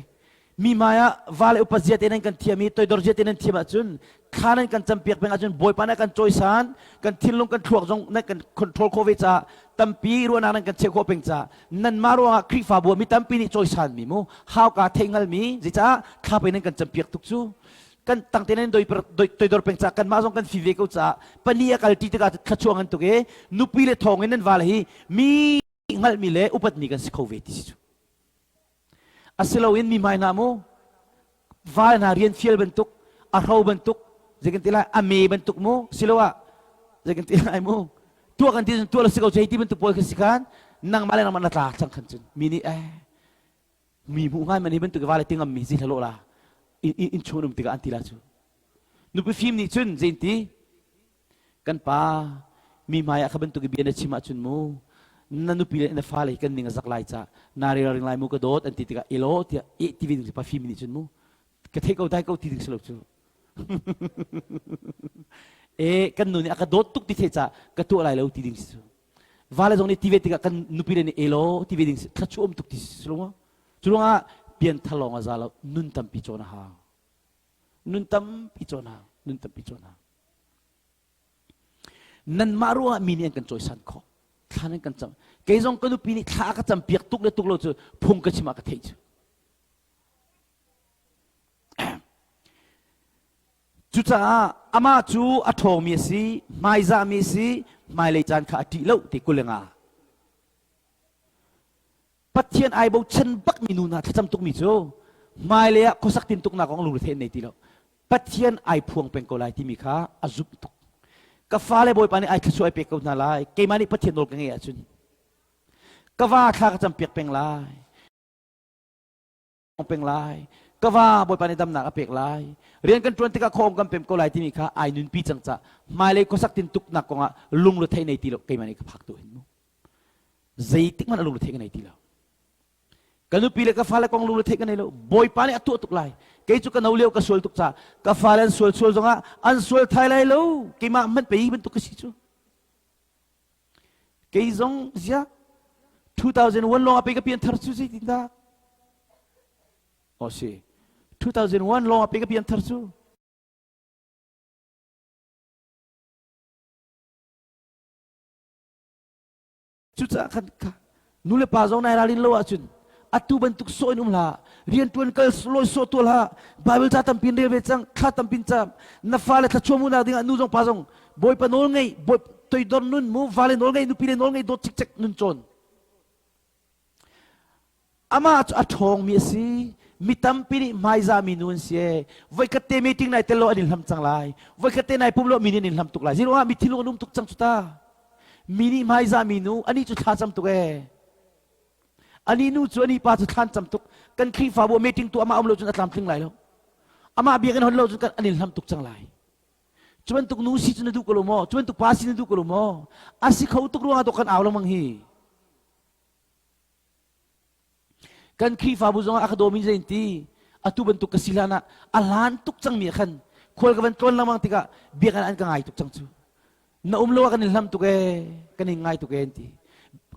Mi hmai ah vale upat zia te nan kan thiam i toidor zia te nan thiam ahcun thla nan kan campiak peng ahcun Bawipa na kan cawisan kan thinlung kan thluak zong nan kan control khawh ve caah tampi ruahnak nan kan cheuh khawh peng caah nanmah ruangah Khrihfabu ah mi tampi nih cawisan mi mu hauka theihhngal mi zeicah thla pe nan kan campiak tuk cu kan tangte nan toidor peng caah kanmah zong kan fi ve ko caah pali a kal ṭi tikah thluachuah ngan tuk i nupi le thawng in nan vale hi mi hngalhmi le upatmi kan si kho ve ti si cu Asiloin mi hmai hna mu val hna rian fial bantuk a hro bantuk zei kan ti lai a me bantuk mu siloah zei kan ti lai mu tuah kan ti tuah lo si ko hei ti bantuk pawl kha si khan. Nangmah le nangmah na tla cang khan cun mi nih eh mi hmuh ngai man hi bantuk va le tingam mi zi hlalo la in chung um tikah an ti la cu. Nupi fim nih cun zein ti kan pa mi hmai ah kha bantuk bia na chim ahcun mu na nupi le na fale kan ning a zak lai ca na rel ring lai mu ka dawt an ti tikah ilo tiah eh ti ve ding pa fim nih cun mu ka thei ko dai ko ti ding si lo cu e kan nu nih a ka dawt tuk ti the ca ka tuah lai lo ti ding si cu vale zong nih ti ve tikah kan nupi le nih elo ti ve ding si thla um tuk ti si lo cu ruangah pian thar lawng a za lo nun tampi cawn a hau nun tampi cawn a hau nun tampi cawn a hau Nanmah ruangah mi nih an kan cawisan khawh. Thla nan kan cam. Kei zong ka nupi nih thla a ka campiak tuk le tuk lo cu phung ka chim ah ka theih cu. Cucaah amah cu a ṭhawngmi a si, hmaizahmi a si, hmailei caan kha a ṭih lo ti 25. Pathian ai bochan bakmi nu hna thlacam tukmi cu hmailei ah khuasak tintuknak kong lungre theih an nei ti lo. Pathian ai phuang peng ko lai timi kha a zumh tuk. Ka fale Bawipa nih ai thluachuah ai pek ko hna lai. Keimah nih Pathian nawl ka ngeih ahcun ka va thla ka campiak peng lai. Peng lai. Ka va Bawipa nih damnak a pek lai. Rian kan ṭuan tikah khuaawng kan pem ko lai timi kha ai nunpi cang ca hmailei khuasak tintuknak kongah lungre thei nei ti lo keimah nih ka phak tu hin mu. Zeitik hmanh a lungre thei ka nei ti lo. Ka nupi le ka fale kong lungre theih ka nei lo. Bawipa nih a tuah tuk lai. Kei cu ka no lio ka sual tuk caah ka fale an sual sual zongah an sual thai lai lo. Keimah hmanh pei bantuk ka si cu. Kei zong zia 2001 lawng ah pei ka pian thar cu zeitin dah? Oh si. 2001 lawng ah pei ka pian thar cu. Cucaah khan kha nu le pa zong nai ralrin lo ahcun atu bantuk sawh in um hlah riantuan kal lawi sawh tuah hlah Bible ca tampin rel ve cang thla tampin cam na fale thla mu nak dingah nu zong pa zong bawipa nawl ngei bawi toidor nun mu vale nawl ngei nupi le nawl ngei dawt cikcek nun cawn Amah cu a ṭhawngmi a si. Mi tampi nih hmaizahmi nu an si ee. Voikhat te meeting nai tel lo an in hlam cang lai. Voikhat te nai pum lo mi nih an in hlam tuk lai. Zeiruangah mi thinlung an um tuk cang cu ta. Mi nih hmaizahmi nu, anih cu thla cam tuk ee. Anih nu cu anih pa cu thlan cam tuk. Kan Khrihfabu meeting tu amah um lo cun a tlamtling lai lo. Amah biakinn hon lo cun kan an in hlam tuk cang lai. Cu bantuk nu si cu na duh ko lo maw? Cu bantuk pa si na duh ko lo maw? A si kho tuk ruangah dawk kan au lengmang hi. Kan Khrihfabu zongah a ka dawmi zei ti atu bantuk ka si hlan ah a hlan tuk cangmi ah khan khual ka van tlawn lengmang tikah biakinn an ka ngai tuk cang cu. Na um lo ah kan in hlam tuk ee, kan in ngai tuk ee an ti.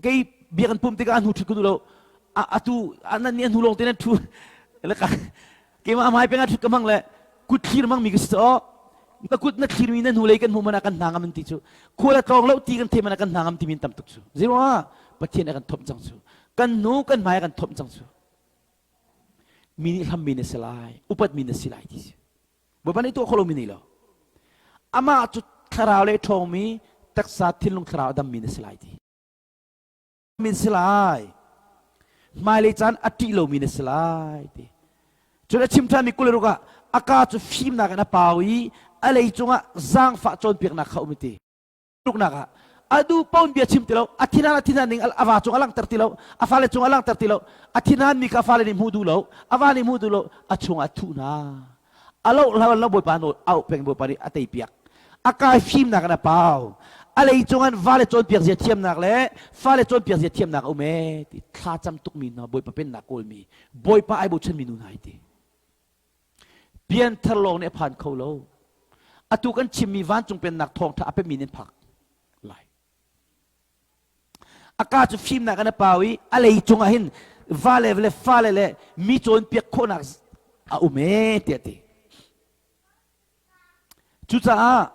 Kei biakinn pum tikah a hnu ṭhut ka duh lo. Atu nan nih a hnu lawng te nan ṭhu. Keimah a hmai peng ah ṭhut ka hmang le kut thlir hmangmi ka si caw. Na kut na thlirmi na hnulei kan hmuh man ah kan hna ngam an ti cu. Khual a tlawng lo ti kan thei man ah kan hna ngam timi an tam tuk cu. Zeiruangah Pathian a kan thomh cang cu. Kan hnu kan hmai a kan thomh cang cu. Mi nih hlammi na si lai, upatmi na si lai ti si. Bawipa nih tuah kho lomi nei lo. Amah cu thlarau le ṭhawngmi taksa thinlung thlarau a dammi na si lai ti. Min si lai. Hmailei caan a ṭih lomi na si lai ti. Cun a chim ṭhanmi 26 ah a kaa cu fimnak in a pau i a lei cungah zaangfah cawnpiaknak kha um ti. Ruknak ah a duh paoh bia chim ti lo, a thinhan a thinhan ning a va cung a langhter ti lo, a fale cung a langhter ti lo, a thinhan mi kha a fale nih hmuh duh lo, a va nih hmuh duh lo, a chungah a thuh hna. A loh hlau lo Bawipa nawl auh peng Bawipa nih a teipiak. A kai fimnak in a pau. A lei cungah vale cawnpiak zia thiamnak le fale cawnpiak zia thiamnak a um ee ti thlacam tukmi hna Bawipa pennak kawlmi Bawipa ai bochanmi nu hna hi ti. Pianthar lawng nih a phan kho lo. Atu kan chimmi vancung pennak thawngṭha a pemi nin phak lai. A ka cu fimnak in a pau i a lei cungah hin vale le fale le mi cawnpiak khawhnak a um ee tiah ti. Cucaah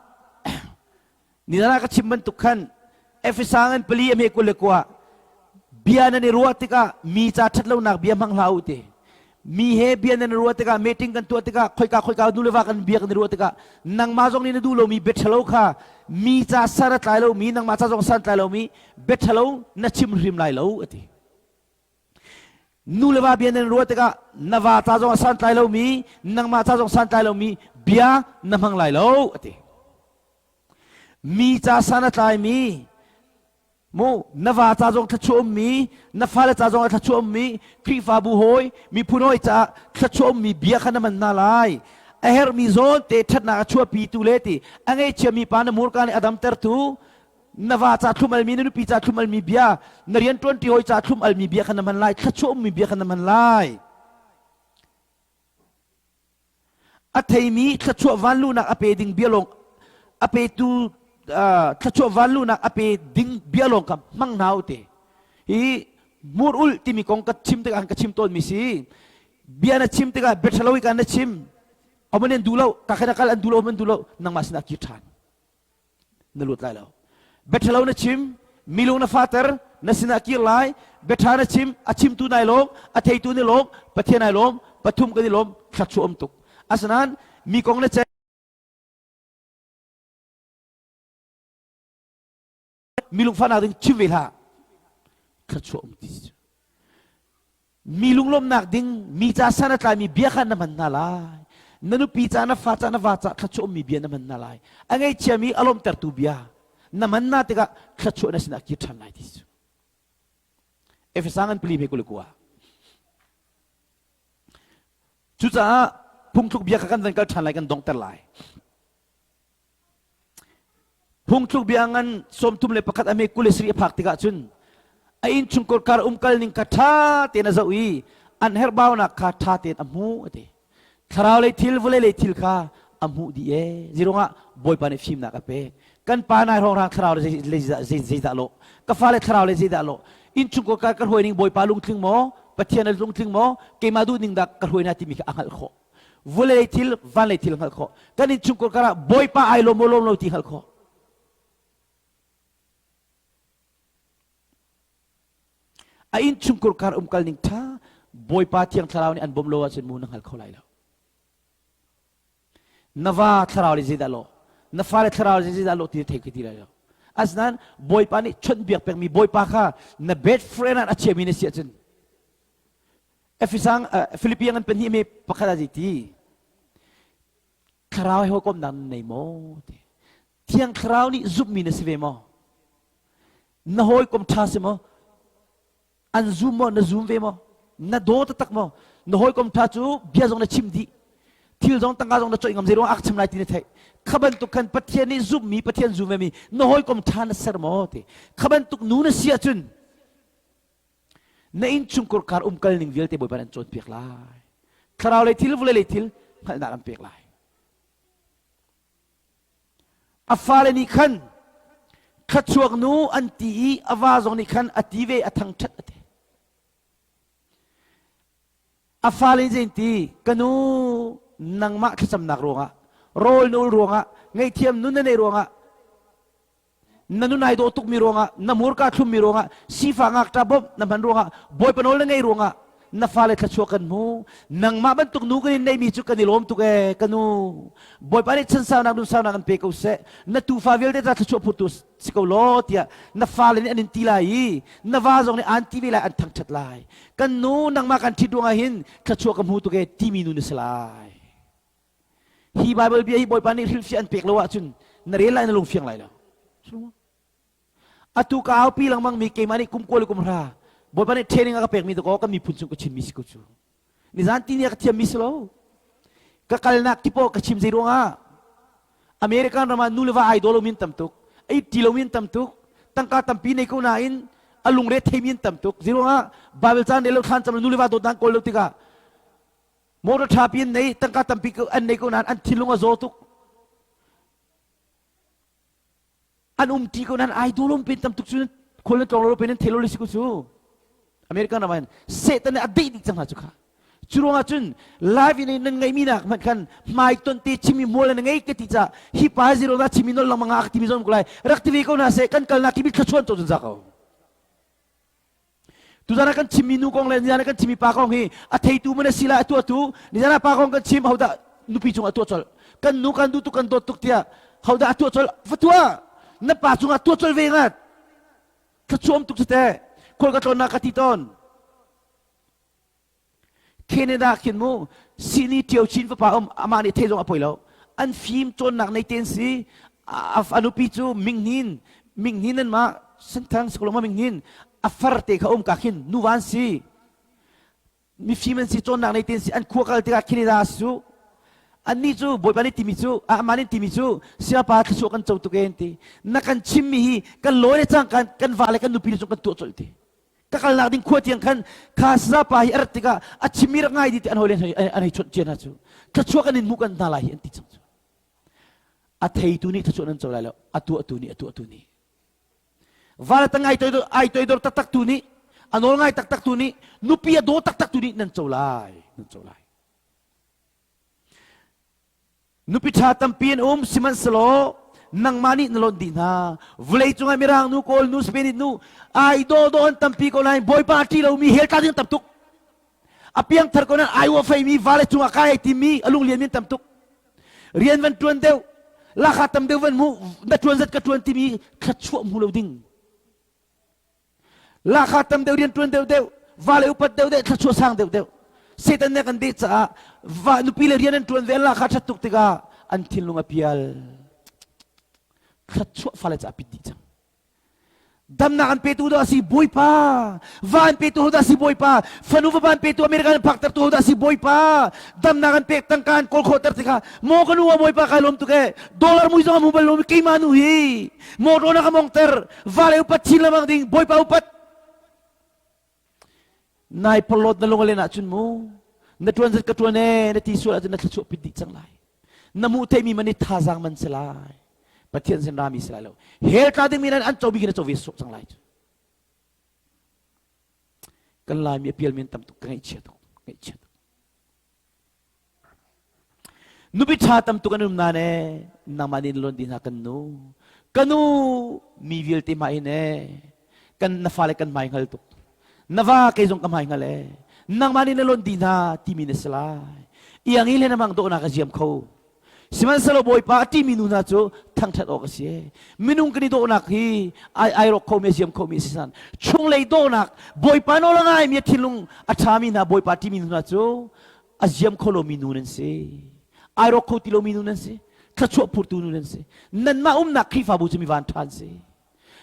nizan ah ka chim bantuk khan Efesa ngan pali a hme 21 bia nan i ruah tikah mi ca ṭhat lonak bia hmang hlah u ti. Mi he bia nan i ruah tikah meeting kan tuah tikah khoika khoika nu le va kan bia kan i ruah tikah nangmah zong nih na duh lomi bia ṭhalo kha mi ca san a tlai lomi nangmah ca zong san tlai lomi bia ṭhalo na chim hrim lai lo a ti. Nu le va bia nan ruah tikah na va ca zong a santlai lomi nangmah ca zong santlai lomi bia na hmang lai lo a ti. Mi ca san a tlaimi. Mu na va ca zong thluachuah ummi, na fale ca zong thluachuah ummi, Khrihfabu hawi, miphun hawi caah thluachuah ummi bia kha na man hna lai. A herhmi zawn te ṭhatnak a chuahpitu le ti a ngeichiami pa na murka nih a damtertu, na va ca thlum almi, na nupi ca thlum almi bia, na rian ṭuanṭi hawi ca thlum almi bia kha na hman lai, thluachuah ummi bia kha na hman lai. A theimi thluachuah vanluhnak a pe ding bia lawng a petu thluachuah vanluhnak a pe ding bia lawng kha hmang hna u te. Hi hmur ulh timi kong ka chim tikah ka chim tawnmi si. Bia na chim tikah bia ṭhalo i na chim. Aman an duh lo, ka khan kal an duh lo, an duh lo, nangmah sinah kir ṭhan. Na lut lai lo. Biaṭhalo na chim, mi lung na fater, na sinah kir lai, biaṭha na chim, a chimtu nai lawm, a theitu ni lawm, Pathian ai lawm, pathum kan i lawm, thluachuah um tuk. Asinain mi kong na ceih mi lungfahnak ding chim ve hlah. Thluachuah um ti cu. Mi lunglawmhnak ding mi ca san a tlaimi bia kha na hman hna lai. Na nupi ca, na fa ca, na va ca thluachuah ummi bia na hman hna lai. A ngeichiami a lawmhtertu bia na hman hna tikah thluachuah na sinah kir ṭhan lai ti cu. Efesa ngan pali me kul kua. Cucaah phungthluk bia kha kan van kal ṭhan lai kan donghter lai. Phungthluk bia ngan 31 a me 27 a phak tikah cun a innchungkhar kar umkal ning kha ṭha tein a zoh i an herhbaunak kha ṭha tein a hmu a ti. Thlarau lei thil vawlei lei thil kha a hmuh dih ee. Zirungah Bawipa nih fimnak a pek. Kan pa nai hrawng thlarau le zeidah lawh? Ka fale thlarau le zeidah lawh? Innchungkhar kar ka hruai ning Bawipa lungtling maw? Pathian a lungtling maw? Keimah duh ning dah ka hruai na timi kha a hngalh khawh. Vawlei thil van lei thil hngalh khawh kan innchungkhar kar ah bawipa ai lawm maw lawm lo ti hngalh khawh a innchungkhar kar umkal ning ṭha bawipa thiang thlarau nih an bawmh lo ahcun mu na hngal kho lai lo na va thlarau le zeidah law na fale thlarau le zeidah law ti thei khi ti lai lo asinain bawipa nih chawnhbiak pengmi bawipa kha na best friend ah a chiami na si ahcun Efesang Philippian an pahnih mi pakhat ah ti thlarau he hawikomnak nan nei maw ti thiang thlarau nih zumhmi na si ve maw na hawikom ṭha si maw an zum maw na zum ve maw na daw taktak maw na hawikom ṭha cu bia zong na chim dih thil zong tangka zong na coih ngam zeiruang ak chim lai ti na theih kha bantuk khan Pathian nih zumhmi Pathian zum ve mi na hawikom ṭha na ser maw ti kha bantuk nu na si ahcun Na innchungkhar kar umkal ning vialte Bawipa nih an cawnpiak lai. Thlarau lei thil, vawlei lei thil hngalhnak an pek lai. A fale nih khan thluachuak nu an ti i a va zong nih khan a ti ve a thangṭhat a ti. A fale nih ti ka nu nangmah thlacamnak ruangah rawl na ul ruangah ngaihthiam nun na neih ruangah na nun ai dawh tukmi ruangah na hmurka thlummi ruangah sifa ngakṭa bawmh na hman ruangah bawipa nawl na ngei ruangah na fale thluachuah kan hmu nangmah bantuk nu kan in neihmi cu kan i lawm tuk ee ka nu bawipa nih chansaunak nunsaunak an pe ko seh na tufa vialte ta thluachuah phurtu si ko law tiah na fale nih an in ti lai i na va zong nih aan ti ve lai an thangṭhat lai kan nu nangmah kan ṭhit ruangah hin thluachuah ka hmu tuk ee timi nu na si lai Hi Baibal bia hi Bawipa nih hrilhfiah an pek lo ahcun na rel lai na lung fiang lai lo. Atu ka aupi lengmang mi keimah nih kum kual kum hra Bawipa nih training a ka pekmi dakaw kan miphun chung ka chimmi si ko cu. Nizan ti ni a ka thiammi si lo. Ka kalnak kipo ka chim zei ruangah American ram ah nu le va ai daw lomi an tam tuk. Ei ti lomi an tam tuk. Tangka tampi nei ko nain a lungre theimi an tam tuk. Zei ruangah Bible caan rel lo thlan cam lo nu le va dawtnak kawl lo tikah Motor ṭhapi an nei, tangka tampi an nei ko nain an thinlung a zaw tuk. An um ṭi ko nain ai dawlom pen tam tuk cu khual na tlawng lo pen an thelo le si ko cu. American ram ah Satan nih a deih dih cang hna cu kha. Cu ruangah cun live in nan ngeihmi nak hmanh khan hmai ton te chimi mual na ngei ka ti ca hi pa zero na chimi nol lengmang ah ka timi zon ko lai rak ti ve ko na seh kan kalnak kimi thluachuan to cun za ko. Tuzan ah kan chimmi nu kong le nizan ah kan chimmi pa kong hi a theitu man a si lai a tuahtu nizan ah pa kong kan chim hodah nupi cungah tuah colh kan nu kan duh tuk kan dawt tuk tiah hodah a tuah colh va tuah na pa cungah tuah colh ve ngat thluachuam tuk cu teh khual ka tlawnnak ka ti tawn Canada khin mu sini ṭio chin fapa um amah nih thei zong a poi lo an fim cawnnak nei ten si a nupi cu minghnin minghnin an mah. Senthang Sakulama ming hin a far te kha um ka khin nuva an si. Mifim an si cawnnak nei ten si an khua kal tikah khin su annih cu Bawipa nih timi cu amah nih timi cu siapa thluachuah kan co tuk en ti na kan chimmi hi kan lawi le cang kan kan va le kan nupi le cu kan tuah colh ti ka kalnak ding khua tiang khan kha sazapa hi a rat tikah a chimmi rak ngai di ti an hoi le an hei chawnh cia hna cu thluachuah kan in hmuh kan hna lai hi an ti cang cu a theitu nih thluachuah nan co lai lo a tuahtu nih a tuahtu nih val tang ai toidor ai toidor taktak tu nih a nawl ngai taktak tu nih nupi a daw taktak tu nih nan co lai nan co lai Nupi ṭha tampi an um, sihmanhsehlaw nangmah nih na lonh dih hna. Vawlei cungah Mirang nu, Kawl nu, Spain nu, ai dawhdawh an tampi ko nain Bawipa a ṭih lomi hell tla ding tam tuk. A piangthar ko nain ai uah feimi vale cungah kai ai timmi a lunglianmi an tam tuk. Rian van ṭuan deuh, lakha tam deuh van hmuh, na ṭuan zat ka ṭuan timi thluachuah hmu lo ding. Lahkhah tam deuh rianṭuan deuh deuh, va le upat deuh deuh, thluachuah sang deuh deuh. Satan nih kan deh caah va nupi le rian an ṭuan ve an lahkhah ṭhat tuk tikah an thinlung a pial. Thluachuah fale caah pit dih cang. Damnak an petu dah si Bawipa, va an petu ho dah si Bawipa, fanu fapa an petu America an phaktertu ho dah si Bawipa, damnak an pek tangka an kawl khawhter tikah maw ka nu ah Bawipa kai lawm tuk ee, dollar mui zong a hmu bal lomi keimah nu hi motor na ka mongter va le upat chin lengmang ding bawipa upat nai porlawt na lung a len ahcun mu na tuan zat ka tuan e na ti sual ahcun na thluachuah pit dih cang lai na hmuh theimi man i thazaang man si lai pathian sin rami si lai lo hell tla dingmi nan an comi khi na co ve sawh cang lai cu kan laimi a pialmi an tam tuk ka ngaihchia tuk ngaihchia tuk Nupi ṭha tam tuk an um nain ee, nangmah nih na lonh dih hna kan nu. Ka nu mi vialte hmai hin ee, kan na fale kan hmai hngal tuk. Na va kei zong ka hmai hngal ee. Nangmah nih na lonh dih hna timi na si lai. Iang i hlen amang dawhnak a ziam kho. Sihmanhsehlaw Bawipa a ṭihmi nu hna cu thangṭhat awk a si ee. Minung kan i dawhnak hi ai ai rawk khomi a ziam khomi a si san. Chunglei dawhnak Bawipa nawl a ngaimi a thinlung a ṭhami hna Bawipa a ṭihmi nu hna cu a ziam kho lomi nu nan si ai rawk kho ti lomi nu nan si thluachuah phurtu nu nan si nanmah umnak Khrihfabu cu mi van ṭha an si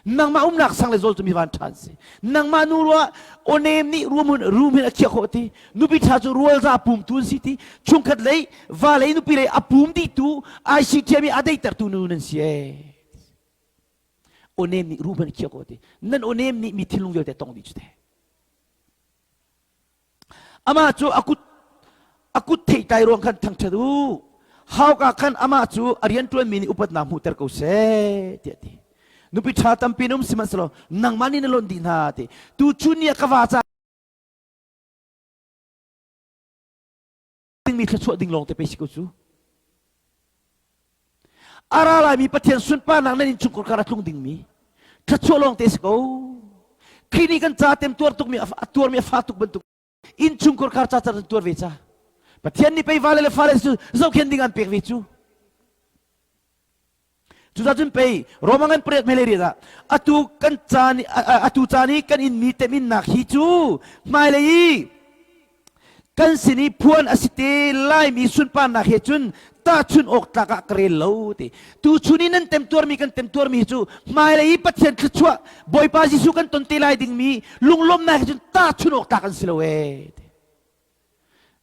nangmah umnak sang le zawl cu mi van ṭha an si nangmah nu ruah awnem nih ruam rum hin a khiah khawh ti nupi ṭha cu rualza pumtu an si ti chungkhat lei va lei nupi lei a pum dihtu ICTM i a deitertu nu nan si ee awnem nih rum hin a khiah khawh ti nan awnem nih mi thinlung vialte tong dih cu te Amah cu a kut a kut theihtlai ruang khan thangṭhat u. Hauka khan amah cu a rianṭuanmi nih upatnak hmuhter ko seh, tiah a ti. Nupi ṭha tampi in um sihmanhsehlaw nangmah nih na lonh dih hna ti. Tuchun ni ah ka va ca dingmi thluachuah ding lawng te pei si ko cu. A ra laimi Pathian sunparnak nan innchungkhar kar a tlung dingmi thluachuah lawng te si ko. Khrih nih kan ca temtuar tukmi a tuarmi a fa tuk bantuk innchungkhar kar ca car tuar ve ca. Pathian nih pei vale le fale cu zohkhen ding an pek ve cu. Cucaah cun pei Roma ngan pariat mele riat ah atu kan caan atu caan i kan inmi teminnak hi cu hmailei i kan sin i phuan a si te laimi sunparnak he cun tahchun awk tlak ah ka rel lo ti tu chun i nan temtuarmi kan temtuarmi hi cu hmailei i Pathian thluachuah Bawipa Jesuh kan ton te lai dingmi lunglawmnak he cun tahchun awk tlak an si lo ee ti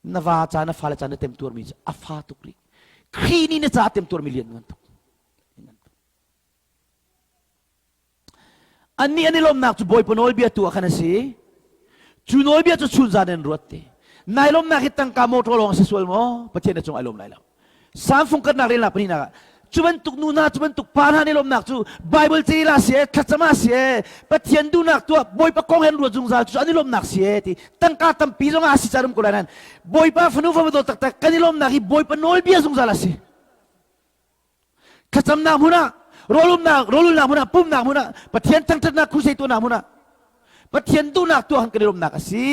na va ca na fale ca na temtuarmi cu a fa tuk rih Khrih nih na ca temtuarmi lian ngan tuk Annih an i lawmhnak cu Bawipa nawlbia tu ah khan a si. Cu nawlbia cu chunzan in ruat te. Nai lawmhnak hi tangka motor lawng a si sual maw? Pathian na cung ai lawm lai lo. Samfung karnak relnak pahnihnak ah cu bantuk nu hna cu bantuk pa hna nih lawmhnak cu Bible ceila si e thlacam ah si e Pathian duhnak tuah Bawipa kong hen ruat zungzal cu an i lawmhnak si e ti tangka tampi zong ah a si ca rum ko lai nan Bawipa fanu fapa dawt taktak kan i lawmhnak hi Bawipa nawlbia zungzal a si. Thlacamnak hmun ah, rawlumnak, rawlulnak hmun ah, pumnak hmun ah, Pathian thangṭhatnak crusade tuahnak hmun ah, Pathian duhnak tuah kan i lawmhnak a si.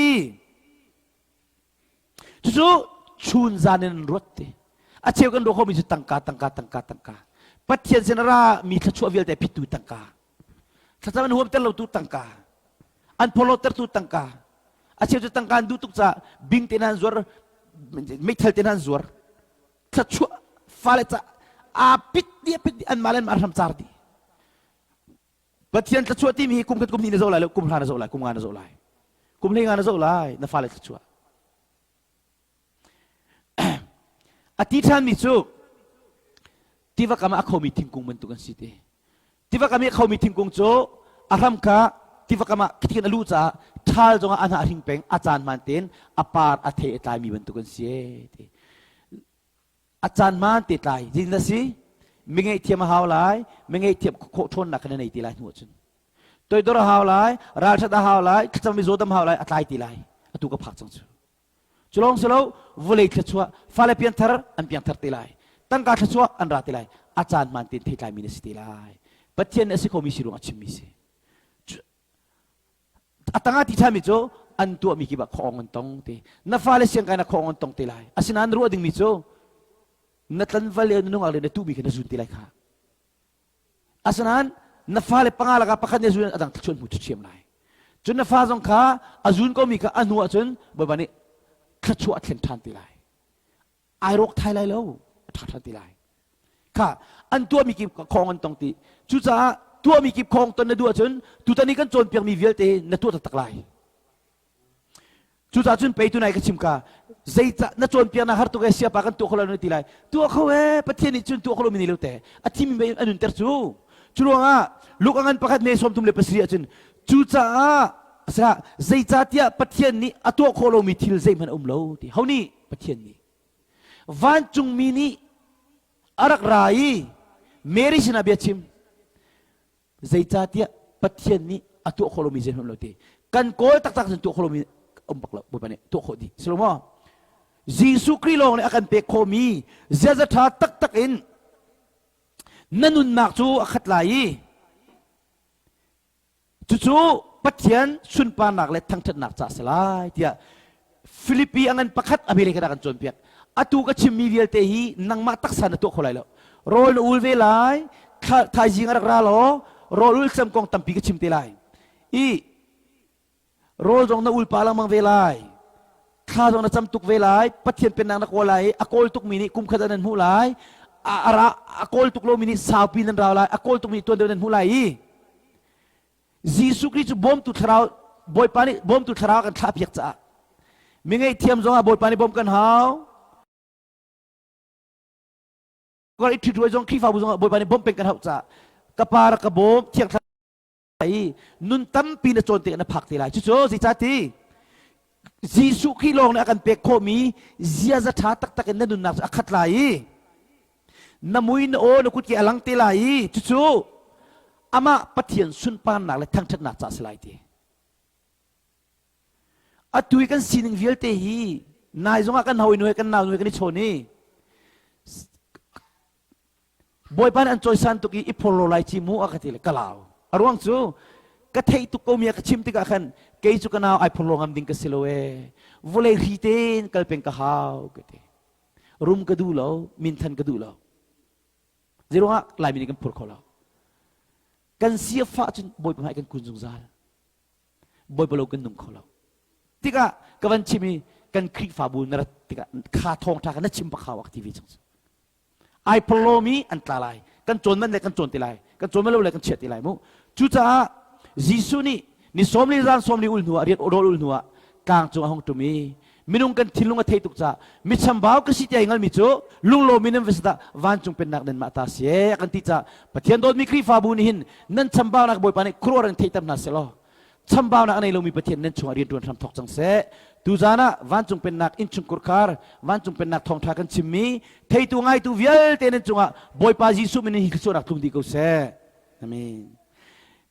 Cucu chun zan in an ruat ti. A cheu kan ruah khomi cu tangka, tangka, tangka, tangka. Pathian sin ra mi thluachuah vialte phittu tangka. Thlacam an huamter lotu tangka. An phorhlawttertu tangka. A cheu cu tangka an duh tuk caah bing te hna an zuar, meithal te hna an zuar. Thluachuah fale ca aa pit dih a pit dih anmah le anmah hram car dih. Pathian thluachuah timi hi kum khat kum hnih na zoh lai lo, kum hra na zoh lai, kum nga na zoh lai. Kum hlei nga na zoh lai, na fale thluachuah. A ti ṭhanmi cu tiva kam ah a khomi thingkung bantuk an si te. Tiva kam i a khomi thingkung cu a hram kha tiva kam ah khitin a luh caah ṭhal zongah a hnah hring peng a caan hmaan tein a par a thei a tlaimi bantuk an si ee ti. A caan hmaan te tlai zeitin a si? Mi ngaihthiam a hau lai, mi ngaihthiam khawh ṭhawnnak kha na nei ti lai hnu ahcun. Toidor a hau lai, ralṭhat a hau lai, thlacam i zawdam hau lai, a tlai ti lai. Atu ka phak cang cu. Cu lawng si lo, vawlei thluachuah, fale pianthar an piangthar te lai. Tangka thluachuah an ra te lai. A caan hmaan tein theitlaimi na si te lai. Pathian nih a si khomi si ruang a chimmi si. A tangah ti ṭhami cu an tuahmi kip ah khuaawng an tong te. Na fale siangkai na khuaawng an tong te lai. Asinain ruah dingmi cu na tlanval le na nungak le na tuhmi kha na zun te lai kha. Asinain na fale panga lakah pakhat nih a zun a dang thluachuah hmu ṭhiam lai. Cun na fa zong kha a zun komi kha a hnu ahcun Bawipa nih thluachuah a thlen ṭhan ti lai. Ai rawk thai lai lo, a ṭha ṭhan ti lai. Kha an tuahmi kip khawng an tong ti. Cucaah tuahmi kip khawng ton na duh ahcun tutan i kan cawnpiakmi vialte na tuah taktak lai. Cucaah cun pei tunai ka chim ka zeicah na cawnpiaknak har tuk e siapa kan tuah kho lo na ti lai tuah kho e Pathian nih cun tuah kho lomi ni lo te a thimi mei a nunter cu cu ruangah Luke a ngan pakhat me 37 ahcun cucaah asah zeicahtiah Pathian nih a tuah khawh lomi thil zeihmanh a um lo ti ho nih Pathian nih vancungmi nih a rak ra i Mary sinah bia chim Zeicahtiah Pathian nih a tuah khawh lomi zeihmanh lo ti. Kan kawl taktak cun tuah khawh lomi um bak lo. Bawipa nih tuah khawh dih. Si lo maw? Jesuh Khrih lawng nih a kan pek khawhmi ziaza ṭha taktak in na nunnak cu a khat lai i cucu Pathian sunparnak le thangṭhatnak ca a si lai tiah Filipi a ngan pakhat a hmele kha kan cawnpiak. Atu ka chimmi vialte hi nangmah taksa na tuah kho lai lo. Rawl na ul ve lai, thaizing a rak ra law rawl ul cem kong tampi ka chim te lai. I rawl zong na ul pa lengmang ve lai. Thla zong na cam tuk ve lai. Pathian pennak na kawl lai i a kawl tukmi nih kum khat ah nan hmuh lai. A, a, ra, a kawl tuk lomi nih saupi nan rau lai. A kawl tukmi tuan deuh nan hmuh lai i Jesuh Khrih cu bawmtu thlarau Bawipa nih bawmtu thlarau kan thlahpiak caah mi ngaihthiam zongah Bawipa nih bawmh kan hau. Kar i ṭhitruai zong Khrihfabu zongah Bawipa nih bawmh peng kan hauh caah ka pa rak ka bawm thiang thlarau i nun tampi na cawn te na phak te lai. Cucu zeicahti Jesuh Khrih lawng nih a kan pek khawhmi ziaza ṭha taktak in na nunnak cu a khat lai i na mui na aw na kutke a lang te lai i cucu amah Pathian sunparnak le thangṭhatnak ca a si lai ti. Atu i kan sining vialte hi nai zongah kan hawinu he kan naunu he kan i chawn i Bawipa nih an cawisan tuk i i phorhlaw lai ci mu a ka ti le ka lau. A ruang cu ka theih tuk ko mi a ka chim tikah khan kei cu ka nau ai phorhlaw ngam ding ka si lo ee. Vawlei hri tein kal peng ka hau ka ti. Rum ka duh lo, minthan ka duh lo. Zeiruangah Laimi nih kan phur kho lo. Kan si a fah cun Bawipa hmai kan kun zungzal. Bawipa lo kan nung kho lo. Tikah ka van chim i kan Khrihfabu na rat tikah kha thawngṭha kha na chim bak hau a ka ti ve cang cu. Ai phorhlawmi an tla lai. Kan cawn man le kan cawn te lai. Kan cawn lo le kan chiah te lai mu. Cucaah Jesuh nih ni sawm li zan sawm li ul hnuah rian rawl ul hnuah tlang cung a hung ṭum i minung kan thinlung a thei tuk caah mi chambau ka si ti ai ngalmi cu lunglawmi nan va si dah vancung pennak nan mah ta si ee a kan ti caah Pathian dawtmi Khrihfabu nih hin nan chambaunak Bawipa nih khuaruahhar in theihter hna seh law chambaunak a nei lomi Pathian nan chungah rian ṭuan hram thawk cang seh. Tuzan ah vancung pennak innchungkhur khar vancung pennak thawngṭha kan chimmi theitu ngaitu vialte nan cungah Bawipa Jesuh min in hi thluachuahnak tlung dih ko seh. Amen.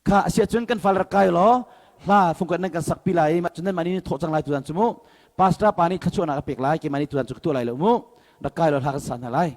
Kha asiah cun kan fal rak kai law hla fungkat nan kan sakpi lai i mah cun nan mah nih thawh cang lai tuzan cu mu. Pastor pa nih thluachuahnak a pek lai keimah nih tuzan cu ka tuah lai lo mu. Rak kai law hla kan sa hna lai.